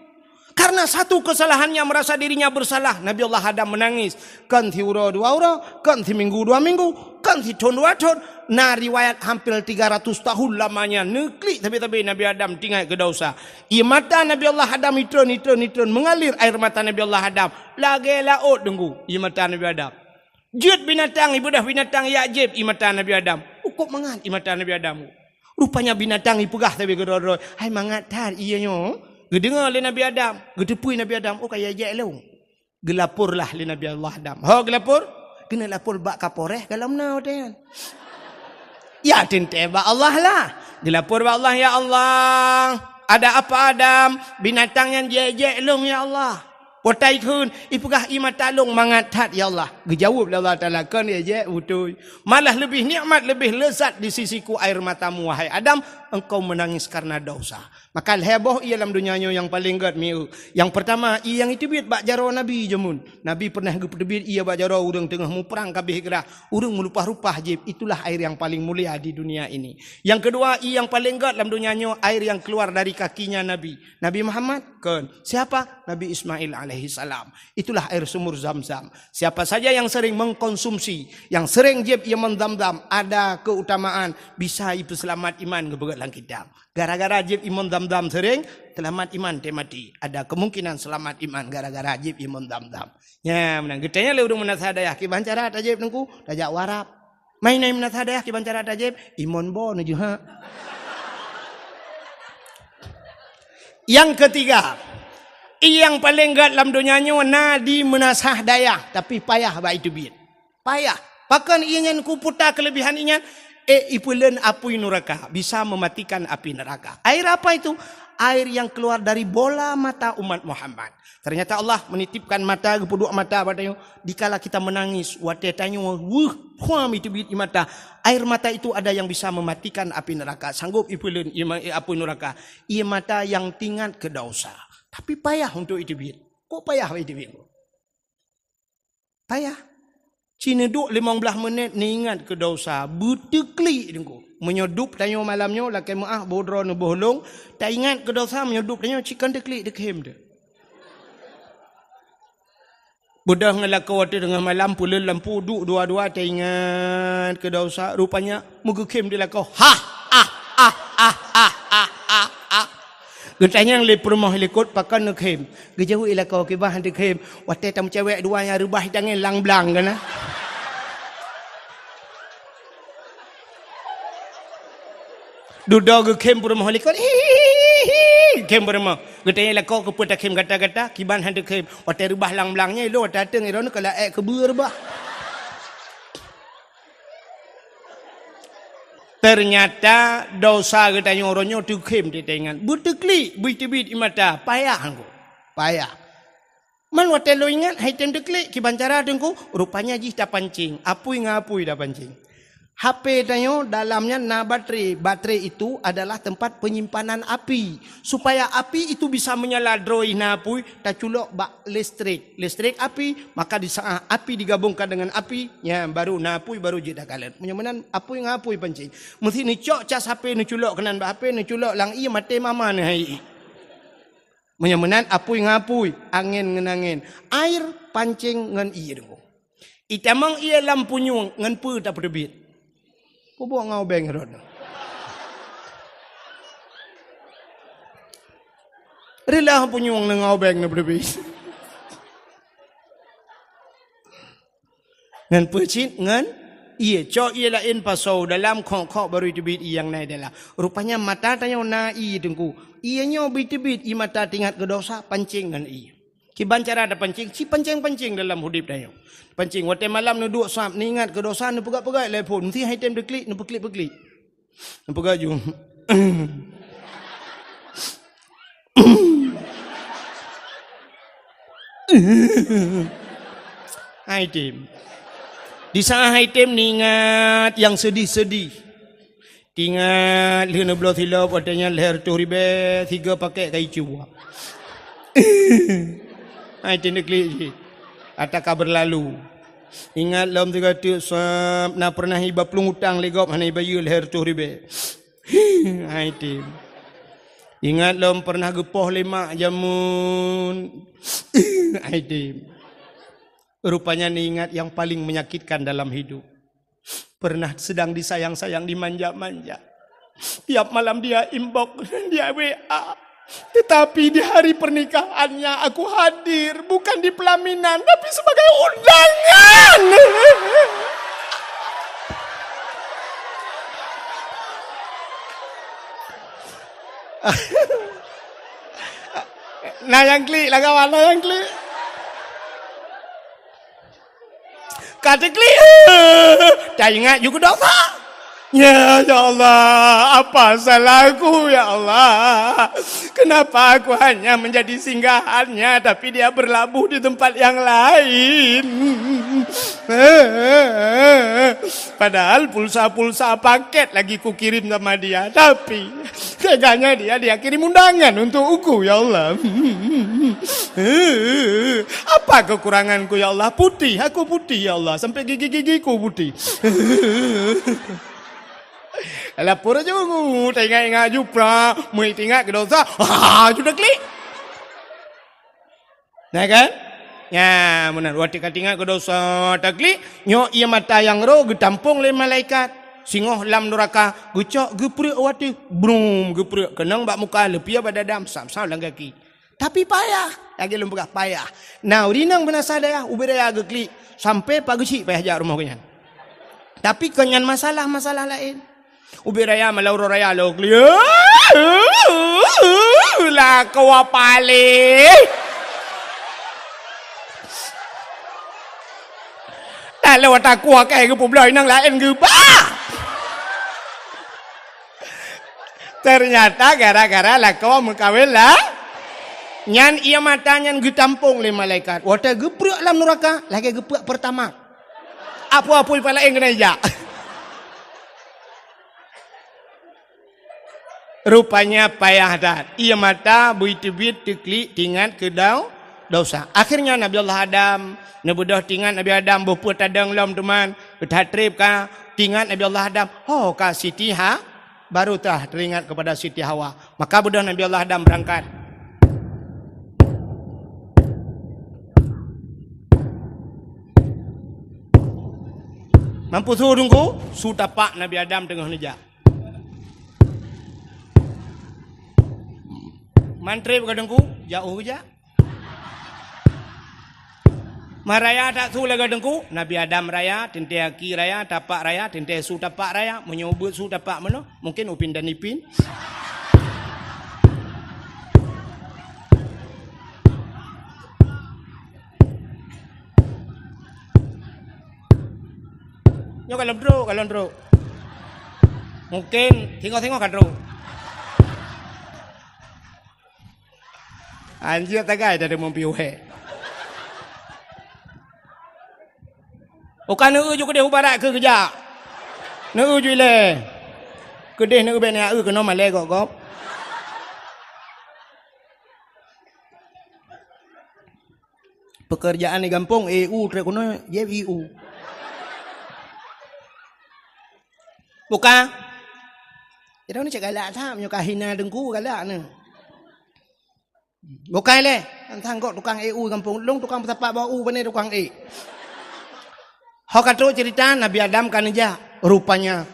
Karena satu kesalahannya merasa dirinya bersalah, Nabi Allah Adam menangis. Kon siuroe dua uroe, kon siminggu dua minggu, kon sithon dua thon. Na riwayat hampir tiga ratus tahun lamanya neuklik sabe-sabe Nabi Adam tingat keu dosa. Ie mata Nabi Allah Adam itreun, itreun, itreun mengalir air mata Nabi Allah Adam. Lagée laôt deungon ie mata Nabi Adam. Jeuet binatang, ibeudôh binatang yak jieb ie mata Nabi Adam. Ukôb mangat ie mata Nabi Adam. Rupanya binatang ipeugah sabe keudroe-droe, "Hai mangat that ie nyoe." Geudeungoe lé Nabi Adam, geuteupui Nabi Adam, "Oh ka yak jieb lôn." Geulaporlah lé Nabi Allah Adam. Ho geulapor? Keuneuk lapor bak Kapolres galom na watée nyan. Ya teuntée bak Allah lah. Geulapor bak Allah, "Ya Allah, ada apa Adam? Binatang nyan jieb-jieb lôn ya Allah." Potai kheun, ipeugah ie mata lôn mangat that ya Allah. Geujaweueb lé Allah Taala, "Kon jieb-jieb beutôi. Malah leubeh nikmat, leubeh lezat di sisiku air matamu wahai Adam, engkau menangis karena dosa." Maka lhée boh ie lam donya nyoe nyang paleng gét mieu. Nyang peurtama, ie nyang iteubiet bak jaroe Nabi jameun. Nabi pernah geupeuteubiet ie bak jaroe ureuëng teungoh muprang kabeh grah. Ureuëng meulupah-rupah jieb, itulah air yang paling mulia di dunia ini. Yang kedua, ie nyang paleng gét lam donya nyoe, air yang keluar dari kakinya Nabi. Nabi Muhammad? Kon. Siapa? Nabi Ismail alaihi salam. Itulah air sumur Zam-Zam. Siapa saja yang sering mengkonsumsi, yang sering jieb ie mon Zam-Zam, ada keutamaan bisa ipeuseulamat iman geupeugét lam kitab. Gara-gara jieb ie mon Zam-Zam sering, seulamat iman teuh maté. Ada kemungkinan seulamat iman gara-gara jieb ie mon Zam-Zam. Nya, meunan geutanyong lé ureuëng meunasah dayah, "Kiban cara tajieb Teungku?" "Tajak u Arab." "Mai na meunasah dayah kiban cara tajieb?" "Ie mon bo neujeuhak." Yang ketiga, ie nyang paleng gét lam donya nyoe na di meunasah dayah, tapi payah bak iteubiet. Payah. Pakon ie nyan kuputa keulebihan ie nyan? Eh, ipeuleuen apui nuraka, bisa mematikan api neraka. Air apa itu? Air yang keluar dari bola mata umat Muhammad. Ternyata Allah menitipkan mata, geupeuduek mata bak tanyoe. Dikala kita menangis, watée tanyoe weueh, phuam iteubiet ie mata. Air mata itu ada yang bisa mematikan api neraka. Sanggup ipeuleuen ie ma-, apui nuraka. Ie mata yang tingat keu dosa. Tapi payah untuk iteubiet. Kok payah iteubiet? Payah. Ci neuduek limong blaih menit neuingat keu dosa, beuteuklik Teungku. Meunyoe dub tanyoe malam nyoe lakée meuáh boh droe neuboh lông, taingat keu dosa meunyoe dub tanyoe cit kon teuklik teukhem teuh. Beudôh ngon lakoe teuh teungoh malam peuleuen lampu duek dua-dua taingat keu dosa, rupanya meugeukhem di lakoe. Hah, ah, ah, ah, ah, ah, ah, ah. Geutanyong lé peurumoh likot pakon neukhem. Geujaweueb lakoe kiban han teukhem. Watée tameucewek dua nyang reubah tangieng lang blang kana. Dudoe geukhem peurumoh likot. Hihihi. Khem peurumoh. Geutanyong lakoe keupeue takhem gata-gata, kiban han teukhem. Watée reubah lang blang nyan, ilôn watée ateueng iron keu laék keubeue reubah. Ternyata dosa geutanyoe uroe nyoe teukhem teuingat. Beuteuklik, beuteubiet ie mata, payah Teungku. Payah. Man watée lôn ingat hai tem teuklik kiban cara Teungku, rupanya jih tapancing, apui ngon apui tapancing. H P tanyoe dalamnya na baterai. Baterai itu adalah tempat penyimpanan api. Supaya api itu bisa menyala droe na apui, taculok bak listrik. Listrik api, maka di saat api digabungkan dengan api, nya baru na apui, baru jeuet takalon. Meunyoe meunan apui ngon apui pancing. Meusti neucok cas H P, neuculok keunan bak H P, neuculok lam ié, maté mama neuh hai ié. Meunyoe meunan apui ngon apui, angén ngon angén. Air pancing ngon ié deungoe. Itamong ié lam punyueng ngon peue tapeuteubiet? Peubuet ngon ubeng rot. Reulah punyueng ngon ubeng na peuteubiet. Ngon peue cit? Ngon ié. Cok ié laén pasoe dalam, khok-khok baru teubiet ié nyang na dalam. Rupanya mata tanyoe na ié teungku. Ié nyoe beuteubiet ié mata teuingat keu dosa, pancing ngon ié. Kiban cara tapancing, ci pancing-pancing dalam udeb tanyoe. Pancing, watée malam neuduek sab, neuingat keu dosa, neupeugah-peugah lé phon, meusti hai tem teuklik, neupeuklik-peuklik. Neupeugah ju. Hai tem. Di saat hai tem neuingat nyang seudih-seudih. Teuingat lheueh neubloe silop, watée nyan lhée reutôh ribée, sigoe pakét kayée cue. Hai tem teuklik cit. Ata ka beurlalu. Ingat lom sigoe teuk sab, na peureunah iba plueng utang lé gob hana ibayeue lhée reutôh ribée. Hai tem. Ingat lom peureunah geupoh lé mak jameun. Hai tem. Rupanya neuingat nyang paleng menyakitkan dalam hidup. Pernah sedang disayang-sayang, dimanja-manja. Tiap malam dia inbox, dia W A. Tetapi di hari pernikahannya aku hadir, bukan di pelaminan, tapi sebagai undangan. Na nyang klik lah kawan, na nyang klik. Ka teuklik, taingat ju keu dosa. Ya, ya Allah, apa salahku, ya Allah? Kenapa aku hanya menjadi singgahannya, tapi dia berlabuh di tempat yang lain? Padahal pulsa-pulsa paket lagi kukirim sama dia, tapi teganya dia, dia kirim undangan untuk uku, ya Allah. Apa kekuranganku, ya Allah? Putih, aku putih, ya Allah. Sampai gigi-gigiku putih. Lapor ju, taingat-ingat ju pra, meuingat keu dosa. Ha, ju teuklik. Nah kan? Nya, meunan. Watée ka teuingat keu dosa, teuklik, nyoe ié mata nyang roh geutampong lé malaikat. Singoh lam nuraka, geucok geupreuek watée, brum, geupreuek keunong bak muka, leupie bak dada, sam-sam lam gaki. Tapi payah, lagée lôn peugah payah. Na ureuëng inong beunasa dayah, ubit raya geuklik, sampai pak geuchik payah jak rumoh geuhnyan. Tapi kon nyan masalah, masalah laén. Ubit raya malam uroe raya lôn klik. Lakoe paléh. Lalu takue keu geupubloe inong laén geuba. Ternyata gara-gara lakoe meukawen lah. Nyan ié mata nyan geutampong lé malaikat. Watée geupreuek lam nuraka, lagée geupreuek peurtama. Apui-apui pala éng keuneuk jak. Rupanya payah that. Ié mata beuteubiet teuklik teuingat keu dau-, dosa. Akhirnya Nabi Allah Adam, neubeudôh teuingat Nabi Adam boh peue tadong lom teuma, that treb ka teuingat Nabi Allah Adam. Ho ka Siti Ha-, baru tah teuingat kepada Siti Hawa. Maka beudôh Nabi Allah Adam beurangkat. Mampu su teungku, su tapak Nabi Adam teungoh neujak. Mantreb ka teungku, jauh jak. Meuraya that su lagée teungku, Nabi Adam raya, teuntée aki raya, tapak raya, teuntée su tapak raya, meunyoe ubeuet su tapak meunoe, mungkin upin dan ipin. Nyoe kalon trok, kalon trok. Mungkin singoh-singoh ka trok. Anjir tagai dari mumpi uhe. Uka neu ju keudeh ubarat keu geujak. Neu ju ilée. Keudeh neu bèk na eu keunoe malée gob-gob. Pekerjaan di gampông, E U trek keunoe, J I U. Buka. Ira ni cak galak that, meunyoe ka hina teungku galak ni. Bukai lé, tantang gok tukang E U gampông. Lôn tukang peusapat bak u, pane tukang e. Ho ka trok cerita Nabi Adam ka neujak. Rupanya,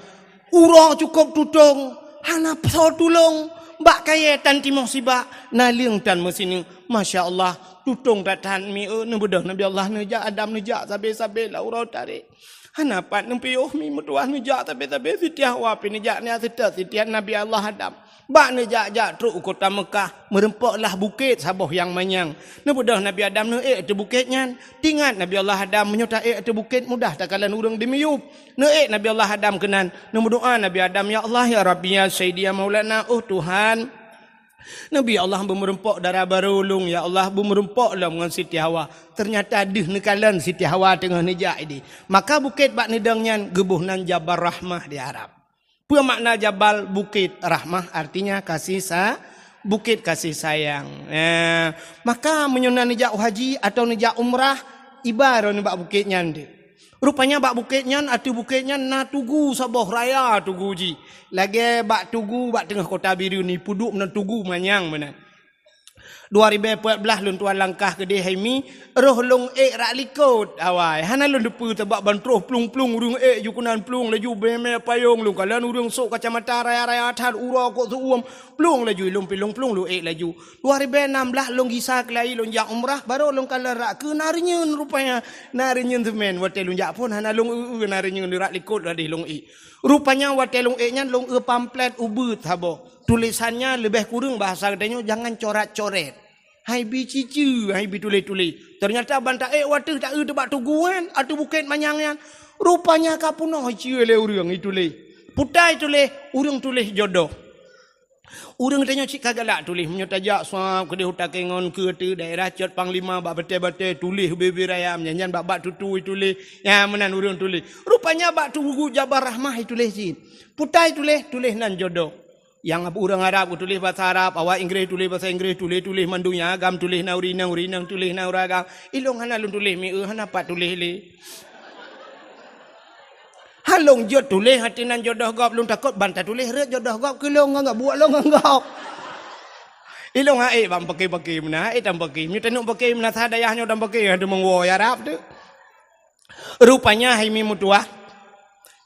uroe cukôp tutong, hana soe tulông. Bak kayée tan timoh sibak, naleueng tan meusineuk. Masya Allah, tutong that-that mi, eh, neubeudôh Nabi Allah neujak, Adam neujak, sabe-sabe lam uroe tarek. Hana pat neupiôh mi meutuah neujak sabe-sabe, Siti Hawa pih neujak nyan seutôt Siti Nabi Allah Adam. Bak neujak-jak trok u kota Meukah, meureumpok lah bukét saboh nyang manyang. Neubeudôh Nabi Adam neuék ateueh bukét nyan. Teuingat Nabi Allah Adam, meunyoe taék ateueh bukét mudah takalon ureuëng dimiyueb. Neuék Nabi Allah Adam keunan, neumeudoá Nabi Adam, "Ya Allah, ya Rabbi, ya Sayyidi, ya Maulana, oh Tuhan." Nabi Allah beumeureumpok dara barô lôn, ya Allah, beumeureumpok lom ngon Siti Hawa. Teunyata deuh neukalon Siti Hawa teungoh neujak idéh. Maka bukét bak neudong nyan geuboh nan Jabal Rahmah di Arab. Peue makna jabal? Bukét. Rahmah artinya kasih sa-, bukét kasih sayang. Eh, maka meunyoe na neujak haji atau neujak umrah, iba droeneuh bak bukét nyan deuh. Rupanya bak bukét nyan, ateueh bukét nyan na tugu saboh raya tugu jih. Lagée bak tugu bak teungoh kota Bireuen ni, peuduek meunan tugu manyang meunan. Dua ribée peuet blaih lôn tuan langkah keudeh hai mi, roh lôn ék rak likot awai. Hana lôn teupeue sabab ban troh plueng-plueng ureuëng ék ju keunan plueng laju beume payong lôn kalon ureuëng sok kacamata raya-raya that uroe kok seuuem plueng laju ilôn pilong plueng lôn ék laju. Dua ribée nam blaih lôn gisa keulayi lôn jak umrah, barô lôn kalon rak keu na reunyeun rupanya. Na reunyeun seumén, watée lôn jak phon hana lôn eu-eu na reunyeun, rak likot ladeh lôn ék. Rupanya watée lôn ék nyan lôn eu pamflet ubeut saboh. Tulésan nyan leubeh kureueng bahasa geutanyoe jangan corat-coret. Hai bi cici, hai bi tuléh-tuléh. Teunyata ban taék wateuh taeu teubak tugu nyan, ateueh bukét manyang nyan. Rupanya ka peunoh icie lé ureuëng ituléh. Putai tuléh, ureuëng tuléh jodoh. Ureuëng tanyoe cit ka galak tuléh, meunyoe tajak sab keudeh u Takengon keu teu daerah Cot Panglima bak batée-batée tuléh bibir ayam, nyan-nyan bak-bak tutui tuléh, nyan meunan ureuëng tuléh. Rupanya bak tugu Jabal Rahmah tuléh cit. Putai tuléh, tuléh nan jodoh. Nyang ureuëng Arab tuléh basa Arab, awak Inggréh tuléh basa Inggréh, tuléh-tuléh mandum nyang agam tuléh na ureuëng inong, ureuëng inong tuléh na ureuëng agam. Ilong hana lôn tuléh mi eu hana pat tuléh lé. Halong jeuet tuléh hati nan jodoh gob lôn takot ban tatuléh rot jodoh gob keu lôn ngon gob buet lôn ngon gob. Ilong hai bang paké-paké meunan, hai tam paké. Meunyoe tanyoe paké meunan sa dayah nyoe tam paké hana meuwoe ya Arab tu. Rupanya hai mi meutuah.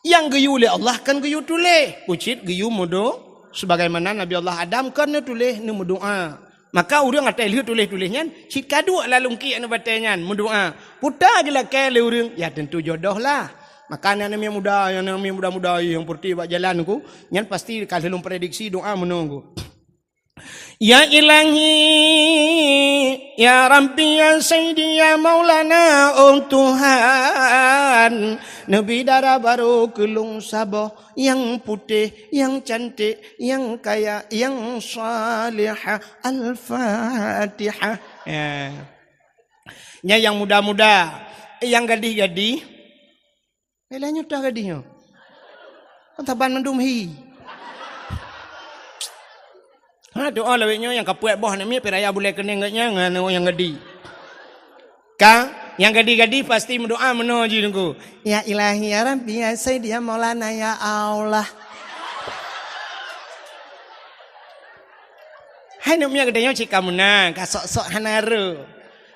Nyang geuyue lé Allah kan geuyue tuléh. Ucit geuyue mudo sebagaimana Nabi Allah Adam kan neutuléh neumeudoá. Maka ureuëng atai lheueh tuléh-tuléh nyan, cit ka duek lalong kiek nibak batée nyan, meudoá. Puta geulakée lé ureuëng, ya tentu jodoh lah. Maka aneuk-aneuk muda, aneuk-aneuk muda-muda nyang peureutih bak jalan ku, nyan pasti ka lheueh lôn prediksi doa meunoe ku. Ya Ilahi, ya Rabbi, ya Sayyidi, ya Maulana, oh Tuhan, neubi dara barô keu lôn saboh. Nyang putéh, nyang cantik, nyang kaya, nyang salihah. Al-Fatihah. Ya. Nyan nyang muda-muda, nyang gadih-gadih. Eh, lah nyoe toh gadih nyoe. Kan saban mandum hi. Ha, doa lawét nyoe nyang kapuet boh aneuk miet piraya bulée keuneng geuh nyan ngon nyang gadih. Ka, nyang gadih-gadih pasti meudoa meunoe jih Teungku. Ya Ilahi, ya Rabbi, ya Sayyidi, ya Maulana, ya Allah. Hai aneuk miet geutanyoe cit ka meunan, ka sok-sok hana rô.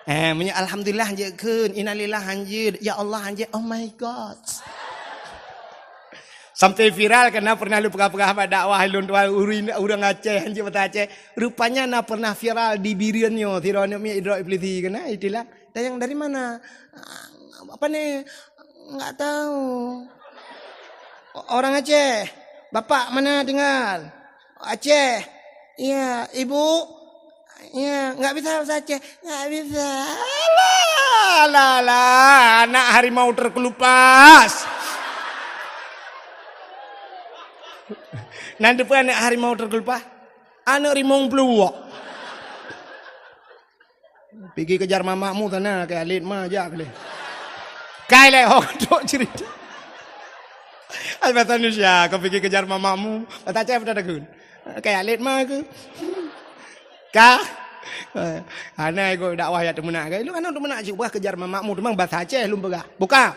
Eh, meunyoe alhamdulillah hanjeuet kheun, innalillah hanjeuet, ya Allah hanjeuet, oh my God. Sampai viral karena pernah lôn peugah-peugah bak dakwah lôn tuan ureuëng, ureuëng Aceh hanjeuet basa Aceh. Rupanya na pernah viral di Bireuen nyoe, sidroe aneuk miet idrop iblisi keunan, itulah. Tanyong dari mana? Apa ni? Enggak tahu. Orang Aceh. Bapak mana tinggal? Aceh. Iya, ibu? Iya, enggak bisa bahasa Aceh. Enggak bisa. Alah, alah, alah, anak harimau terkelupas. Nanti pun anak harimau terkelupas. Anak rimong peluwak. Pigi kejar mamakmu sana, ke alit ma jak lé. Kai lé ho trok cerita. Hai bahasa Indonesia, kau pikir kejar mamakmu. Bahasa Aceh betul takun. Kayak let ma ke? Ka? Eh, hana ikut dakwah ya teumeunak ke? Lu kan teumeunak cik bah kejar mamakmu, teuma bahasa Aceh lom peugah. Buka.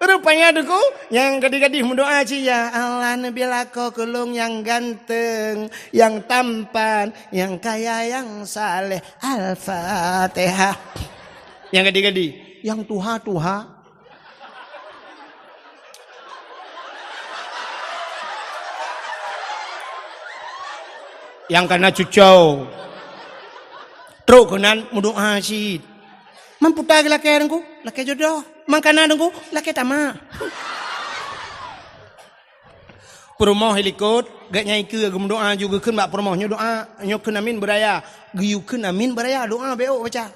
Rupanya Teungku, nyang gadih-gadih meudoa cit, "Ya Allah, neubi lakoe keu lôn nyang ganteng, nyang tampan, nyang kaya, nyang saleh." Al-Fatihah. Nyang gadih-gadih, nyang tuha-tuha. Nyang kana cucau. Trok keunan meudoa cit. Mamputa geulakée Teungku, lakée jodoh. Mangkana Teungku, lakée tamak. Peurumoh ilikot, gak nyai keu geumeudoa ju geukheun bak peurumoh nyoe doa, nyoe kheun amin beuraya. Geuyue kheun amin beuraya, doa bék baca.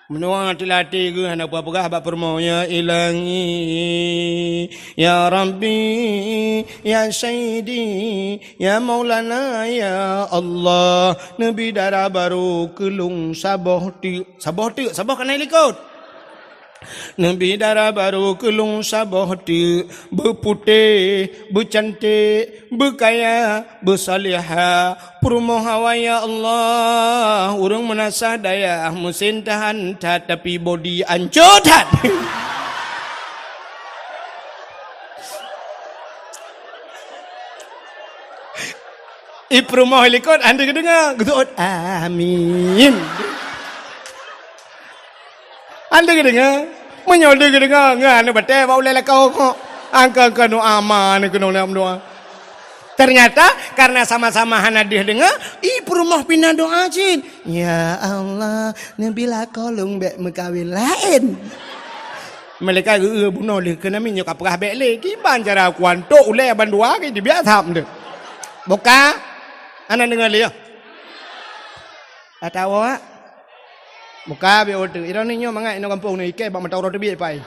Meunoe teulatih geuh hana peugah-peugah bak peurumoh, "Ya Ilahi, ya Rabbi, ya Sayyidi, ya Maulana, ya Allah, neubi dara barô keu lôn saboh teuk." Saboh teuk, saboh kana ilikot. "Neubi dara barô keu lôn saboh teuk, beuputéh, beucanték, beukaya, beusalihah." Peurumoh awai, ya Allah, ureuëng meunasah dayah, meusén tahan that, tapi bodi ancô that. I peurumoh likot hana geudeungoe, geuseuôt, "Amin." Hana geudeungoe. Meunyoe lé geudeungoe, ngon aneuk batée bak ulée lakoe kok. Angka-angka doa ma aneuk keunoe lom doa. Ternyata karena sama-sama hana deuh deungoe, i peurumoh pih na doa cit. "Ya Allah, neubi lakoe lôn bék meukawen laén." Malaikat geu-eu bunoe lé keunan, nyoe ka peugah bék lé. Kiban cara kuantok ulée bandua ke dibiak thap tu. Buka. Aneuk deungoe lé, ya. Atawa buka bék oto. Ironi nyoe mangat inoe gampông ni iké bak mata uroe teubiet pai.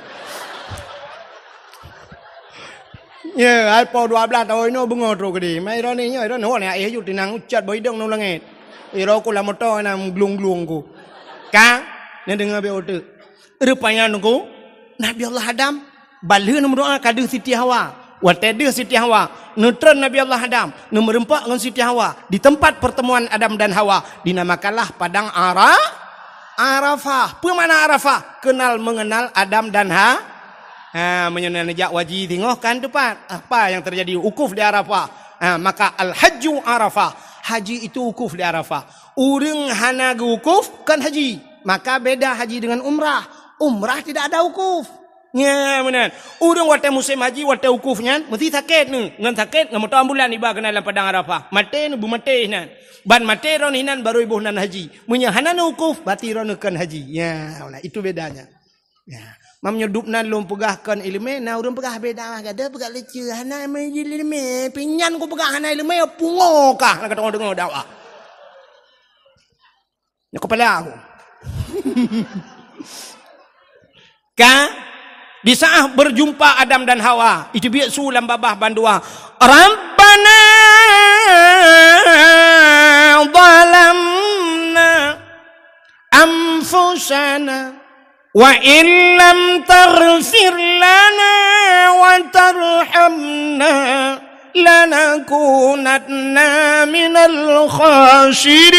Ye, ai po dua belas tahun inoe beungoh trok keudeh. Mai ironi nyoe, ironi ho ni aéh ju tinang ucat boh idong nong langét. Iro ku lam moto na glung-glung ku. Ka, neudeungoe bék oto. Rupanya nunggu Nabi Allah Adam Ban lheueh neumeudoá ka deuh Siti Hawa. Watée deuh Siti Hawa, neutreun Nabi Allah Adam, neumeureumpok ngon Siti Hawa di teumpat peurteumuan Adam dan Hawa, dinamakanlah Padang Ara-, Arafah. Peue makna Arafah? Kenal mengenal Adam dan Ha-, ha, meunyoe neujak haji singoh kan teumpat. Apa yang terjadi? Wukuf di Arafah. Ha, maka al-hajju Arafah. Haji itu wukuf di Arafah. Ureuëng hana geuwukuf, kon haji. Maka beda haji dengan umrah. Umrah tidak ada wukuf. Nya, meunan. Ureuëng watée musém haji, watée wukuf nyan, meusti sakét neu. Ngon sakét, ngon moto ambulan iba keunan lam Padang Arafah. Maté neu, beumaté inan. Ban maté droeneuh inan, barô iboh nan haji. Meunyoe hana neu wukuf, berarti droeneuh kon haji. Ya, itu bedanya. Ya. Mam nyoe dub nan lôn peugah kon iéleumé, na ureuëng peugah beda, gada peugah leucue, hana iéleumé, pinyan ku peugah hana iéleumé, pungo kah, na ka teungoh deungoe dakwah. Nyoe kepala aku. Ka, di saat berjumpa Adam dan Hawa, itu biasa lam babah bandua. Rabbana zalamna anfusana wa illam taghfir lana wa tarhamna lanakunanna minal khasirin.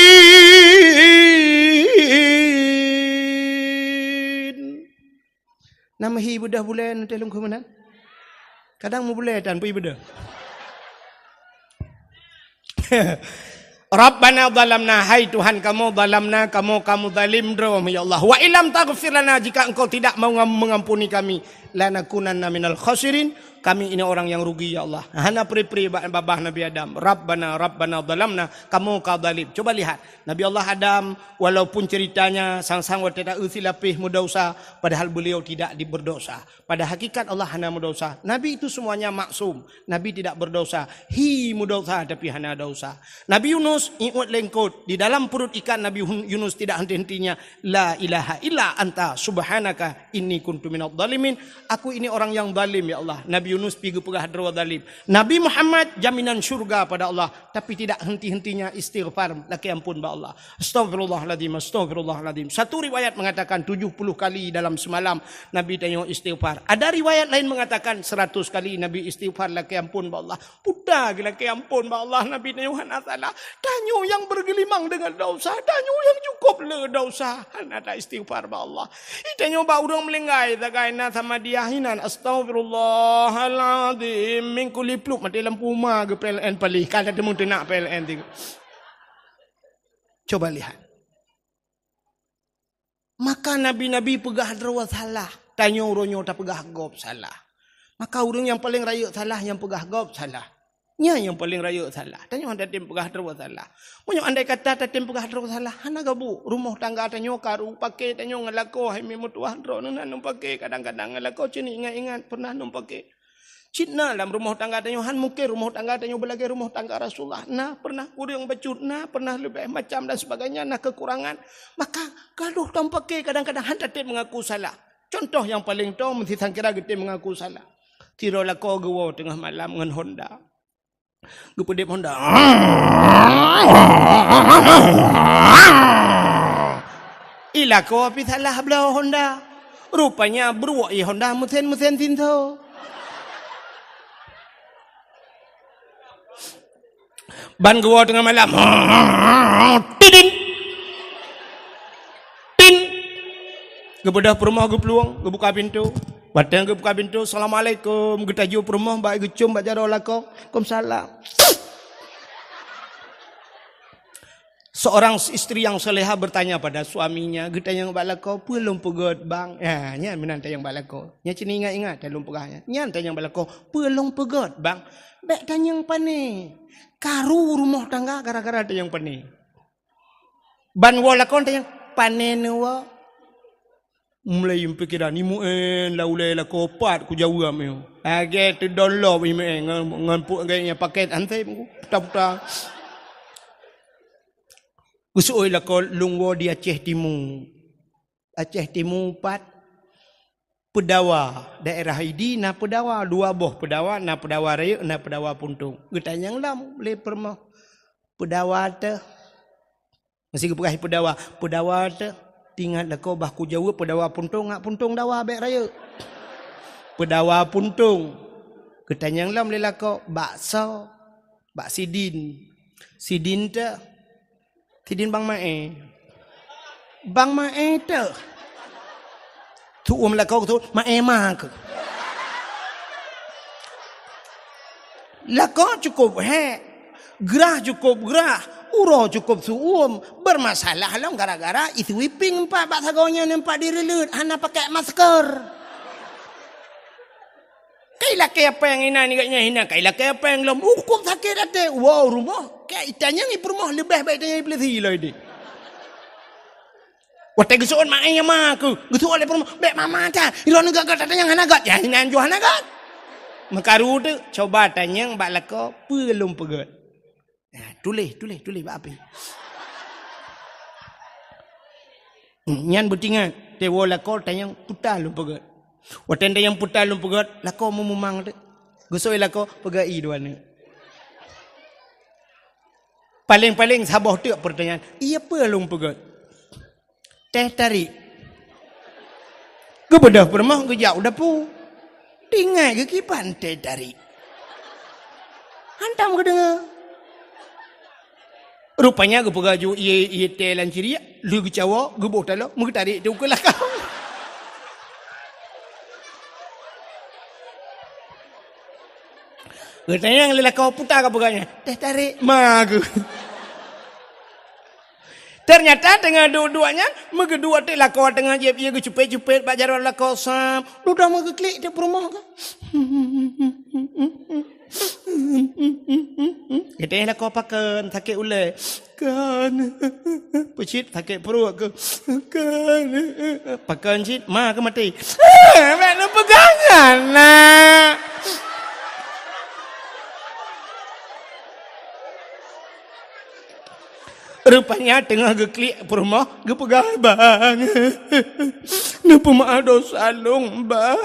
Nama hi beudôh bulée nanti lungkhu meunan? Kadang mubulée tan pui beudôh. Rabbana zalamna, hai Tuhan kamoe, zalamna, kamoe, kamoe zalim droe, ya Allah. Wa illam taghfir lana, jika Engkau tidak mau ngam-, mengampuni kami, lanakunanna minal khasirin, kami ini orang yang rugi, ya Allah. Hana pri-pri ba-, babah Nabi Adam. Rabbana, Rabbana zalamna, kamoe ka zalim. Coba lihat, Nabi Allah Adam, walaupun ceritanya sang-sang watée ta-eu silapéh meudosa, padahal beliau tidak di-, berdosa. Pada hakikat Allah hana meudosa. Nabi itu semuanya maksum. Nabi tidak berdosa. Hi meudosa tapi hana dosa. Nabi Yunus iôt lengkot. Di dalam perut ikan Nabi Hun-, Yunus tidak henti-hentinya. La ilaha illa anta subhanaka inni kuntu minadh dhalimin. Aku ini orang yang zalim, ya Allah. Nabi Yunus pi geupeugah droe zalim. Nabi Muhammad jaminan syurga pada Allah, tapi tidak henti-hentinya istighfar, lakée ampôn bak Allah. Astaghfirullahaladzim, astaghfirullahaladzim. Satu riwayat mengatakan tujuh puluh kali dalam semalam Nabi tanyoe istighfar. Ada riwayat lain mengatakan seratus kali Nabi istighfar, lakée ampôn bak Allah. Puta geulakée ampôn bak Allah, Nabi tanyoe hana salah. Tanyoe nyang bergelimang dengan dosa, tanyoe nyang cukup le dosa, hana ta istighfar bak Allah. Ih, tanyoe bak ureuëng meulinggai sagai na sama dia hinan, "Astaghfirullahaladzim," minggu lipluk mati lampu ma geu P L N palih, ka teumeung teunak P L N tiga. Coba lihat. Maka nabi-nabi peugah droe salah, tanyoe uroe nyoe tapeugah gob salah. Maka ureuëng nyang paleng rayeuk salah nyang peugah gob salah. Nyan nyang paleng rayeuk salah. Tanyoe hana tem peugah droe salah. Meunyoe andai kata tatem peugah droe salah, hana gabu. Rumoh tangga tanyoe karu, paké tanyoe ngon lakoe, hai meutuah droeneuh na lôn paké, kadang-kadang ngon lakoe cit ingat-ingat pernah lôn paké. Cit na lam rumoh tangga tanyoe, han mungken rumoh tangga tanyoe beulagée rumoh tangga Rasulullah. Na pernah ureuëng bacut, na pernah leubeh macam dan sebagainya, na kekurangan. Maka gadoh tapaké kadang-kadang han tatem mengaku salah. Contoh nyang paleng toe, meusisangkira geutem mengaku salah. Sidroe lakoe geuwoe teungoh malam ngon Honda. Geupeudeb Honda. Ih, lakoe pih salah bloe Honda. Rupanya bruek ie Honda meusen-meusen sinso. Ban geuwoe teungoh malam. Tidin. Tin. Geubeudôh peurumoh geuplueng, geubuka pintoe. Watée geubuka pintoe, "Assalamualaikum." Geutaju peurumoh bak geucom bak jaroe lakoe. "Waalaikumsalam." Seorang istri yang soleha bertanya pada suaminya, geutanyong bak lakoe, "Peue lôn peugét, Bang?" Ya, nyan meunan tanyong bak lakoe. Nyan cit ingat-ingat, lôn peugah nyan. Nyan tanyong bak lakoe, "Peue lôn peugét, Bang?" Bék tanyong pane. Karu rumoh tangga gara-gara tanyong pane. Ban woe lakoe tanyong, "Pane neuwoe?" Mulai pikiran, "Imeuen lam ulée lakoe pat kujaweueb nyoe." Lagée teudong lom imeuen ngon, ngon puk gét nyang paket anseb puta-puta. Geuseuôt lakoe lôn woe di Aceh Timu. Aceh Timu pat Peudawa, daerah Idi na Peudawa, dua boh Peudawa, na Peudawa Rayeuk, na Peudawa Puntông. Geutanyong lom lé peurumoh, "Peudawa teuh?" Meusé geupeugah Peudawa, "Peudawa teuh, tingat lakoe bah kujaweueb Peudawa Puntông, ngat Puntông dawa bék rayeuk." "Peudawa Puntông." Geutanyong lom lé lakoe, "Bak soe?" "Bak sidin." "Sidin teuh?" "Sidin Bang Mae." "Bang Mae teuh?" Tu'um lakoe tu, "Mae ma keuh." Lakoe cukup hék, grah cukup grah, uroe cukup su'um, bermasalah lom gara-gara isi wiping empat bak sagoe nyan empat direuleut, hana pakai masker. Kai lakée apéng inan, ingat nyan hina, kai lakée apéng lom, ukub sakét até. Wow, rumoh, kai itanyong i peurumoh leubeh baik itanyong i peulisi lom ideh. Watée geuseuôt mak ayah ma keuh, geuseuôt lé peurumoh, "Bék mama that, ilôn neugét-gét tatanyong hana gét." Ya, inan jua hana gét. Meukaru teuk, coba tanyong bak lakoe, "Peue lôn peugét?" Nah, tuléh, tuléh, tuléh bak api. Nyan beutingat, tewoe lakoe tanyong puta lôn peugét. Watée tanyong puta lôn peugét, lakoe meumumang teuk. Geusoi lakoe peugét ie dua neuk. Paléng-paléng saboh teuk peurtanyaan, "Ie peue lôn peugét?" "Teh tarik." Geubeudôh peurumoh geujak u dapu. Tinggai geukiban teh tarik. Hantom geudeungoe. Rupanya geupeugah ju ie, ie teh lam ciriek, lheueh geucawoe, geuboh taloe, meugeutarik teuh u keulakau. Geutanyong lé lakoe puta ka peugah nyan, "Teh tarik ma keuh?" Ternyata teungoh duek-duek nyan, meugeuduek teuk lakoe teungoh jieb ie geucupet-cupet bak jaroe lakoe sam. Dudoe meugeuklik teuk peurumoh ka. Geutanyong lakoe pakon, sakét ulée. Kan. Peucit sakét pruet keuh. Kan. Pakon cit, ma keuh maté. Bék neupeugah nyan, nak. Rupanya teungoh geuklik peurumoh, geupeugah, "Bang, Neupeumaáh dosa lôn, Bang.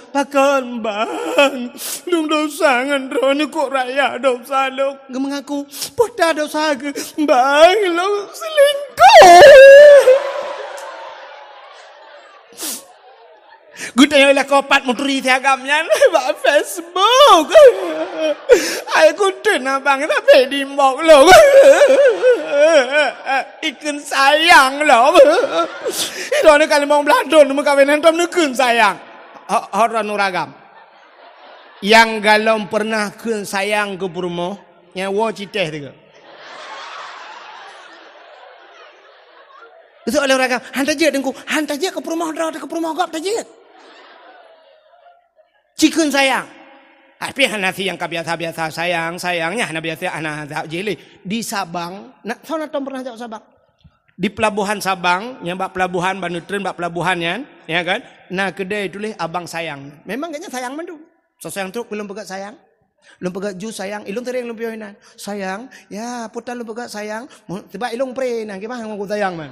Pakon, Bang? Lôn dosa ngon droeneuh, kok raya dosa lôn. Geumeungaku, peue that dosa keuh, Bang? Lôn seulingkoh. Geutanyong lakoe pat meuturi si agam nyan bak Facebook. Hai kuteun abang, tapi dimbok lom. Ikheun sayang lom. Droeneuh ka limong blaih thon meukawen, hantom neukheun sayang. Ho-, ho droeneuh ureueng agam. Nyang galom peureunah kheun sayang keu peurumoh, nyan woe citéh tiga. Geuseuôt lé ureueng agam, "Han tajeuet, Teungku, han tajeuet keu peurumoh droe, keu peurumoh gob tajeuet." Cikheun sayang. Tapi hana si nyang ka biasa-biasa sayang, sayang nyan hana biasa, hana jak jih lé. Di Sabang, na, soe na tom peureunah jak Sabang? Di peulabohan Sabang, nyang bak peulabohan, ban neutreun bak peulabohan nyan, ya kan? Na keudè tuléh abang sayang. Memang gobnyan sayang mandum. Soe sayang trok, lôn peugah sayang. Lôn peugah ju sayang, ilôn teuring lôn piôh inan. Sayang, ya, peue tan lôn peugah sayang. Mu-, sebab ilôn pre inan, kiban ngon sayang man.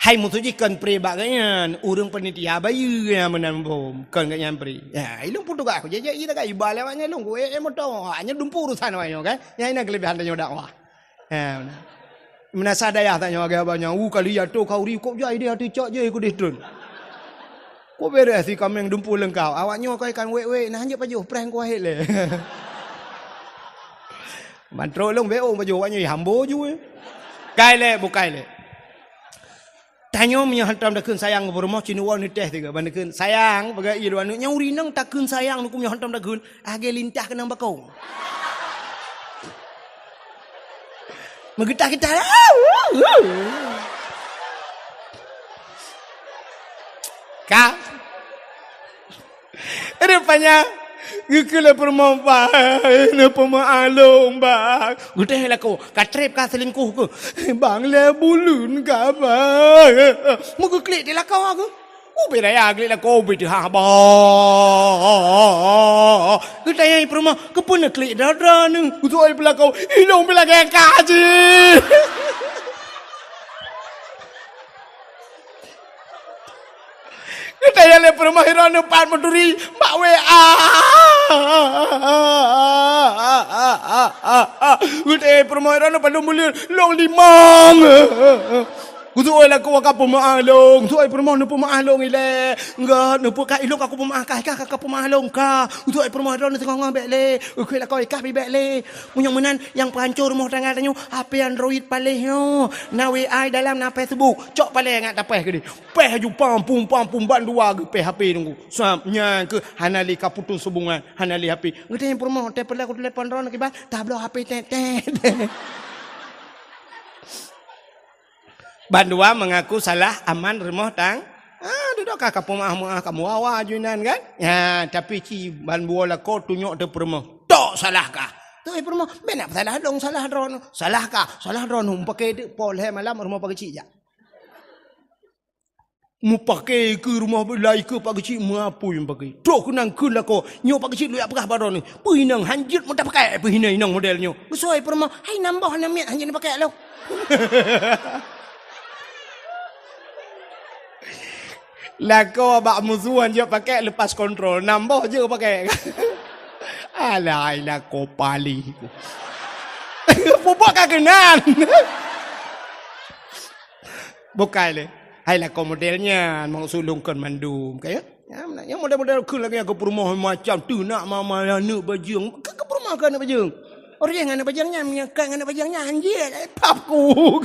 Hai musoh jih kon pre bak gobnyan, ureueng panitia bayeue nyang meunan bom, kon gobnyan pre. Ya, ilôn pun tugaih, jijak ié tagai iba lé awak nyan lôn, ku ék moto, awak nyan dumpeue urosan awak nyoe kan. Nyan inan keulebihan tanyoe dakwah. Ha, meunan. Meunasah dayah tanyoe agak banyak. Uh, kali ya tu khauri kok jai deh ati cok je ku deh trön. Kok beres si kameng dumpeue leungkap. Awak nyoe kai kan wek-wek nah hanjeuet pajoh prank ku akhé lé. Mantro lông beong pajoh awak nyoe hambo ju. Kai lé, bukai lé. Tanyoe meunyoe hantom takheun sayang keu peurumoh, ci neuwoe neutéh tiga ban takheun sayang, peugah ié dua aneuk nyan ureueng inong takheun sayang nukum nyoe hantom takheun, agé lintah keunong bakong. Meugeutah-geutah. Ka. Rupanya, geukheun lé peurumoh, "Bang, neupeumaáh lôn, Bang." Geutanyong lakoe, "Ka trép ka seulingkoh keuh?" "Bang, lhèe buleuen ka, Bang." Meugeuklik di lakoe keuh. Ubé raya glik lakoe, ubé teuhah, "Bang." Geutanyong peurumoh, "Keupeue neuklik droe-droe neuh?" Geutanyong peurumoh, "Ilôn pih lagèe ka jih." Geutanyong lé peurumoh, "Droeneuh pat meuturi bak W A?" Geutanyong peurumoh, "Droeneuh padum buleuen?" "Lôn limong." Geutanyong lakoe, "Ka peumeu'ah lôn." Geutanyong peurumoh, "Neupeumaáh lôn ilèe." "Enggak, neupeu-, ka ilôn ka kupeumaáh, ka, ka, ka kupeumaáh lôn ka." Geutanyong peurumoh, "Droeneuh teungoh-ngoh bèk lé." Geukheun lakoe, "Kah pih bèk lé." Meunyoe meunan, nyang peuhanco rumoh tangga tanyoe, H P Android paléh nyoe. Na W A dalam, na Facebook. Cok paléh ngat tapéh keudéh. Péh ju pam pum pam pum bandua geupéh H P nunggu. Sab nyan keuh hana lé ka putus hubungan, hana lé H P. Geutanyong peurumoh, "Teupeuleueh kutelepon droeneuh kiban?" "Tabloe H P tét-tét." Bandua mengaku salah aman rumoh tang-, ah, dudoe ka kapeumaáh-maáh kamoe wawa ju inan kan? Ya, tapi ci bandua lakoe tunyok teuh peurumoh. Tok salah kah? Teuh peurumoh, "Bèk na salah lôn, salah droeneuh." "Salah kah? Salah droeneuh." Meupaké teuk poh lhèe malam rumoh Pak Geuchik jak. Meupaké keu rumoh beulai keu Pak Geuchik meuapui meupaké. Trok keunan kheun lakoe, nyoe Pak Geuchik lôn jak peugah bak droeneuh. Peuinong hanjeuet meutapakèk peuinong model nyoe. Geusoi peurumoh, hai nam boh nam miet hanjeuet neupakèk lôn. Lakoe bak musoh hanjeuet pakèk lepas kontrol, nam boh jeuet pakèk. Alai lakoe palih. Pubak ka keunan. Bukai lé. Hai lakoe model nyan, maksud lôn kon mandum, ka ya? Ya, nyang model-model kheun lagèe nyang keu peurumoh macam tu, nak mama aneuk bajeueng. Keu, keu peurumoh keu aneuk bajeueng. Orang ngan aneuk bajeueng nyan, meunyoe kon aneuk bajeueng nyan, anjir, pap ku.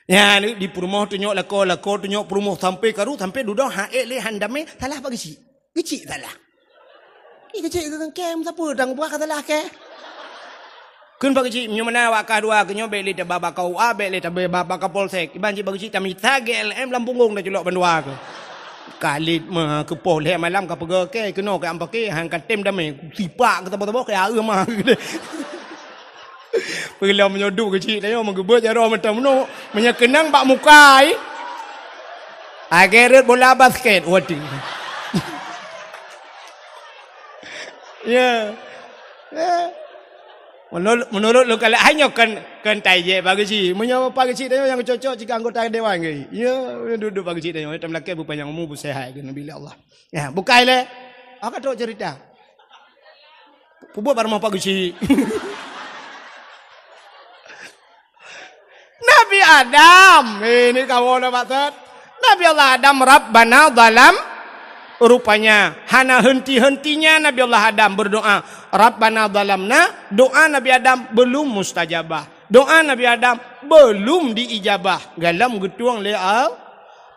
Ya, ni di peurumoh tunyok lakoe, lakoe tunyok peurumoh sampai karu, sampai dudoe han ék lé han damé, salah Pak Geuchik. Geuchik salah. Ih, Geuchik keu kèe, sapeue dang buah ka salah kèe? Kheun Pak Geuchik, meunyoe meunan awak kah dua, keu nyoe bèk lé taba bak K U A, bèk lé taba bak, bak Kapolsek. Iban cit Pak Geuchik tamita G L M lam punggong taculok bandua keuh. Kalit mah keu poh lhèe malam ka peugah kèe keunoe keu am paké, han ka tem damé. Sipak keu saboh-saboh keu aeu mah. Peulom meunyoe duek Geuchik tanyoe meugeubeuet jaroe meutam meunoe. Meunyoe keunong bak muka ai. Agèe rhot bola basket. Waduh. Ya. Ya. Menurut, menurut lôn kalon, hai nyoe kon, kon tajek Pak Geuchik. Meunyoe Pak Geuchik tanyoe nyang cocok cit keu anggota dewan geuh. Ya, duek-duek Pak Geuchik tanyoe, tam lakée beupanyang umu, beuseuhat geuh Nabi lé Allah. Ya, bukai lé. Aku trok cerita. Peubuet bak rumoh Pak Geuchik. Nabi Adam, eh, ini kawan maksud. Nabi Allah Adam, Rabbana zalam. Rupanya, hana henti-hentinya Nabi Allah Adam berdoa, Rabbana zalamna. Doa Nabi Adam belum mustajabah. Doa Nabi Adam belum diijabah. Galam geutueng lé Allah.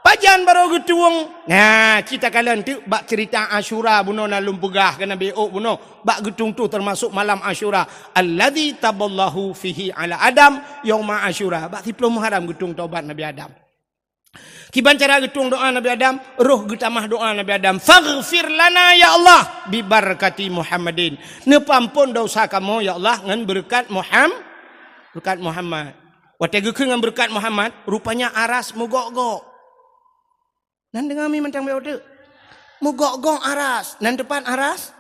Pajan barô geutueng? Nah, cit takalon teuk bak cerita Asyura bunoe na lôn peugah keu Nabi ôk bunoe. Bak geutueng tu teumasok malam Asyura. Alladzi taballahu fihi ala Adam yauma Asyura. Bak siplôh Muharram geutueng taubat Nabi Adam. Kiban cara geutueng doa Nabi Adam, roh geutamah doa Nabi Adam. Faghfir lana ya Allah bibarakati Muhammadin. Neupeuampon dosa kamoe ya Allah ngon beureukat Muham-, beureukat Muhammad. Watée geukheun ngon beureukat Muhammad, rupanya aras meugok-gok. Nan deungoe mi mantong beu teuk. Meugok-gok aras. Nan teupat aras?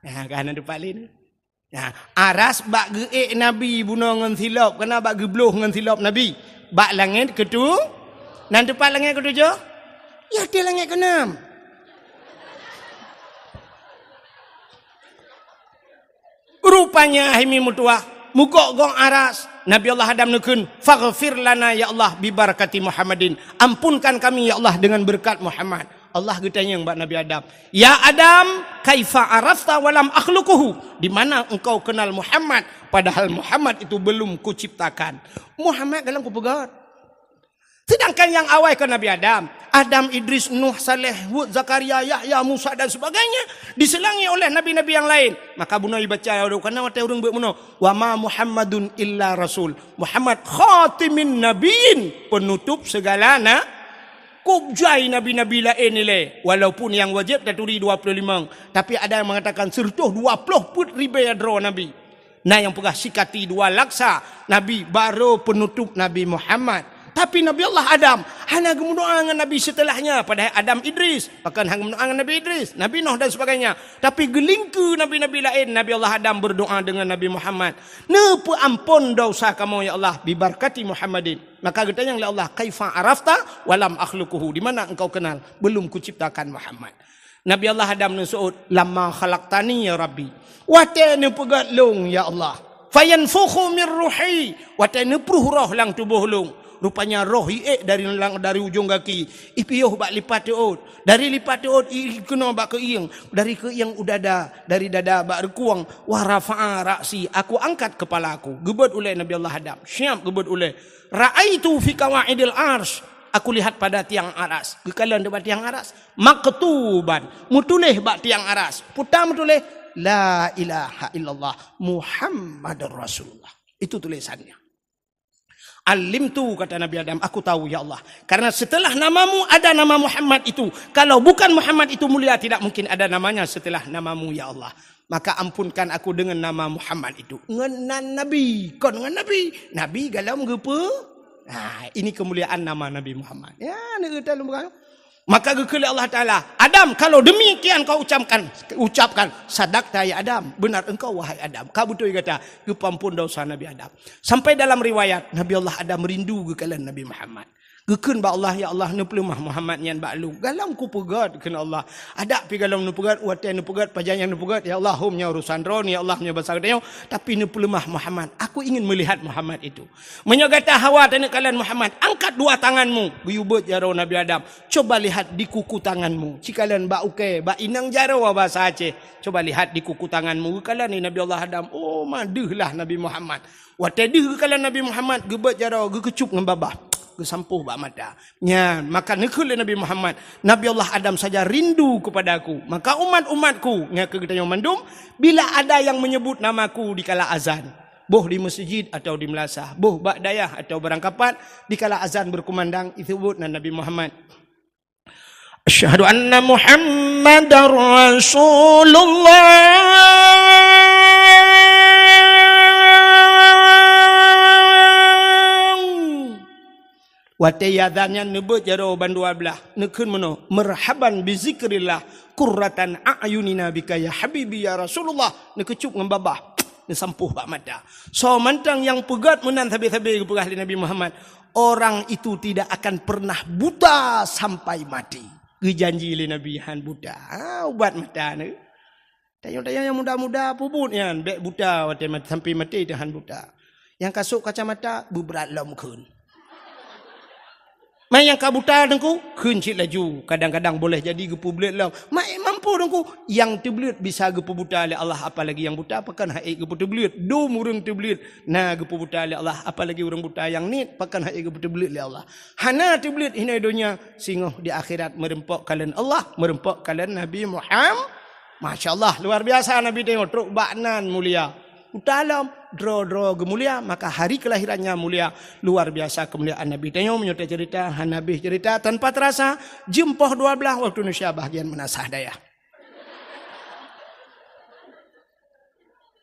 Nah, ka nan teupat lé ni. Nah, aras bak geuék Nabi bunoe ngon silop, keunan bak geubloh ngon silop Nabi. Bak langét keutu-, nan teupat langét keutujoh? Ya, di langét keunam. Rupanya hai mi meutuwah, meugok-gok aras. Nabi Allah Adam neukheun, "Faghfir lana ya Allah bibarakati Muhammadin." Ampunkan kami ya Allah dengan berkat Muhammad. Allah geutanyong bak Nabi Adam, "Ya Adam, kaifa arafta walam akhluquhu? Di mana engkau kenal Muhammad padahal Muhammad itu belum kuciptakan?" Muhammad galam kupeugah. Sedangkan nyang awai kon Nabi Adam, Adam, Idris, Nuh, Saleh, Hud, Zakaria, Yahya, Musa dan sebagainya diselangi oleh nabi-nabi yang lain. Maka bunoe ibaca, karena watée ureuëng beuet bunoe, "Wa ma Muhammadun illa rasul." Muhammad khatimin nabiyyin, penutup segala na-, kub jai nabi-nabi laén ilée. Walaupun nyang wajéb taturi dua ploh limong, tapi ada yang mengatakan seratus dua ploh peuet ribée droe nabi. Na nyang peugah sikati dua laksa nabi, barô penutup Nabi Muhammad. Tapi Nabi Allah Adam hana geumeudoa ngon nabi setelahnya, padahai Adam, Idris, bahkan hana geumeudoa ngon Nabi Idris, Nabi Nuh dan sebagainya. Tapi geulingkeue nabi-nabi laén, Nabi Allah Adam berdoa dengan Nabi Muhammad. "Neupeuampon dosa kamoe ya Allah bibarakati Muhammadin." Maka geutanyong lé Allah, "Kaifa arafta walam akhluquhu? Di mana engkau kenal belum kuciptakan Muhammad?" Nabi Allah Adam neuseuôt, "Lamma khalaqtani ya Rabbi." Watée neupeugét lôn ya Allah. "Fayanfukhu min ruhi." Watée neupruh roh lam tuboh lôn. Rupanya roh iék dari lang-, dari ujong gaki, ipiôh bak lipat teuôt. Dari lipat teuôt ikeunoe bak keuieng, dari keuieng u dada, dari dada bak reukueng. "Wa rafa'a ra'si." Aku angkat kepala aku. Geubeuet ulée Nabi Allah Adam. Siap geubeuet ulée. "Ra'aitu fi qawaidil arsy." Aku lihat pada tiang aras. Geukalon di bak tiang aras. "Maktuban." Meutuléh bak tiang aras. Peue meutuléh, "La ilaha illallah Muhammadur Rasulullah." Itu tulisannya. "Alimtu," kata Nabi Adam, "aku tahu, ya Allah. Karena setelah namamu ada nama Muhammad itu. Kalau bukan Muhammad itu mulia, tidak mungkin ada namanya setelah namamu, ya Allah. Maka ampunkan aku dengan nama Muhammad itu." Ngon nan Nabi, kon ngon Nabi. Nabi galam geupeu. Nah, ini kemuliaan nama Nabi Muhammad. Ya, ni kita lumbukan. Maka geukheun lé Allah Taala, "Adam, kalau demikian kau ucapkan, ucapkan, sadakta ya Adam, benar engkau wahai Adam." Ka beutôi gata, geupeuampon dosa Nabi Adam. Sampai dalam riwayat, Nabi Allah Adam rindu geukalon Nabi Muhammad. Geukheun bak Allah, "Ya Allah, neupeuleumah Muhammad nyan bak lôn." Galam kupeugét, kheun Allah. Adak pi galam neupeugét, watée neupeugét, pajan nyang neupeugét, "Ya Allah, hom nyoe urusan droeneuh, ya Allah, nyoe basa geutanyoe." Tapi neupeuleumah Muhammad. Aku ingin melihat Muhammad itu. Meunyoe gata hawa taneuk kalon Muhammad, angkat dua tanganmu. Geuyue beuet jaroe Nabi Adam. Coba lihat di kuku tanganmu. Cikalon bak ukée, bak inong jaroe basa Aceh. Coba lihat di kuku tanganmu. Geukalon lé Nabi Allah Adam. Oh, ma deuh lah Nabi Muhammad. Watée deuh geukalon Nabi Muhammad, geubeuet jaroe, geukeucup ngon babah. Geusampôh bak mata. Nyan, maka neukheun lé Nabi Muhammad, "Nabi Allah Adam saja rindu kepada aku. Maka umat-umatku," nyan keu geutanyoe mandum, "bila ada yang menyebut namaku di kala azan, boh di meuseujid atau di meulasah, boh bak dayah atau barangkapat, di kala azan beukumandang, iseubut nan Nabi Muhammad, 'Asyhadu anna Muhammadar Rasulullah.'" Watée azan nyan neubeuet jaroe bandua blaih, neukheun meunoe, "Marhaban bi zikrillah, qurratan a'yunina bika ya habibi ya Rasulullah." Neukeucup ngon babah. Neusampôh bak mata. Soe mantong nyang peugét meunan sabe-sabe geupeugah lé Nabi Muhammad, orang itu tidak akan pernah buta sampai mati. Geujanji lé Nabi han buta. Ha, ubat mata ni. Tanyoe-tanyoe nyang muda-muda peubuet nyan, bék buta watée mat-, sampai maté teuh han buta. Nyang ka sôk kacamata beubrat lom kheun. Mai nyang ka buta teungku, kheun cit laju. Kadang-kadang boleh jadi geupeubleuet lom. Mai mampu teungku, nyang teubleuet bisa geupeubuta lé Allah, apalagi nyang buta pakon hak ék geupeuteubleut. Dum ureuëng teubleuet na geupeubuta lé Allah, apalagi ureuëng buta nyang niet pakon hak ék geupeuteubleut lé Allah. Hana teubleuet hinoe donya, singoh di akhirat meureumpok kalon Allah, meureumpok kalon Nabi Muhammad. Masya Allah, luar biasa Nabi teuh trok bak nan mulia. Uta lom, droe-droe geumulia, maka hari kelahirannya mulia. Luar biasa kemuliaan Nabi. Tanyoe meunyoe tacerita, hana habéh cerita tanpa terasa, jeuem poh dua belas waktu Indonesia bahagian meunasah dayah.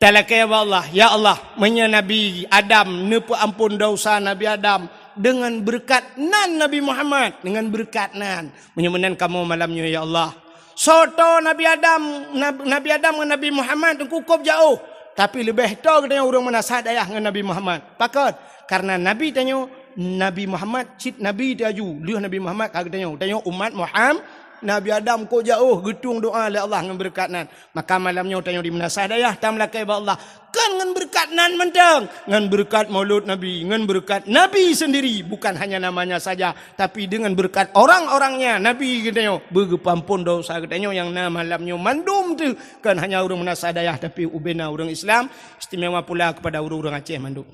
Talakée bak Allah, "Ya Allah, meunyoe Nabi Adam neupeuampon dosa Nabi Adam dengan beureukat nan Nabi Muhammad, dengan beureukat nan." Meunyoe meunan kamoe malam nyoe, ya Allah. Soe toe Nabi Adam, Nab-, Nabi Adam ngon Nabi Muhammad teungku kôb jaoh, tapi leubeh toe geutanyoe ureuëng meunasah dayah ngon Nabi Muhammad. Pakon? Karena Nabi tanyoe, Nabi Muhammad cit Nabi teuh aju, lheueh Nabi Muhammad ka geutanyoe. Tanyoe umat Muhammad, Nabi Adam kôb jaoh geutueng doa lé Allah ngon beureukat nan. Maka malam nyoe tanyoe di meunasah dayah, tameulakée bak Allah. Kon ngon beureukat nan mantong, ngon beureukat Maulud Nabi, ngon beureukat Nabi sendiri, bukan hanya namanya saja, tapi dengan beureukat orang-orangnya, Nabi geutanyoe, beugeupampon dosa geutanyoe nyang na malam nyoe mandum teuh, kon hanya ureuëng meunasah dayah, tapi ubena ureuëng Islam, istimewa pula kepada ureuëng-ureuëng Aceh mandum.